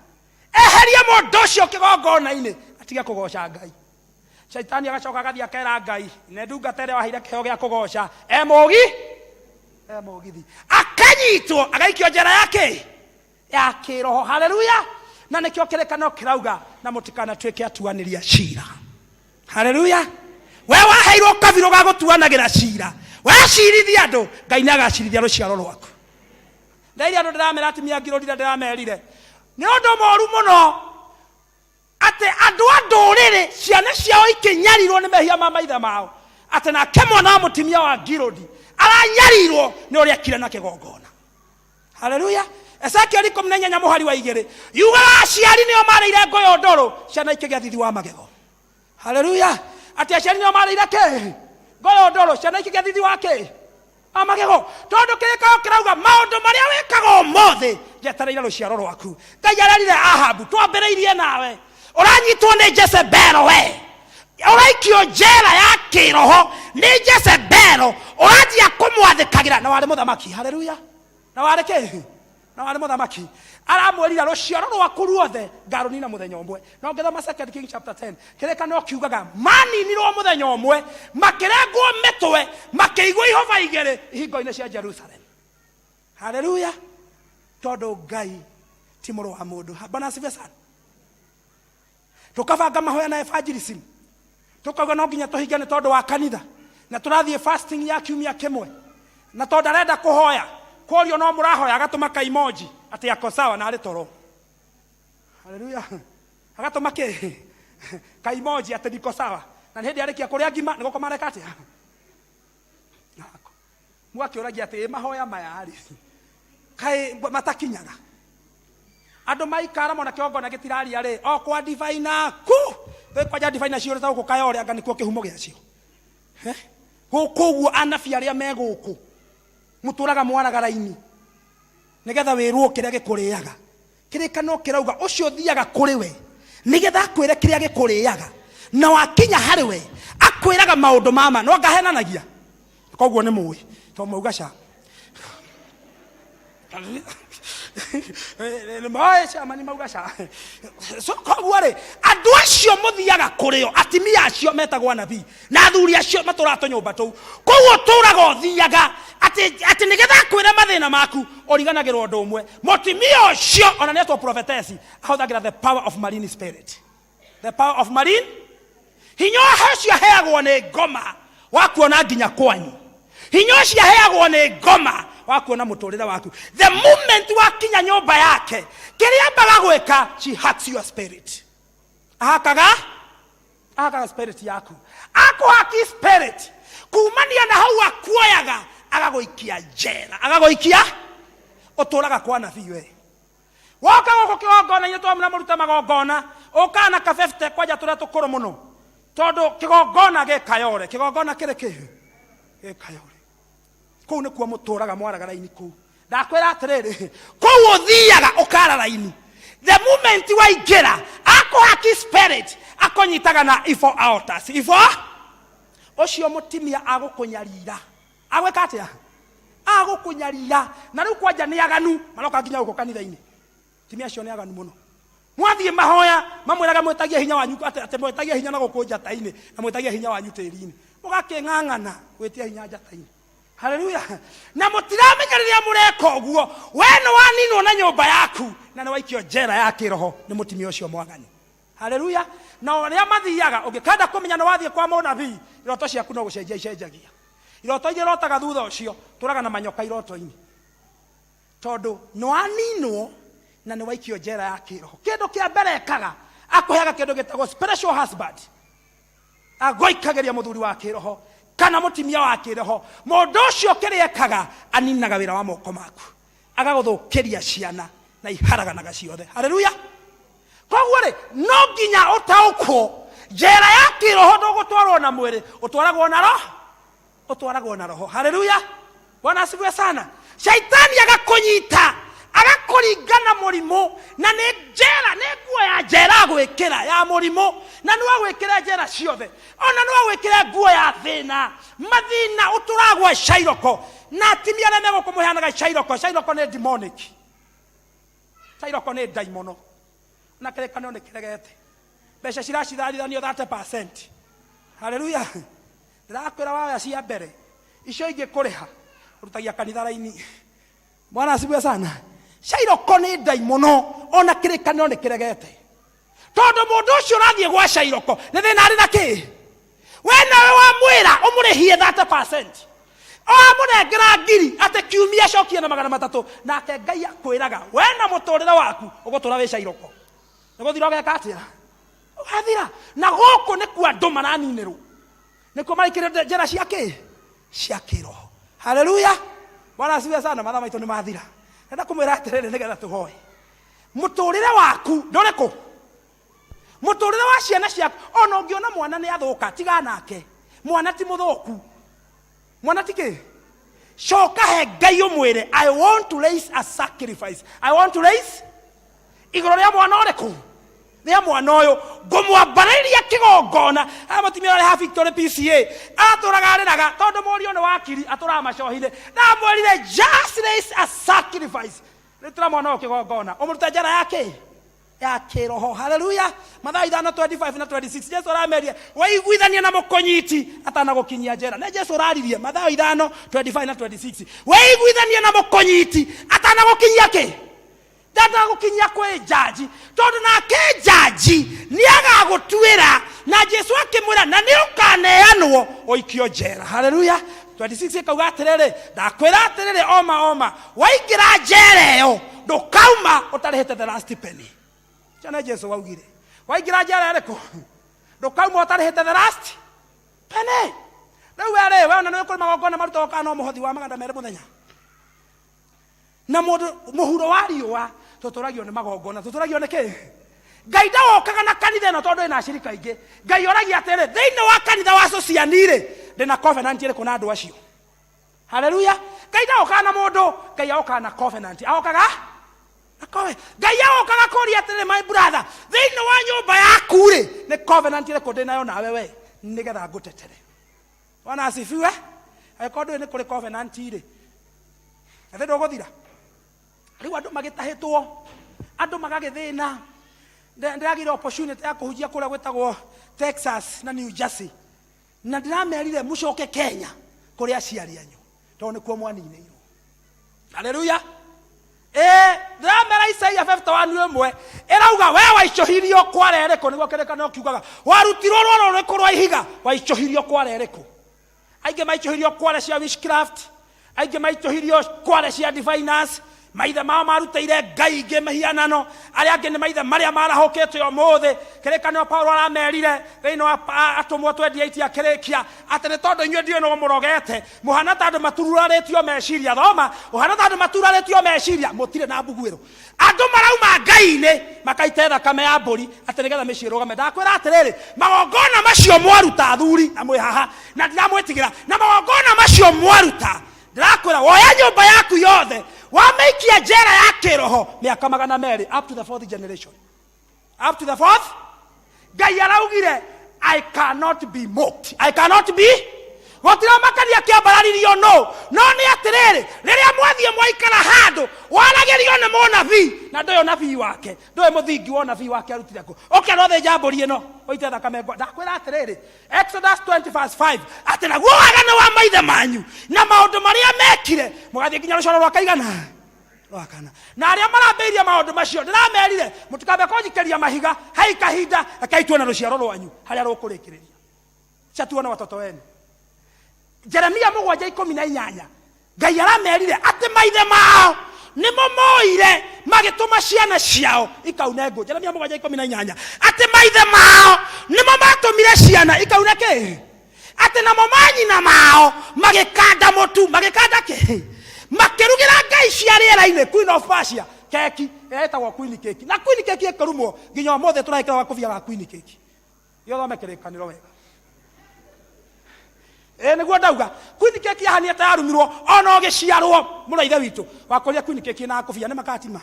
Eheria mũndũ ũcio kĩgongona-inĩ, atige kũgoca Ngai. Shaitani agacoka agathiĩ akera Ngai, nĩ ndungata ĩrĩa waheire kĩheo gĩa kũgoca, e mũgi? E mũgithi. Akanyitwo, agaikio njera ya kĩ? Ya kĩroho. Haleluya. Na nĩkĩo kĩrĩkanĩro kĩrauga, na mũtikanatuĩke atuanĩri a cira. Haleluya. We waheirwo kabirũ ga gũtuanagĩra cira, wacirithia andũ, Ngai nĩ agacirithia rũciaro rwaku. Ndeire andũ ndĩramera atumia ngirũrire, ndĩramerire nĩ ũndũ mũru mũno atĩ andũ a ndũrĩrĩ ciana ciao ikĩnyarirwo nĩ mehia ma maithe mao, atĩ nake mwana wa mũtumia wa Ngirũndi aranyarirwo nĩ ũrĩa ekire na kĩgongona. Haleluya. Ezekiel 18 mũhari wa 2 yugaga aciari nĩo marĩire ngũyũ ndũrũ, ciana ikĩgĩa thithi wa magego. Haleluya. Atĩ aciari nĩo marĩire kĩ? Ngũyũ ndũrũ, ciana ikĩgĩa thithi wa kĩ? Amagego tondũ kĩrĩkao kĩrauga maũndũ marĩa wĩkaga ũmũthĩ njetereire rũciaro rwaku. Ngai arerire Ahabu, twambĩrĩirie nawe, ũranyitwo nĩ Jezebelo, we ũraikio njera ya kĩroho nĩ Jezebelo, ũranjia kũmwathĩkagĩra na warĩ mũthamaki. Haleluya! Na warĩ kĩ? Na warĩ mũthamaki. Aramwĩrire rũciaro rwaku ruothe ngarũnina mũthenya ũmwe. Na ũngĩthoma Second King chapter 10, kĩrĩkanĩro kiugaga maninirwo mũthenya ũmwe, makĩrengwo mĩtwe, makĩigwo ihũba igĩrĩ ihingo-inĩ cia Jerusalem. Haleluya! Tondũ Ngai ti mũrũ wa mũndũ. Bwana asifiwe sana. Tukabanga mahoya na evangelism, tukauga no nginya tũhinge nĩ tondũ wa kanitha, na tũrathiĩ fasting ya kiumia kĩmwe, na tondũ arenda kũhoya kũrio no mũrahoya, agatũma ka emoji atĩ ako sawa na arĩ toro. Haleluya! Agatũma kĩ ka emoji atĩ niko sawa, na nĩ hĩndĩ arĩkia kũrĩa ngima nĩ gũkoma areka atĩa. Mwakĩũragia atĩ ĩ mahoya maya rĩ kaĩ matakinyaga andũ maikara mona kĩgongona gĩtiraria rĩ o kwa divaina ku twĩ kwanja divaina ciũrĩte gũkũ Kayore anga nĩkuo kĩhumo gĩacio. Gũkũ ũguo anabii arĩa me gũkũ mũtũraga mwaraga raini nĩgetha wĩrwo kĩrĩa gĩkũrĩaga. Kĩrĩkanĩro kĩrauga ũcio ũthiaga kũrĩ we nĩgetha akwĩre kĩrĩa gĩkũrĩaga, na wakinya harĩ we akwĩraga maũndũ ma ma, no ngahenanagia. Koguo nĩ mũĩ to mauga ca moĩ cama nĩ mauga ca. So koguo rĩ, andũ acio mũthiaga kũrĩ o, atimia acio metagwo anabii na athuri acio matũraga tũnyũmba tũu, koguo ũtũraga ũthiaga atĩ atĩ nĩgetha akwĩre mathĩna maku, ũriganagĩrwo ũndũ ũmwe. Mũtimia ũcio ona nĩ etwo prophetess, ahũthagĩra the power of marine spirit, the power of marine hinya ũcio aheagwo nĩ ngoma wa kuona nginya kwanyu, hinya ũcio aheagwo nĩ ngoma wa kuona mũtũrĩre waku. The moment wakinya nyũmba yake, kĩrĩa ambaga gwĩka, she hacks your spirit. Ahakaga ahakaga spirit yaku, akũhaki spirit kumania na hau akuoyaga agagũikia njera, agagũikia ũtũraga kwa nabii. We woka gũkũ kĩgongona-inĩ twamũra mũrute magongona, ũkaga na kabebte kwanja tũrĩa tũkũrũ mũno, tondũ kĩgongona gĩkayore, kĩgongona kĩrĩ kĩ gĩkayore kũu nĩkuo mũtũraga mwaraga raini kũu. Ndakwĩra atĩrĩrĩ, kũu ũthiaga ũkara raini, the moment waingĩra akũhaki spirit, akũnyitaga na ifo altars ifo ũcio mũtimia agũkũnyarira, agwĩka atĩa? Agũkũnyarira. Na rĩu kwanja nĩ aganu maroka nginya gũkũ kanitha-inĩ. Atumia acio nĩ aganu mũno. Mwathiĩ mahoya mamwĩraga mwĩtagie hinya wanyu, atĩ atĩ mwĩtagie hinya na gũkũ njata-inĩ, na mwĩtagie hinya wanyu tĩri-inĩ, mũgakĩng'ang'ana gwĩtia hinya njata-inĩ. Haleluya! Na mũtiramenya rĩrĩa mũreka ũguo, we nĩ waninwo na nyũmba yaku, na nĩ waikio njera ya kĩroho nĩ mũtumia ũcio mwaganu. Haleluya! Na ũrĩa mathiaga, ũngĩkenda kũmenya nĩ wathiĩ kwa mũnabii, iroto ciaku no gũcenjia icenjagia. Iroto iria ũrotaga thutha ũcio, tũraga na manyoka iroto-inĩ, tondũ nĩ waninwo na nĩ waikio njera ya kĩroho. Kĩndũ kĩa mbere ekaga, akũheaga kĩndũ gĩtagwo spiritual husband, agũikagĩria mũthuri wa kĩroho kana mũtimia wa kĩroho. Mũndũ ũcio kĩrĩa ekaga, aninaga wĩra wa moko maku, agagũthũkĩria ciana na iharaganaga ciothe. Haleluya! Koguo rĩ, no nginya ũtaũkwo njera ya kĩroho ndũgũtwarwo na mwĩrĩ, ũtwaragwo na roho, ũtwaragwo na roho. Haleluya! Bwana asifiwe sana. Shaitani agakũnyita, agakũringa na mũrimũ, na nĩ njera, nĩ nguo ya njera agwĩkĩra ya mũrimũ, na no agwĩkĩre njera ciothe, ona no agwĩkĩre nguo ya thĩna, mathĩna ũtũragwo cairoko. Na atimia arĩa megũkũ mũheanaga cairoko, cairoko nĩ demonic, cairoko nĩ ndaimono, na kĩrĩkanĩro nĩ kĩregete mbeca ciracitharithanio 30%. Haleluya! Ndĩrakwĩra waya cia mbere, icio ingĩ kũrĩha ũrutagia kanitha raini. Bwana asifiwe sana. Cairoko nĩ ndaimono, ona kĩrĩkanĩro nĩ kĩregete, tondũ mũndũ ũcio ũrathiĩ gwa cairoko nĩ thĩna arĩ na kĩ, we nawe wamwĩra ũmũrĩhie 30%, wamũnengera ngiri atĩ kiumia acokie na 300, nake Ngai akwĩraga we na mũtũrĩre waku ũgũtũra wĩ cairoko, nĩ gũthira ũgeka atĩa? Ũgathira. Na gũkũ nĩkuo andũ maraninĩrwo, nĩkuo maraikĩrĩte njĩra cia kĩ cia kĩroho. Haleluya! Bwana asifiwe sana. Mathaa maitũ nĩ mathira. Ndenda kũmwĩra atĩrĩrĩ, nĩgetha tũhoe, mũtũrĩre waku ndũrĩkũ, mũtũrĩre wa ciana ciaku, ona ũngĩona mwana nĩ athũka, tiga nake. Mwana ti mũthũku, mwana ti kĩ. Coka he Ngai ũmwĩre, I want to raise a sacrifice. I want to raise igũrũ rĩa mwana ũrĩkũ? Rĩa mwana ũyũ ngũmwambarĩria kĩgongona. Aya mũtumia ũrĩa ha Victory PCA atũraga arĩraga tondũ mũriũ nĩ wakiri atũraga macohi-inĩ. Ndamwĩrire just raise a sacrifice. Rutĩra mwana ũyũ kĩgongona ũmũrute njara ya kĩ? Ya kĩroho. Haleluya. Mathayo 5:25 na 26, Jesu arameria waiguithania na mũkũnyiti atanagũkinyia njera. Nĩ Jesu ũraririe. Mathayo 5:25 na 26, waiguithania na mũkũnyiti atanagũkinyia kĩ? Ndatagũkinyia kwĩ njanji, tondũ nake njanji nĩ agagũtuĩra. Na Jesu akĩmwĩra na nĩ ũkaneanwo ũikio njera. Haleluya. 26 ĩkauga atĩrĩrĩ, ndakwĩra atĩrĩrĩ, oma oma, waingĩra njera ĩyo ndũkauma ũtarĩhĩte the last penny. Ũcio nĩ Jesu waugire, waingĩra njera ĩrĩkũ ndũkauma ũtarĩhĩte the last penny. Rĩu we rĩ, we ona nĩ kũrĩ magongona marutagwo kana no mũhothi wa 200 mũthenya na mũndũ mũhuro wa riũa. Tũtũragio nĩ magongona, tũtũragio nĩ kĩ? Ngai ndawokaga na kanitha ĩno tondũ ĩna acirika aingĩ. Ngai oragia atĩrĩ, thĩinĩ wa kanitha wa Sociani rĩ, ndĩna covenant ĩrĩkũ na andũ acio? Haleluya. Ngai ndaũkaga na mũndũ, Ngai aũkaga na covenant. Aũkaga na covenant. Ngai aũkaga kũria atĩrĩrĩ, my brother, thĩinĩ wa nyũmba yaku rĩ, nĩ covenant ĩrĩkũ ndĩ nayo nawe we, nĩgetha ngũtetere? Bwana asifiwe. Angĩkorwo ndũĩ nĩ kũrĩ covenant rĩ, ethĩ ndũgũthira. Rĩu andũ magĩtahĩtwo, andũ magagĩthĩna. Ndĩragĩire opportunity ya kũhunjia kũrĩa gwĩtagwo Texas na New Jersey, na ndĩramerire mũcoke Kenya kũrĩ aciari anyu tondũ nĩkuo mwaninĩirwo. Haleluya. Ĩĩ, ndĩramera Isaia 51:1 ĩrauga we waicũhirio kware ĩrĩkũ? Nĩguo kĩrĩkanĩro kiugaga warutirwo rwaro rũrĩkũ rwa ihiga? Waicũhirio kware ĩrĩkũ? Aingĩ maicũhirio kware cia witchcraft, aingĩ maicũhirio kware cia diviners. Maithe mao marutĩire ngai ingĩ mĩhianano, arĩa angĩ nĩ maithe marĩa marahũkĩte ũmũthĩ. Kĩrĩkanĩro Paulo aramerire thĩinĩ wa atũmwo 28 akĩrĩkia atĩ nĩ tondũ inyuĩ ndiũĩ nũ mũrogete, mũhana ta andũ matururarĩtio meciria. Thoma, ũhana ta andũ maturarĩtio meciria, mũtirĩ na mbuguĩro. Andũ marauma ngai-inĩ makaite thakame ya mbũri atĩ nĩgetha mĩciĩ ĩrũgame. Ndakwĩra atĩrĩrĩ, magongona macio mwaruta athuri na mwĩ haha na ndiramwĩtigĩra, na magongona macio mwaruta, ndĩrakwĩra woya nyũmba yaku yothe wamĩikia njera ya kĩroho mĩaka 200, up to the fourth generation, up to the fourth. Ngai araugire, I cannot be mocked, I cannot be. Gũtiramakania kĩambararirio no no nĩ atĩrĩrĩ, rĩrĩa mwathiĩ mwaikara handũ waragĩrio nĩ mũnabii na ndũĩ ũnabii wake, ndũĩ mũthingi wa ũnabii wake arutire kũ, ũkerwo thĩnja mbũri ĩno ũite thakame ngwa. Ndakwĩra atĩrĩrĩ, Exodus 20 verse 5, atĩ naguo waganu wa maithe manyu na maũndũ marĩa mekire mũgathiĩ nginya rũcoro rwa kaigana rwa kana. Na arĩa marambĩrĩria maũndũ macio ndĩramerire mũtikambe kũnjikĩria mahiga hai kahinda, rekei tuone rũciaro rwanyu harĩa rũkũrĩkĩrĩria. Cha tuone watoto wenu. Jeremia 7:18, Ngai aramerire atĩ maithe mao nĩmo moire magĩtũma ciana ciao ikaune ngũ. Jeremia 7:18, atĩ maithe mao nĩmo matũmire ciana ikaune kĩ? Atĩ namo manyina mao magĩkanda mũtu, magĩkanda kĩ? Makĩrugĩra ngai cia rĩera-inĩ, Queen of Persia, keki ĩrĩa ĩtagwo queen cake. Na queen cake ĩkĩrumwo nginya ũmũthĩ tũraĩkĩra gakũbia ga queen cake. Gĩthome kĩrĩkanĩro wega. Ĩ nĩguo ndauga queen cake yahania ta yarumirwo ona ũgĩciarwo. Mũrũ wa ithe witũ wakũria queen cake na gakũbia nĩ makatima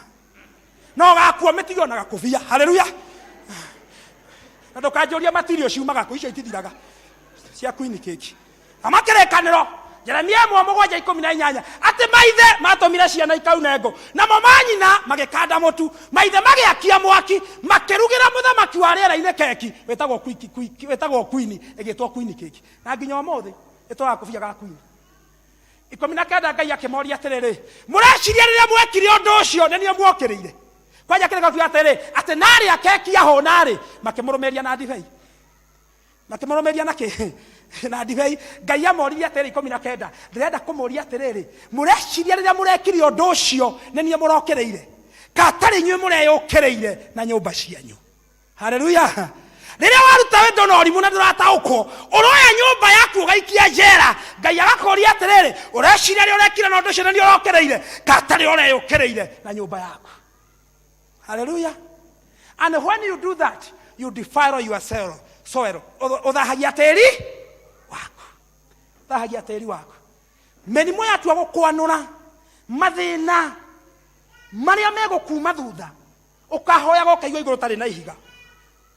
no gakua mĩtigio na gakũbia. Haleluya. Na ndũkanjũrie matirio ciumaga kũ, icio itithiraga cia queen cake. Ama kĩrĩkanĩro Jeremia 1:7-18, atĩ maithe matũmire ciana ikaune ngũ, namo manyina magĩkanda mũtu, maithe magĩakia mwaki makĩrugĩra mũthamaki wa rĩera-inĩ keki wĩtagwo wĩtagwo queen, ĩgĩtwo queen cake, na nginya ũmũthĩ ĩtũraga kũbia ga queen. 19, Ngai akĩmoria atĩrĩrĩ, mũreciria rĩrĩa mwekire ũndũ ũcio nĩ niĩ muokĩrĩire? Kwanja kĩrĩko kiuga atĩrĩ, atĩ narĩa keki ahũna-rĩ, makĩmũrũmĩria na ndibei, makĩmũrũmĩria na kĩ? Na ndibei. Ngai amoririe atĩrĩ, 19, ndĩrenda kũmũria atĩrĩrĩ, mũreciria rĩrĩa mũrekire ũndũ ũcio nĩ niĩ mũrokĩrĩire, ka tarĩ inyuĩ mũreyũkĩrĩire na nyũmba cianyu? Haleluya. Rĩrĩa waruta wendo na ũrimũ na ndũrataũkwo, ũroya nyũmba yaku ũgaikia njera. Ngai agakũria atĩrĩrĩ, ũreciria rĩrĩa ũrekire na ũndũ ũcio nĩ niĩ ũrokĩrĩire, ka tarĩ ũreyũkĩrĩire na nyũmba yaku? Haleluya. And when you do that, you defile yourself soil. Ũthahagia tĩri waku, ũthahagia tĩri waku. Mĩrimũ yatua gũkwanũra, mathĩna marĩa megũkuma thutha, ũkahoyaga ũkaigua igũrũ tarĩ na ihiga.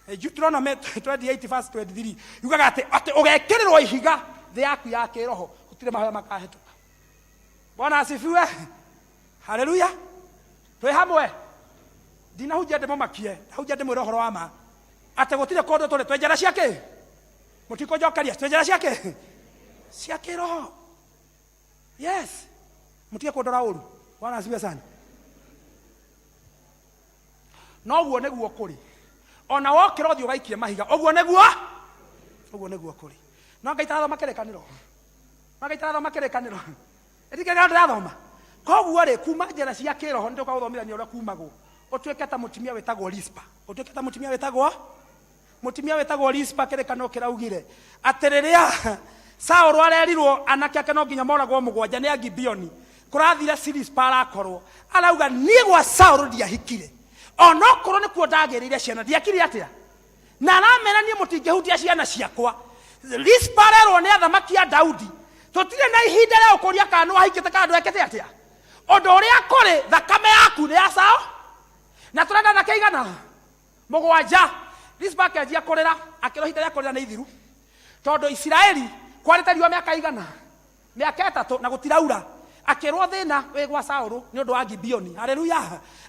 Deuteronomy 28 verse 23 yugaga atĩ atĩ ũgekĩrĩrwo ihiga thĩ yaku ya kĩroho, gũtirĩ mahoya makahĩtũka. Bwana asifiwe, haleluya. Twĩ hamwe, ndinahunjia ndĩmũmakie, ndahunjia ndĩmwĩre ũhoro wa ma atĩ gũtirĩ kũndũ tũrĩ, twĩ njara cia kĩ, mũtikũnjokeria, twĩ njara cia kĩ, cia kĩroho. Yes, mũtige kũndora ũru. Bwana asifiwe sana. Noguo nĩguo kũrĩ, ona wokĩra ũthiĩ ũgaikie mahiga, ũguo nĩguo, ũguo nĩguo kũrĩ. No Ngai tarathoma kĩrĩkanĩro, no Ngai tarathoma kĩrĩkanĩro, ĩtikĩrĩkanĩro ndĩrathoma. Koguo rĩ, kuma njĩra cia kĩroho nĩ tũka gũthomithania ũrĩa kumagwo, ũtuĩke ta mũtumia wĩtagwo Rispa, ũtuĩke ta mũtumia wĩtagwo, mũtumia wĩtagwo Rispa. Kĩrĩkanĩro kĩraugire atĩ rĩrĩa Saũlũ arerirwo anake ake no nginya moragwo mũgwanja nĩ Agibeoni, kũrathire si Rispa arakorwo arauga niĩ gwa Saũlũ ndiahikire, onokorwo nĩkuo ndagĩrĩire ciana, ndiakire atĩa? Na aramera niĩ mũtingĩhutia ciana ciakwa. Rispa arerwo nĩ athamaki a Daudi, tũtirĩ na ihinda rĩa gũkũria kana nĩwahikĩte kana ndwekĩte atĩa, ũndũ ũrĩa kũrĩ thakame yaku nĩ ya Saũlũ, na tũrenda anake igana mũgwanja. Rispa akĩanjia kũrĩra, akĩrwo ihinda rĩa kũrĩra nĩ ithiru, tondũ Isiraeli kwarĩte riũa mĩaka igana, mĩaka ĩtatũ na gũtiraura. Akĩrwo thĩna wĩ gwa Saũlũ nĩ ũndũ wa Gibeoni. Haleluya.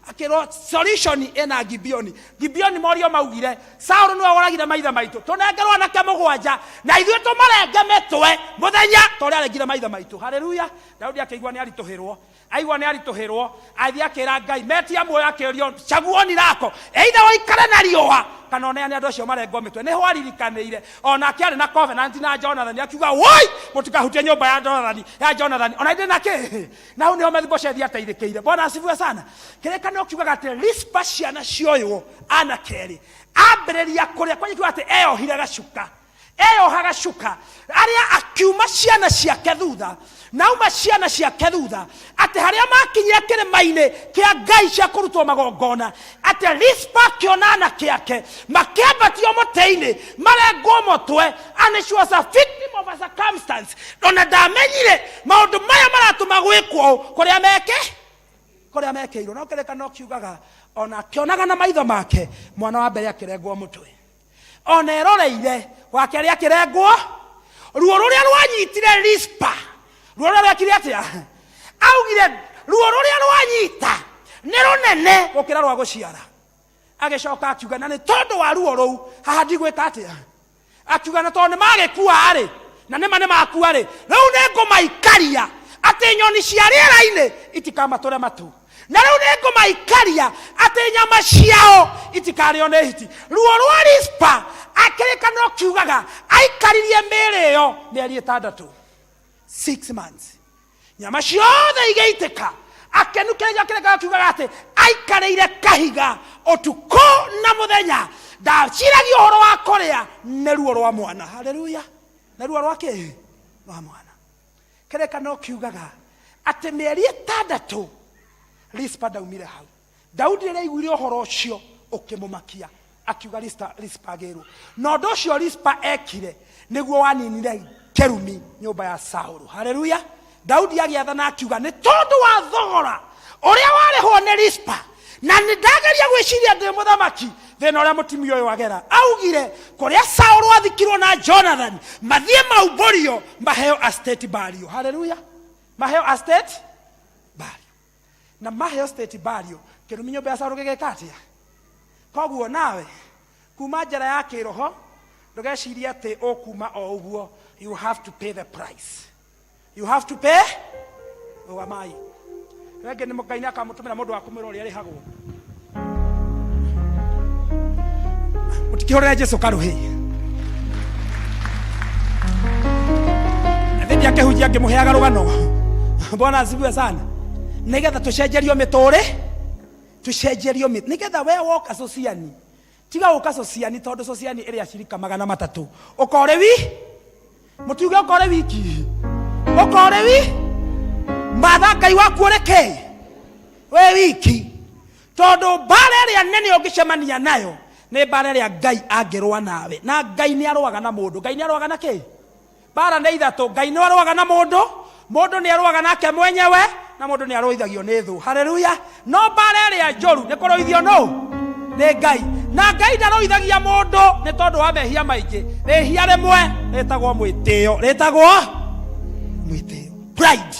Akĩrwo solution ĩna Gibeoni. Gibeoni morio maugire Saũlũ nĩwe woragire maithe maitũ, tũnengerwo anake mũgwanja na ithuĩ tũmarenge mĩtwe mũthenya ta ũrĩa arengire maithe maitũ. Haleluya. Daudi akĩigua nĩ aritũhĩrwo, aigua nĩ aritũhĩrwo, agĩthiĩ akĩra Ngai metia muoyo, akĩũrio chaguoni lako, either ũikare na riũa kana ũneane andũ acio marengwo mĩtwe. Nĩho aririkanĩire onake arĩ na covenant na Jonathan, akiuga woi mũtikahutie nyũmba ya Jonathan, ya Jonathan ona ndĩ na kĩ. Na hau nĩho Mefiboshethi ateithĩkĩire. Bwana asifiwe sana. Kĩrĩkanĩro kiugaga atĩ Rispa ciana cioywo anake erĩ, ambĩrĩria kũrĩa kwanja, kiugaga atĩ eyohire gacuka, eyoha gacuka arĩa akiuma ciana ciake thutha, nauma ciana ciake thutha atĩ harĩa makinyire kĩrĩma-inĩ kĩa Ngai cia kũrutwo magongona, atĩ Rispa akĩona anake ake makĩambatio mũtĩ-inĩ marengwo mũtwe, and she was a victim of a circumstance. Ona ndamenyire maũndũ maya maratũma gwĩkwo ũũ kũrĩa meke, kũrĩa mekĩirwo. No kĩrĩkanĩro kiugaga ona akĩonaga na maitho make mwana wa mbere akĩrengwo mũtwe, ona eroreire wa kerĩ akĩrengwo, ruo rũrĩa rwanyitire Rispa, ruo rũrĩa rwekire atĩa? Augire ruo rũrĩa rwanyita nĩ rũnene gũkĩra rwa gũciara. Agĩcoka akiuga na nĩ tondũ wa ruo rũu haha ndigwĩka atĩa? Akiuga na tondũ nĩ magĩkua rĩ, na nĩma nĩ makua rĩ, rĩu nĩ ngũmaikaria atĩ nyoni cia rĩera-inĩ itikamatũre matũ, na rĩu nĩ ngũmaikaria atĩ nyama ciao itikarĩo nĩ hiti. Ruo rwa Rispa, akĩrĩkanĩro kiugaga aikaririe mĩĩrĩ ĩyo mĩeri ĩtandatũ, 6 months, nyama ciothe igĩitĩka. Akenukĩrĩria kĩrĩkanĩro kiugaga atĩ aikarĩire kahiga ũtukũ na mũthenya, ndaciragia ũhoro wa kũrĩa nĩ ruo rwa mwana. Haleluya. Nĩ ruo rwa kĩ? Rwa mwana. Kĩrĩkanĩro kiugaga atĩ mĩeri ĩtandatũ Rispa ndaumire hau. Daudi rĩrĩa aiguire ũhoro ũcio ũkĩmũmakia, akiuga Rispa, Rispa agĩrwo. Na ũndũ ũcio Rispa ekire nĩguo waninire kĩrumi nyũmba ya Saũlũ. Haleluya. Daudi agĩathana akiuga nĩ tondũ wa thogora ũrĩa warĩhwo nĩ Rispa, na nĩ ndageria gwĩciria ndĩ mũthamaki thĩna ũrĩa mũtumia ũyũ agera. Augire kũrĩa Saũlũ athikirwo na Jonathan mathiĩ maumbũrio maheo a state burial. Haleluya. Maheo a state burial. Na maheo state burial, kĩrumi nyũmba ya Saũlũ gĩgĩka atĩa? Koguo nawe kuma njĩra ya kĩroho ndũgecirie atĩ ũkuma o ũguo. You have to pay the price. You have to pay. Rũgamai. Rĩngĩ nĩ Ngai nĩ akamũtũmĩra mũndũ wa kũmwĩra ũrĩa arĩhagwo. Mũtikĩhũrĩre Jesu karũhĩ. Thĩ ndiakĩhunjia ngĩmũheaga rũgano. Bwana asifiwe sana. Nĩgetha tũcenjerio mĩtũrĩ, tũcenjerio mĩ, nĩgetha we woka sociani, tiga gũka sociani tondũ sociani ĩrĩ acirika 300. Ũkorĩ wi, mũtiuge ũkorĩ wiki, ũkorĩ wi, matha Ngai waku ũrĩ kĩ? Wĩ wiki. Tondũ mbara ĩrĩa nene ũngĩcemania nayo nĩ mbara ĩrĩa Ngai angĩrũa nawe. Na Ngai nĩ arũaga na mũndũ. Ngai nĩ arũaga na kĩ? Mbara nĩ ithatũ. Ngai nĩ arũaga na mũndũ, Mũndũ nĩ arũaga nake mwenyewe na mũndũ nĩ arũithagio nĩ thũ. Haleluya. No mbara ĩrĩa njũru nĩ kũrũithio nũ? Nĩ Ngai. Na Ngai ndarũithagia mũndũ nĩ tondũ wa mehia maingĩ. Rĩhia rĩmwe rĩtagwo mwĩtĩo, rĩtagwo mwĩtĩo, pride.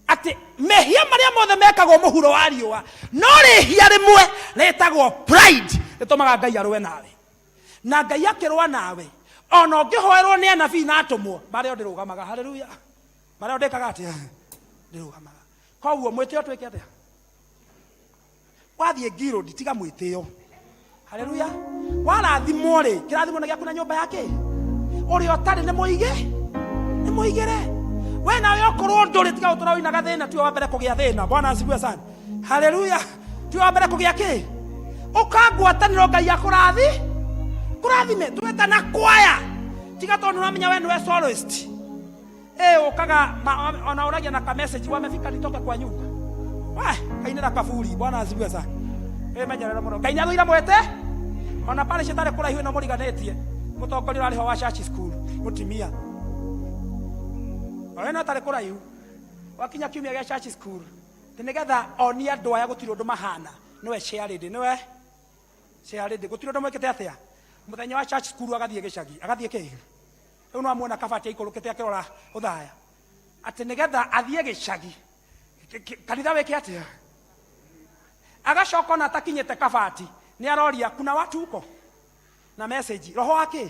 Atĩ mehia marĩa mothe mekagwo mũhuro wa riũa, no rĩhia rĩmwe rĩtagwo pride rĩtũmaga Ngai arũe nawe. Na Ngai akĩrũa nawe, ona ũngĩhoerwo nĩ anabii na atũmwo, mbara ĩyo ndĩrũgamaga. Haleluya. Mbara ĩyo ndĩkaga atĩa? Ndĩrũgamaga. Koguo mwĩtĩo twĩke atĩa? Wathiĩ ngirũndi tiga mwĩtĩo. Haleluya. Warathimwo rĩ, kĩrathimo nĩ gĩaku na nyũmba yake. Ũrĩa ũtarĩ nĩ mũige, nĩ mũigĩre. We nawe okorwo ndũrĩ, tiga gũtũra ũinaga thĩna, tiwe wa mbere kũgĩa thĩna. Bwana asifiwe sana. Haleluya. Tiwe wa mbere kũgĩa kĩ? Ũkangwatanĩro Ngai akũrathi, kũrathime. Twetana kwaya, tiga tondũ nĩũramenya we nĩwe soloist. Ũkaga ona ũragia na ka message wamefika nitoke kwa nyumba. Wah, kainĩra kaburi. Bwana asifiwe sana. Wĩmenyerere mũno. Ngai nĩathũire mwete. Ona parish ĩtarĩ kũraihu ĩno mũriganĩtie. Mũtongoria ũrarĩ ho wa church school, mũtimia. Ona ĩno ĩtarĩ kũraihu. Wakinya kiumia gĩa church school, atĩ nĩgetha onie andũ aya gũtirĩ ũndũ mahana. Nĩwe chair lady, nĩwe chair lady. Gũtirĩ ũndũ mwĩkĩte atĩa? Mũthenya wa church school agathiĩ gĩcagi, agathiĩ kĩ? Rĩu no amuona kabati aikũrũkĩte akĩrora ũthaya. Atĩ nĩgetha athiĩ gĩcagi, kanitha wĩke atĩa? Agacoka ona atakinyĩte kabati, nĩ aroria kuna watu huko? Na message, roho wa kĩ?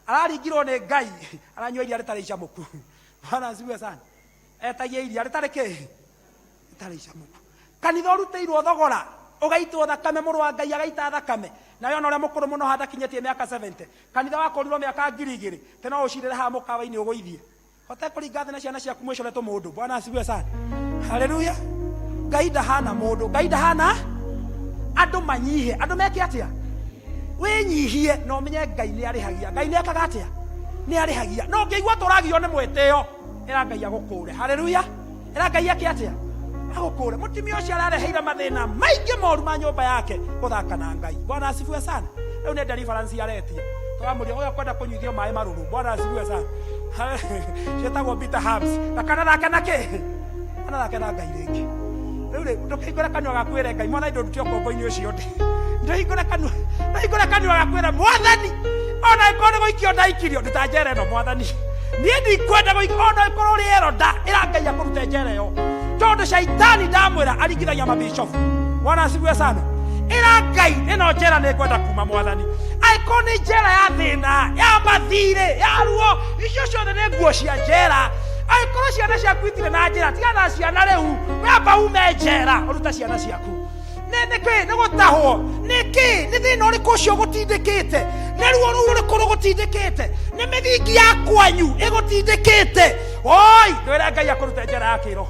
Araringirwo nĩ Ngai, aranyua iria rĩtarĩ icamũku. Bwana asifiwe sana. Etagia iria rĩtarĩ kĩ? Rĩtarĩ icamũku. Kanitha ũrutĩirwo thogora, ũgaitwo thakame, mũrũ wa Ngai agaita thakame. Nawe ona ũrĩa mũkũrũ mũno haha ndakinyĩtie mĩaka 70. Kanitha wakũrirwo mĩaka ngiri igĩrĩ, te no ũcirĩre haha mũkawa-inĩ ũgũithie. Hote kũringa thĩ na ciana ciaku mwĩcore tũmũndũ. Bwana asifiwe sana. Haleluya. Ngai ndahana mũndũ. Ngai ndahana andũ manyihe. Andũ meke atĩa? Wĩnyihie na ũmenye Ngai nĩ arĩhagia. Ngai nĩ ekaga atĩa? Nĩ arĩhagia. No ũngĩigua tũragio nĩ mwĩtĩo, ĩra Ngai agũkũre. Haleluya. Ĩra Ngai eke atĩa? Agũkũre. Mũtumia ũcio arareheire mathĩna maingĩ moru ma nyũmba yake gũthaka na Ngai. Bwana asifiwe sana. Rĩu nĩ deliverance aretia. Tũramũria ũyũ akwenda kũnyuithio maĩ marũrũ. Bwana asifiwe sana. Ciĩtagwo bitter herbs. Na kana thake na kĩ? Kana thake na Ngai rĩngĩ. Rĩu rĩ, ndũkĩhingũre kanua gaku wĩre Ngai, Mwathani ndũndute ũkombo-inĩ ũcio ndĩ. Ndũhingũre kanua, ndũhingũre kanua gaku wĩre Mwathani, ona ĩkorwo nĩ gũikio ndaikirio, nduta njera ĩno Mwathani. Niĩ ndikwenda gũikio, ona ĩkorwo ũrĩ eroda, ĩra Ngai akũrute njera ĩyo. Tondũ shaitani ndamwĩra aringithagia mabishofu. Bwana asifiwe sana. Ĩra Ngai ĩno njera nĩ ngwenda kuma Mwathani. Angĩkorwo nĩ njera ya thĩna, ya mathirĩ, ya ruo, icio ciothe nĩ nguo cia njera. Angĩkorwo ciana ciaku itirĩ na njĩra, tigana na ciana rĩu, wamba ume njera, ũrute ciana ciaku. Nĩ nĩkĩ? Nĩ gũtahwo. Nĩkĩ? Nĩ thĩna ũrĩkũ ũcio ũgũtindĩkĩte? Nĩ ruo rũu rũrĩkũ rũgũtindĩkĩte? Nĩ mĩthingi ya kwanyu ĩgũtindĩkĩte? Oi, ndwĩre Ngai akũrute njera ya kĩroho.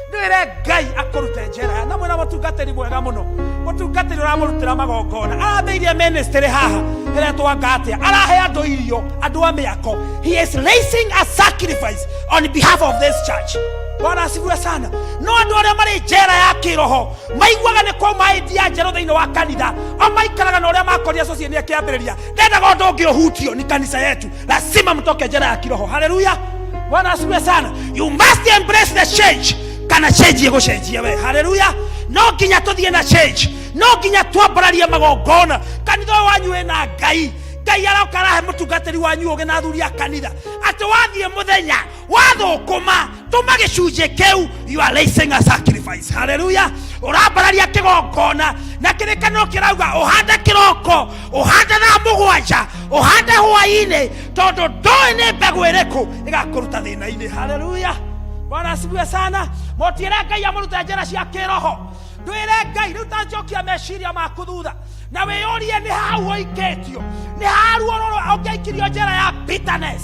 Ndwĩre Ngai akũrute njera. Na mwĩna mũtungatĩri mwega mũno. Mũtungatĩri ũramũrutĩra magongona. Arambĩirie ministry haha. Ĩretwo anga atĩa? Arahe andũ irio, andũ a mĩako. He is raising a sacrifice on behalf of this church. Bwana asifiwe sana. No andũ arĩa marĩ njera ya kĩroho maiguaga nĩ kwauma idea njerũ thĩinĩ wa kanitha, o maikaraga na ũrĩa makorire associate nĩ akĩambĩrĩria. Ndendaga ũndũ ũngĩ ũhutio ni kanitha yetu. Lazima mtoke njera ya kiroho. Haleluya. Bwana asifiwe sana. You must embrace the change. Kana change ĩgũcenjie we. Haleluya. No nginya tũthiĩ na change. No nginya twambararie magongona. Kanitha ũyũ wanyu wĩna Ngai. Ngai aroka arahe mũtungatĩri wanyu ũgĩ na athuri a kanitha. Atĩ wathiĩ mũthenya wathũkũma tũma gĩcunjĩ kĩu, you are raising a sacrifice. Haleluya. Ũrambararia kĩgongona na kĩrĩkanĩro kĩrauga ũhande kĩroko, ũhande thaa mũgwanja, ũhande hwaĩ-inĩ, tondũ ndũĩ nĩ mbegũ ĩrĩkũ ĩgakũruta thĩna-inĩ. Haleluya. Bwana asifiwe sana. Mũtiĩre Ngai amũrute njĩra cia kĩroho. Ndwĩre Ngai rĩu ta njokia meciria maku thutha na wĩyũrie nĩ hau ũikĩtio, nĩ haruo rũrũ ũngĩaikirio njĩra ya bitterness.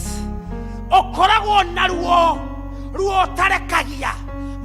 Ũkoragwo na ruo, ruo ũtarekagia,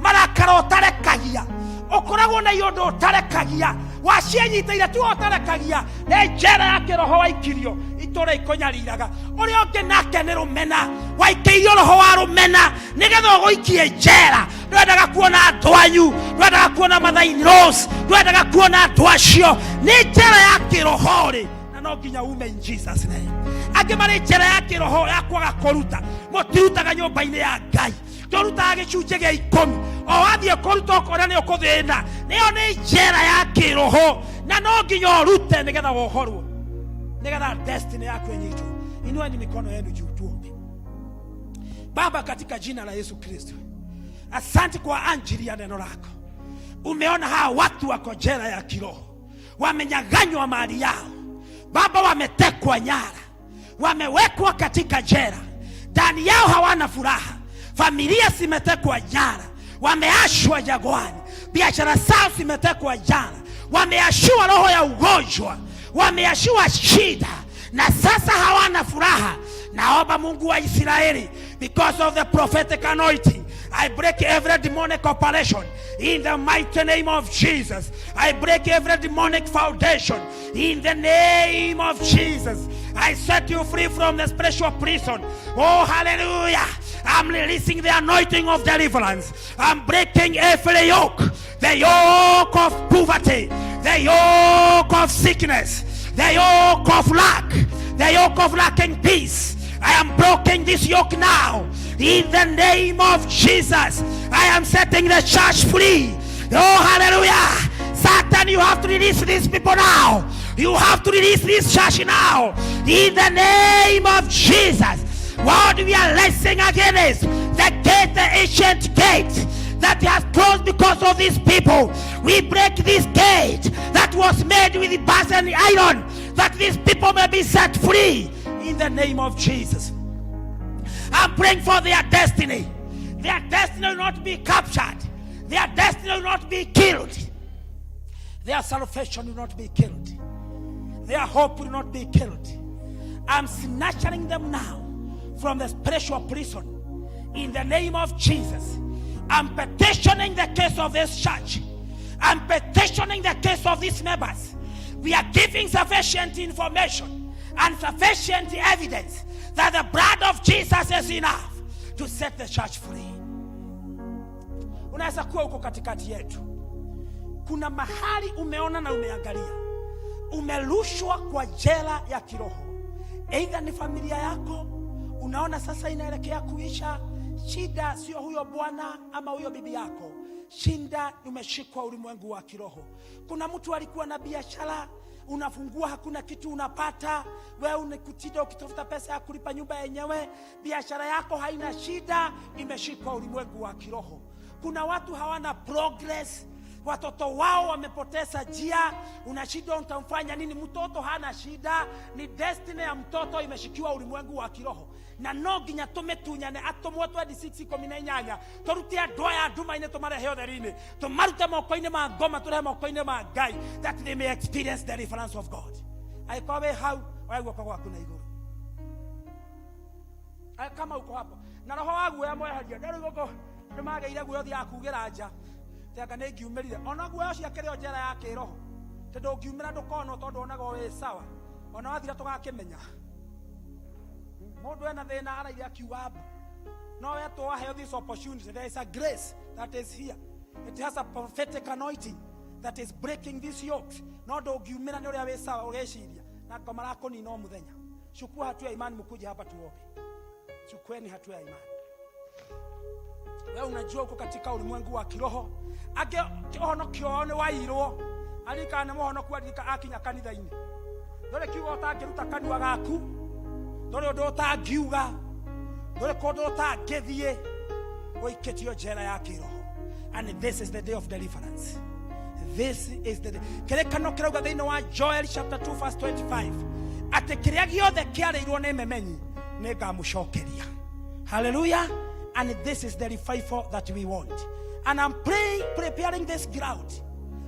marakara ũtarekagia, ũkoragwo na iũndũ ũtarekagia, waciĩnyitĩire tu ũtarekagia, nĩ njera ya kĩroho waikirio, itũra ikũnyariraga. Ũrĩa ũngĩ nake nĩ rũmena, waikĩirio roho wa rũmena nĩgetha ũgũikie njera. Ndwendaga kuona andũ anyu, ndwendaga kuona mother in laws, ndwendaga kuona andũ acio. Nĩ njera ya kĩroho rĩ, na no No nginya ume in Jesus name. Angĩ marĩ njera ya kĩroho ya kwaga kũruta, mũtirutaga nyũmba-inĩ ya Ngai, tũrutaga gĩcunjĩ gĩa ikũmi, o wathiĩ kũruta ũkona nĩ ũkũthĩna. Nĩyo nĩ njera ya kĩroho, na no nginya ũrute nĩgetha wohorwo, nĩgetha destiny yaku ĩnyitwo. Inueni mikono yenu juu tuombe. Baba, katika jina la Yesu Kristo, asante kwa ajili ya neno lako. Umeona hawa watu wako jela ya kiroho, wamenyang'anywa mali yao Baba, wametekwa nyara, wamewekwa katika jela, ndani yao hawana furaha, familia zimetekwa nyara, wameashwa jangwani, biashara zao zimetekwa nyara, wameashiwa roho ya ugonjwa, wameashiwa shida, na sasa hawana furaha. Naomba Mungu wa Israeli, because of the prophetic anointing, I break every demonic operation in the mighty name of Jesus. I break every demonic foundation in the name of Jesus. I set you free from the spiritual prison. Oh, hallelujah. I'm releasing the anointing of deliverance. I'm breaking every yoke, the yoke of poverty, the yoke of sickness, the yoke of lack, the yoke of lacking peace. I am breaking this yoke now in the name of Jesus. I am setting the church free. Oh, hallelujah. Satan, you have to release these people now. You have to release this church now in the name of Jesus. What we are racing against, the gate, the ancient gate that has closed because of these people. We break this gate that was made with brass and iron, that these people may be set free in the name of Jesus. I'm praying for their destiny. Their destiny will not be captured. Their destiny will not be killed. Their salvation will not be killed. Their hope will not be killed. I'm snatching them now from the spiritual prison in the name of Jesus. I'm petitioning the case of this church. I'm petitioning the case of these members. We are giving sufficient information and sufficient evidence that the blood of Jesus is enough to set the church free. Unaweza kuwa uko katikati yetu, kuna mahali umeona na umeangalia, umerushwa kwa jela ya kiroho, aidha ni familia yako, unaona sasa inaelekea kuisha. Shida sio huyo bwana ama huyo bibi yako, shinda umeshikwa ulimwengu wa kiroho. Kuna mtu alikuwa na biashara unafungua hakuna kitu unapata, wewe unakutinda ukitafuta pesa ya kulipa nyumba yenyewe, biashara yako haina shida, imeshikwa ulimwengu wa kiroho. Kuna watu hawana progress, watoto wao wamepoteza njia, unashindwa utamfanya nini? Mtoto hana shida, ni destiny ya mtoto imeshikiwa ulimwengu wa kiroho, na no nginya tũmĩtunyane atũmwo 26:18 tũrute andũ aya nduma-inĩ tũmarehe ũtheri-inĩ, tũmarute moko-inĩ ma ngoma tũrehe moko-inĩ ma Ngai, that they may experience the deliverance of God. Angĩkorwo wĩ hau, oya guoko gwaku na igũrũ. Aya, kama uko hapo na roho wa guoya mweherie. Rĩu gũkũ nĩmagĩire guoya ũthiaga kugĩra nja tanga nĩ ngiumĩrire, ona guoya ũcio akĩrĩ o njera ya kĩroho, tondũ ũngiumĩra ndũkonwo, tondũ onaga wĩ sawa, ona wathira tũgakĩmenya mũndũ ena thĩna araire akiuga mbu. No wetwo waheo this opportunity, there is a grace that is here, it has a prophetic anointing that is breaking these yokes. No ndũngiumĩra nĩ ũrĩa wĩ sawa ũgeciria na ngoma rakũnina o mũthenya. Chukua hatua ya imani, mkuje hapa tuombe. Chukueni hatua ya imani. Wewe unajua uko katika ulimwengu wa kiroho. Angĩ ũhonokio wao nĩ wairwo, aririkana nĩ mũhonoku, aririka akinya kanitha-inĩ, ndũrĩ kiugo ũtangĩruta kanua gaku, ndũrĩ ũndũ ũtangiuga, ndũrĩ kũndũ ũtangĩthiĩ, ũikĩtio njera ya kĩroho. And this is the day of deliverance. This is the day. Kĩrĩkano kĩrauga thĩinĩ wa Joel chapter 2 verse 25 atĩ kĩrĩa gĩothe kĩarĩirwo nĩ memenyi nĩ ngamũcokeria. Hallelujah. And this is the revival that we want, and I'm praying, preparing this ground.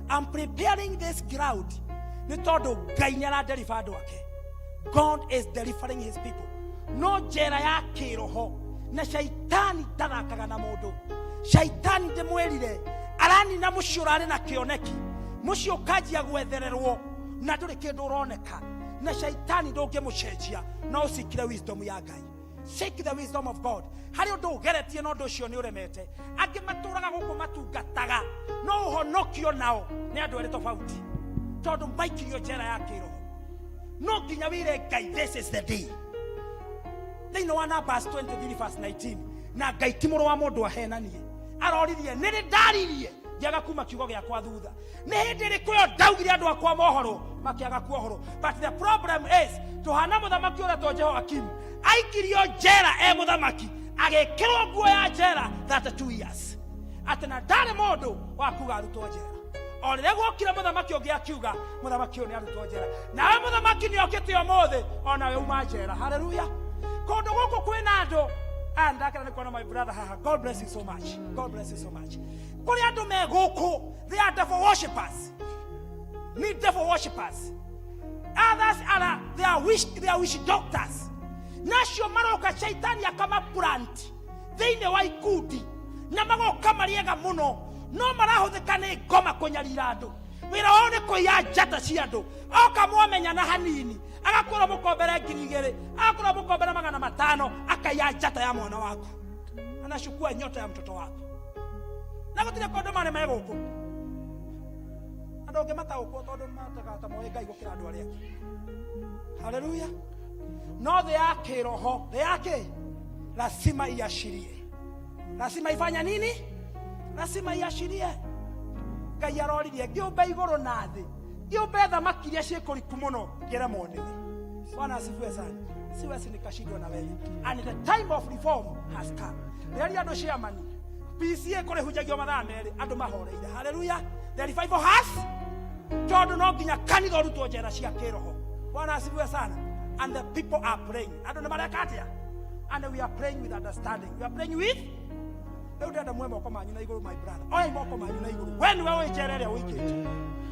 I'm preparing this ground nĩ tondũ Ngai nĩ aradeliver andũ ake. God is delivering his people. No njera ya kĩroho, na shaitani ndathakaga na mũndũ. Shaitani ndĩmwĩrire aranina mũciĩ ũrarĩ na kĩoneki, mũciĩ ũkanjia gwethererwo na ndũrĩ kĩndũ ũroneka, na shaitani ndũngĩmũcenjia. No ũcikire wisdom ya Ngai. Seek the wisdom of God. Harĩ ũndũ ũgeretie na ũndũ ũcio nĩ ũremete. Angĩ matũraga gũkũ matungataga, no ũhonokio nao nĩ andũ erĩ tofauti, tondũ maikirio njera ya kĩroho. No nginya wĩre Ngai, this is the day. Thĩinĩ wa Numbers 23 verse 19, na Ngai ti mũrũ wa mũndũ ahenanie, aroririe nĩ rĩ ndaririe ngĩaga kuma kiugo gĩakwa thutha, nĩ hĩndĩ ĩrĩkũ ĩyo ndaugire andũ akwa mohorwo makĩaga kuohorwo. But the problem is tũhana mũthamaki ũrĩa to Jehoiakimu aikirio njera e mũthamaki, agĩkĩrwo nguo ya njera 32 years, atĩ na ndarĩ mũndũ wa kuga arutwo njera. O rĩrĩa guokire mũthamaki ũngĩ akiuga mũthamaki ũyũ nĩ arutwo njera, nawe mũthamaki nĩ okĩte ũmũthĩ onawe uma njera. Haleluya. Kũndũ gũkũ kwĩna andũ aya, ndakena nĩ kuona my brother haha. God bless you so much, God bless you so much. Kũrĩ andũ me gũkũ, they are devil worshippers, ni devil worshippers. Others are, they are witch doctors. Nacio maroka shaitani akamaplant thĩinĩ wa ikundi na magoka marĩega mũno, no marahũthĩka nĩ ngoma kũnyarira andũ. Wĩra wao nĩ kũiya njata cia andũ. Oka mwamenyana hanini, agakwĩra mũkombere 2000, agakwĩra mũkombere 500, akaiya njata ya mwana waku, anachukua nyota ya mtoto wako. Na gũtirĩ kũndũ marĩ me gũkũ andũ ũngĩmataũkwo, tondũ matega ta moĩ Ngai gũkĩra andũ arĩa angĩ. Haleluya. No thĩ ya kĩroho, thĩ ya kĩ lazima iashirie, lazima ifanya nini? Lazima iashirie. Ngai aroririe ngĩũmbe igũrũ na thĩ, ngĩũmbe thamaki iria ciĩ kũriku mũno, ngĩremwo nĩwe. Bwana asifiwe sana. Siwezi nikashindwa na wewe, and the time of reform has come. Rĩrĩa andũ chairman PCA kũrĩhunjagio mathaa merĩ, andũ mahoreire. Haleluya. The revival has, tondũ no nginya kanitha ũrutwo njera cia kĩroho. Bwana asifiwe sana. And the people are praying. Andũ nĩ mareka atĩa? And we are praying with understanding, we are praying with rĩu ndĩrenda muoe moko manyu na igũrũ. My brother, oya moko manyu na igũrũ. We nĩwe ũĩ njera ĩrĩa ũikĩtio,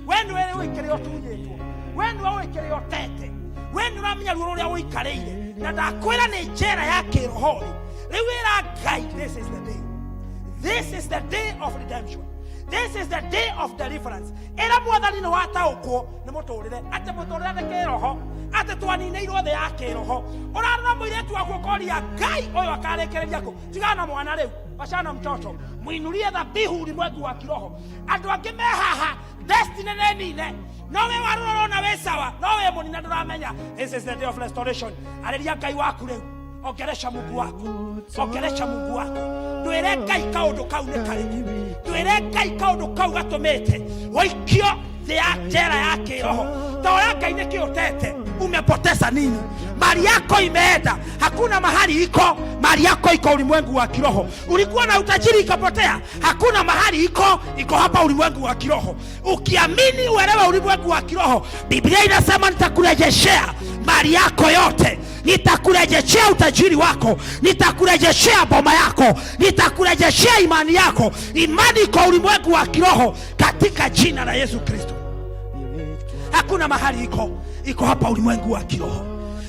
we nĩwe ũĩ kĩrĩa ũtunyĩtwo, we nĩwe ũĩ kĩrĩa ũtete, we nĩ ũramenya ruo rũrĩa ũikarĩire. Na ndakwĩra nĩ njera ya kĩroho rĩ. Rĩu wĩra Ngai, this is the day, this is the day of redemption, this is the day of deliverance. Ĩra Mwathani nĩ wataũkwo nĩ mũtũrĩre, atĩ mũtũrĩre nĩ kĩroho, atĩ twaninĩirwo thĩ ya kĩroho. Ũrarora mũirĩtu waku ũkoria Ngai ũyũ akarĩkĩrĩria kũ? Tigana na mwana rĩu, wachana na mtoto, mwinurie dhabihu ulimwengu wa kiroho. Andũ angĩ me haha destiny nĩ nine, no we warora ũrona wĩ sawa, no wĩ mũnina ndũramenya. This is the day of restoration. Arĩria Ngai waku rĩu, ongeresha Mungu waku, ongeresha Mungu waku. Ndwĩre Ngai kaũndũ kau nĩ karĩkũ, ndwĩre Ngai kaũndũ kau gatũmĩte ũikio thĩ ya njera ya kĩroho. Ta ũrĩa Ngai nĩ kĩũtete, umepoteza nini? Mali yako imeenda, hakuna mahali iko. Mali yako iko ulimwengu wa kiroho. Ulikuwa na utajiri ikapotea, hakuna mahali iko, iko hapa ulimwengu wa kiroho. Ukiamini uelewe ulimwengu wa kiroho, Biblia inasema nitakurejeshea mali yako yote, nitakurejeshea utajiri wako, nitakurejeshea boma yako, nitakurejeshea imani yako. Imani iko ulimwengu wa kiroho katika jina la Yesu Kristo. Hakuna mahali iko, iko hapa ulimwengu wa kiroho.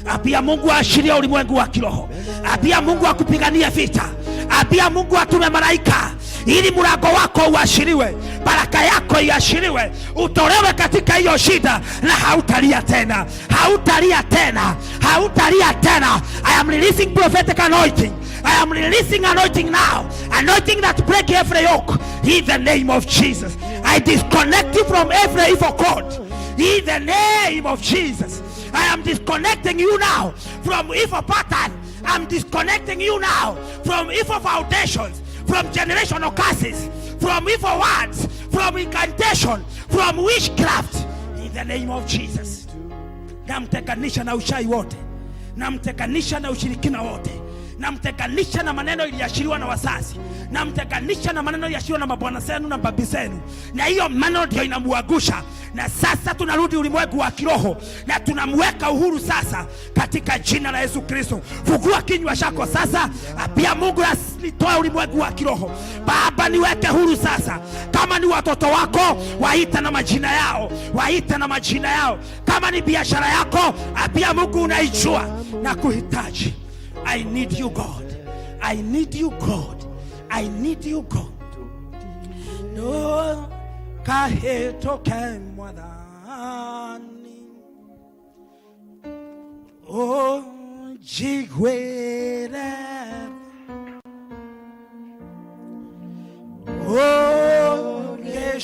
Apia Mungu aashiria ulimwengu wa kiroho. Apia Mungu akupigania vita. Apia Mungu atume malaika ili mlango wako uashiriwe, baraka yako iashiriwe, utolewe katika hiyo shida, na hautalia tena, hautalia tena, hautalia tena. I am releasing prophetic anointing. I am releasing anointing now, anointing that break every yoke in the name of Jesus. I disconnect you from every evil cord in the name of Jesus. I am disconnecting you now from evil pattern. I'm disconnecting you now from evil foundations, from generational curses, from evil words, from incantation, from witchcraft. In the name of Jesus. Namtenganisha na uchawi wote, namtenganisha na ushirikina wote, namtenganisha na maneno iliashiriwa na wazazi, namtenganisha na maneno iliashiriwa na mabwana zenu na mababi zenu, na hiyo maneno ndio inamuangusha. Na sasa tunarudi ulimwengu wa kiroho na tunamweka uhuru sasa katika jina la Yesu Kristo. Fungua kinywa chako sasa, apia Mungu nitoe ulimwengu wa kiroho. Baba, niweke huru sasa. Kama ni watoto wako, waita na majina yao, waita na majina yao. Kama ni biashara yako, apia Mungu unaijua na kuhitaji. I need you God, I need you God, I need you God. No kahĩtũke Mwathani, ũnjiguĩre,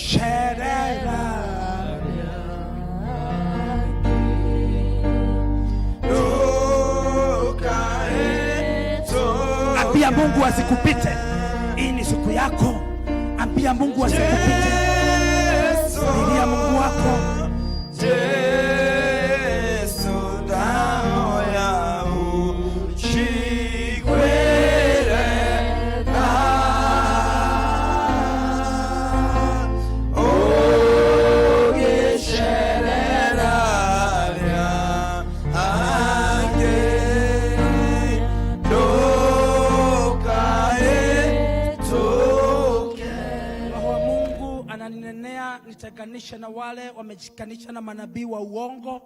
ũngĩcerera. Ambia Mungu asikupite. Hii ni siku yako. Ambia Mungu asikupite. Lilia Mungu wako. Jesu ndahoya uchikwere ugishereraria ange ndukaituke. Roho wa Mungu ananinenea nitenganishe na wale wamejikanisha na manabii wa uongo.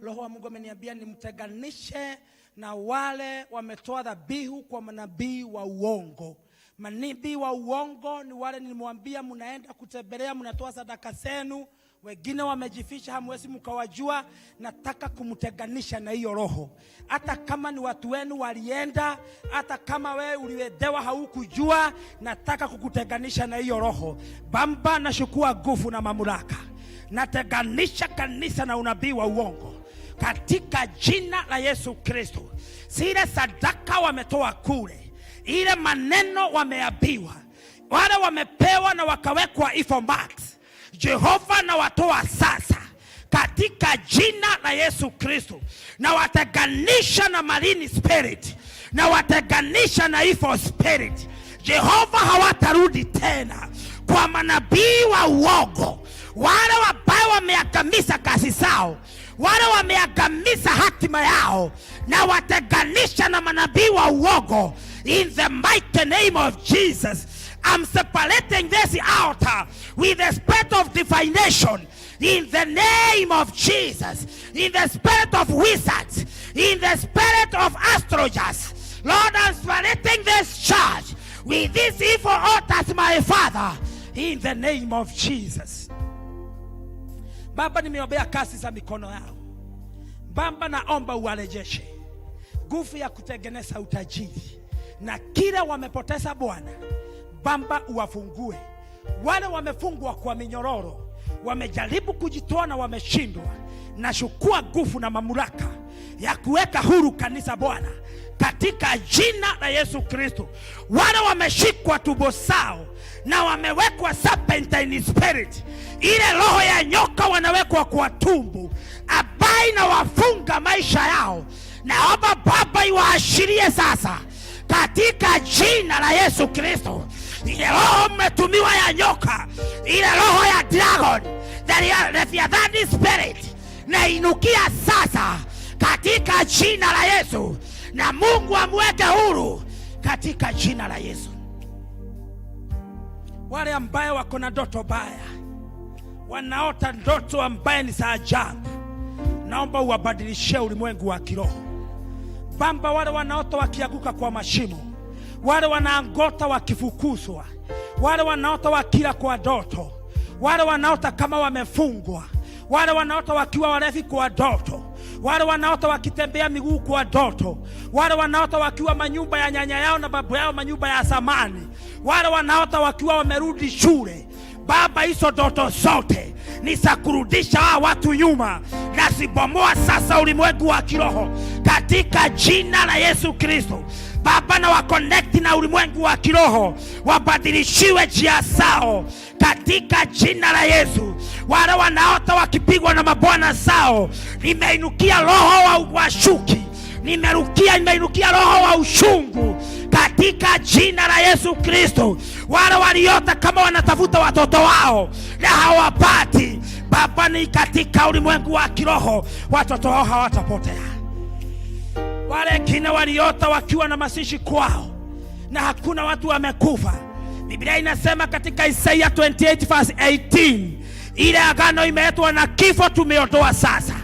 Roho wa Mungu ameniambia nimtenganishe na wale wametoa dhabihu kwa manabii wa uongo. Manabii wa uongo ni wale nilimwambia, mnaenda kutembelea, mnatoa sadaka zenu, wengine wamejificha, hamwezi mkawajua. Nataka kumtenganisha na hiyo roho, hata kama ni watu wenu walienda, hata kama wewe uliwedewa haukujua, nataka kukutenganisha na hiyo roho. Bamba, nashukua nguvu na mamlaka, natenganisha kanisa na unabii wa uongo katika jina la Yesu Kristo. Zile sadaka wametoa kule, ile maneno wameambiwa, wale wamepewa na wakawekwa ifo marks. Jehova na watoa sasa katika jina la Yesu Kristo, na watenganisha na marine spirit, na watenganisha na evil spirit. Jehova hawatarudi tena kwa manabii wa uongo, wale ambao wameangamiza kazi zao, wale wameangamiza hatima yao, na watenganisha na manabii wa uongo. In the mighty name of Jesus, I'm separating this altar with the spirit of divination. In the name of Jesus, in the spirit of wizards, in the spirit of astrologers, Lord, I'm separating this church with these evil altars, my Father, in the name of Jesus. Baba, nimeombea kazi za mikono yao. Baba, naomba uwarejeshe nguvu ya kutengeneza utajiri na kile wamepoteza Bwana, Baba uwafungue. Wale wamefungwa kwa minyororo, wamejaribu kujitoa na wameshindwa, nashukua nguvu na mamlaka ya kuweka huru kanisa Bwana, katika jina la Yesu Kristo. Wale wameshikwa tumbo zao na wamewekwa serpentine spirit, ile roho ya nyoka wanawekwa kwa tumbo ambaye inawafunga maisha yao, naomba Baba iwaashirie sasa katika jina la Yesu Kristo. Ile roho mmetumiwa ya nyoka, ile roho ya dragon, the Leviathan spirit, na inukia sasa katika jina la Yesu, na Mungu amweke huru katika jina la Yesu. Wale ambaye wako na ndoto baya, wanaota ndoto ambaye ni za ajabu, naomba uwabadilishie ulimwengu wa kiroho. Bamba, wale wanaota wakianguka kwa mashimo, wale wanaangota wakifukuzwa, wale wanaota wakila kwa ndoto, wale wanaota kama wamefungwa, wale wanaota wakiwa walevi kwa ndoto, wale wanaota wakitembea miguu kwa ndoto, wale wanaota wakiwa manyumba ya nyanya yao na babu yao, manyumba ya zamani, wale wanaota wakiwa wamerudi shule. Baba, hizo ndoto zote ni za kurudisha hawa watu nyuma, nazibomoa sasa ulimwengu wa kiroho katika jina la Yesu Kristo. Baba, na wakonekti na ulimwengu wa kiroho, wabadilishiwe njia zao katika jina la Yesu. Wale wanaota wakipigwa na mabwana zao, nimeinukia roho wa shuki, nimeinukia roho wa ushungu katika jina la Yesu Kristo. Wale waliota kama wanatafuta watoto wao na hawapati, Baba, ni katika ulimwengu wa kiroho watoto wao hawatapotea. Wale wengine waliota wakiwa na masishi kwao na hakuna watu wamekufa. Biblia inasema katika Isaiah 28 verse 18, ile agano imeletwa na kifo tumeondoa sasa,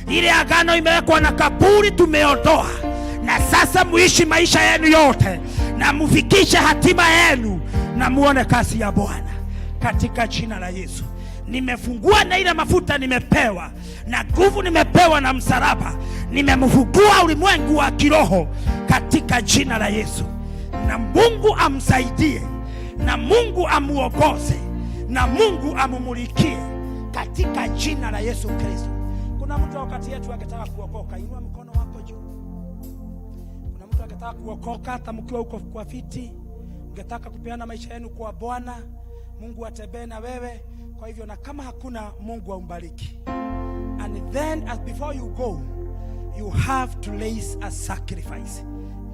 ile agano imewekwa na kaburi tumeondoa, na sasa muishi maisha yenu yote na mufikishe hatima yenu na muone kazi ya Bwana katika jina la Yesu. Nimefungua na ile mafuta nimepewa na nguvu nimepewa na msalaba, nimemfungua ulimwengu wa kiroho katika jina la Yesu. Na Mungu amsaidie, na Mungu amuongoze, na Mungu amumulikie katika jina la Yesu Kristo. Kuna mtu wakati yetu akitaka kuokoka, inua mkono wako juu. Kuna mtu angetaka kuokoka, hata mkiwa huko kwa viti, mngetaka kupeana maisha yenu kwa Bwana, Mungu atembee na wewe. Kwa hivyo, na kama hakuna, Mungu aumbariki. And then as before you go, you have to raise a sacrifice.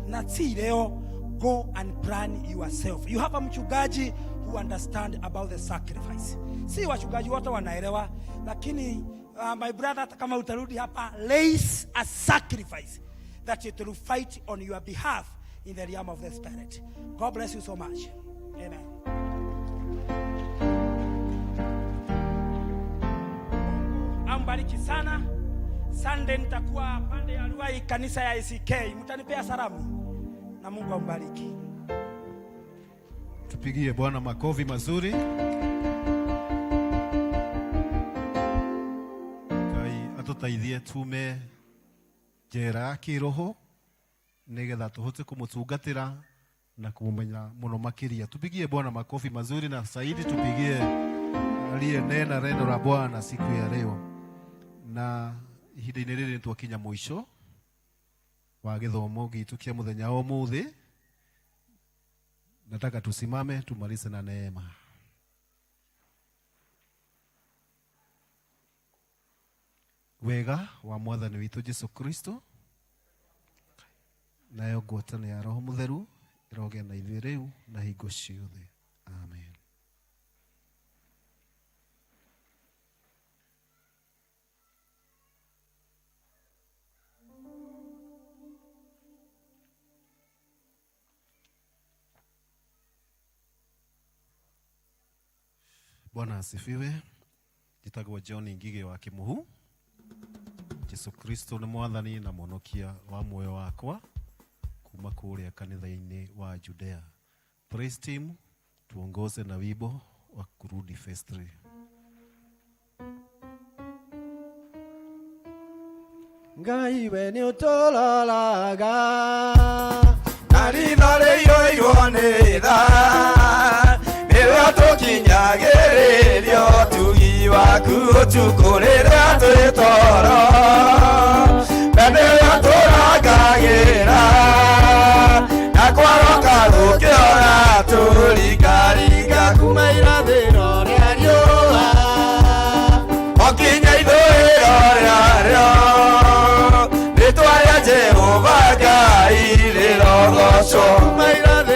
Na si leo, go and plan yourself. You have a mchungaji who understand about the sacrifice. Si wachungaji wote wanaelewa, lakini my brother, hata kama utarudi hapa, raise a sacrifice that it will fight on your behalf in the realm of the spirit. God bless you so much. Amen. Ambariki sana. Sunday nitakuwa pande ya Ruai, kanisa ya ACK. Mtanipea salamu na Mungu ambariki. Tupigie Bwana makofi mazuri. Ngai atũteithie tume njera ya kĩroho nĩgetha tũhote kũmũtungatĩra na kũmũmenya mũno makĩria. Tupigie Bwana makofi mazuri na zaidi tupigie aliyenena neno la Bwana siku ya leo. Na ihinda-inĩ rĩrĩ nĩtwakinya mũico wa gĩthomo gitũ kĩa mũthenya wa ũmũthĩ. Nataka tusimame tumalize na neema. Wega wa mwathani witũ Jesu Kristo nayo ngwatanĩro ya Roho Mũtheru ĩrogĩa na ithuĩ rĩu na hingo ciothe. Amen. Bwana asifiwe. Njĩtagwo John Ngigĩ wa Kĩmũhu. Jesu Kristo nĩ mwathani na mũhonokia wa muoyo wakwa kuma kũrĩa kanitha-inĩ wa Judea. Praise team, tuongoze na wimbo wa kurudi phase 3. Ngai we nĩ ũtũroraga na ritho rĩiyũirwo nĩ tha nĩwe ũtũkinyagĩrĩria ũtugi waku ũtukũ rĩrĩa twĩ toro na nĩwe ũtũrangagĩra na kwaroka gũkĩona tũringaringa kuma irathĩro rĩa riũa o nginya ithũĩro rĩarĩo rĩtwa rĩa Jehova Ngai rĩrogocwo kuma irathĩro.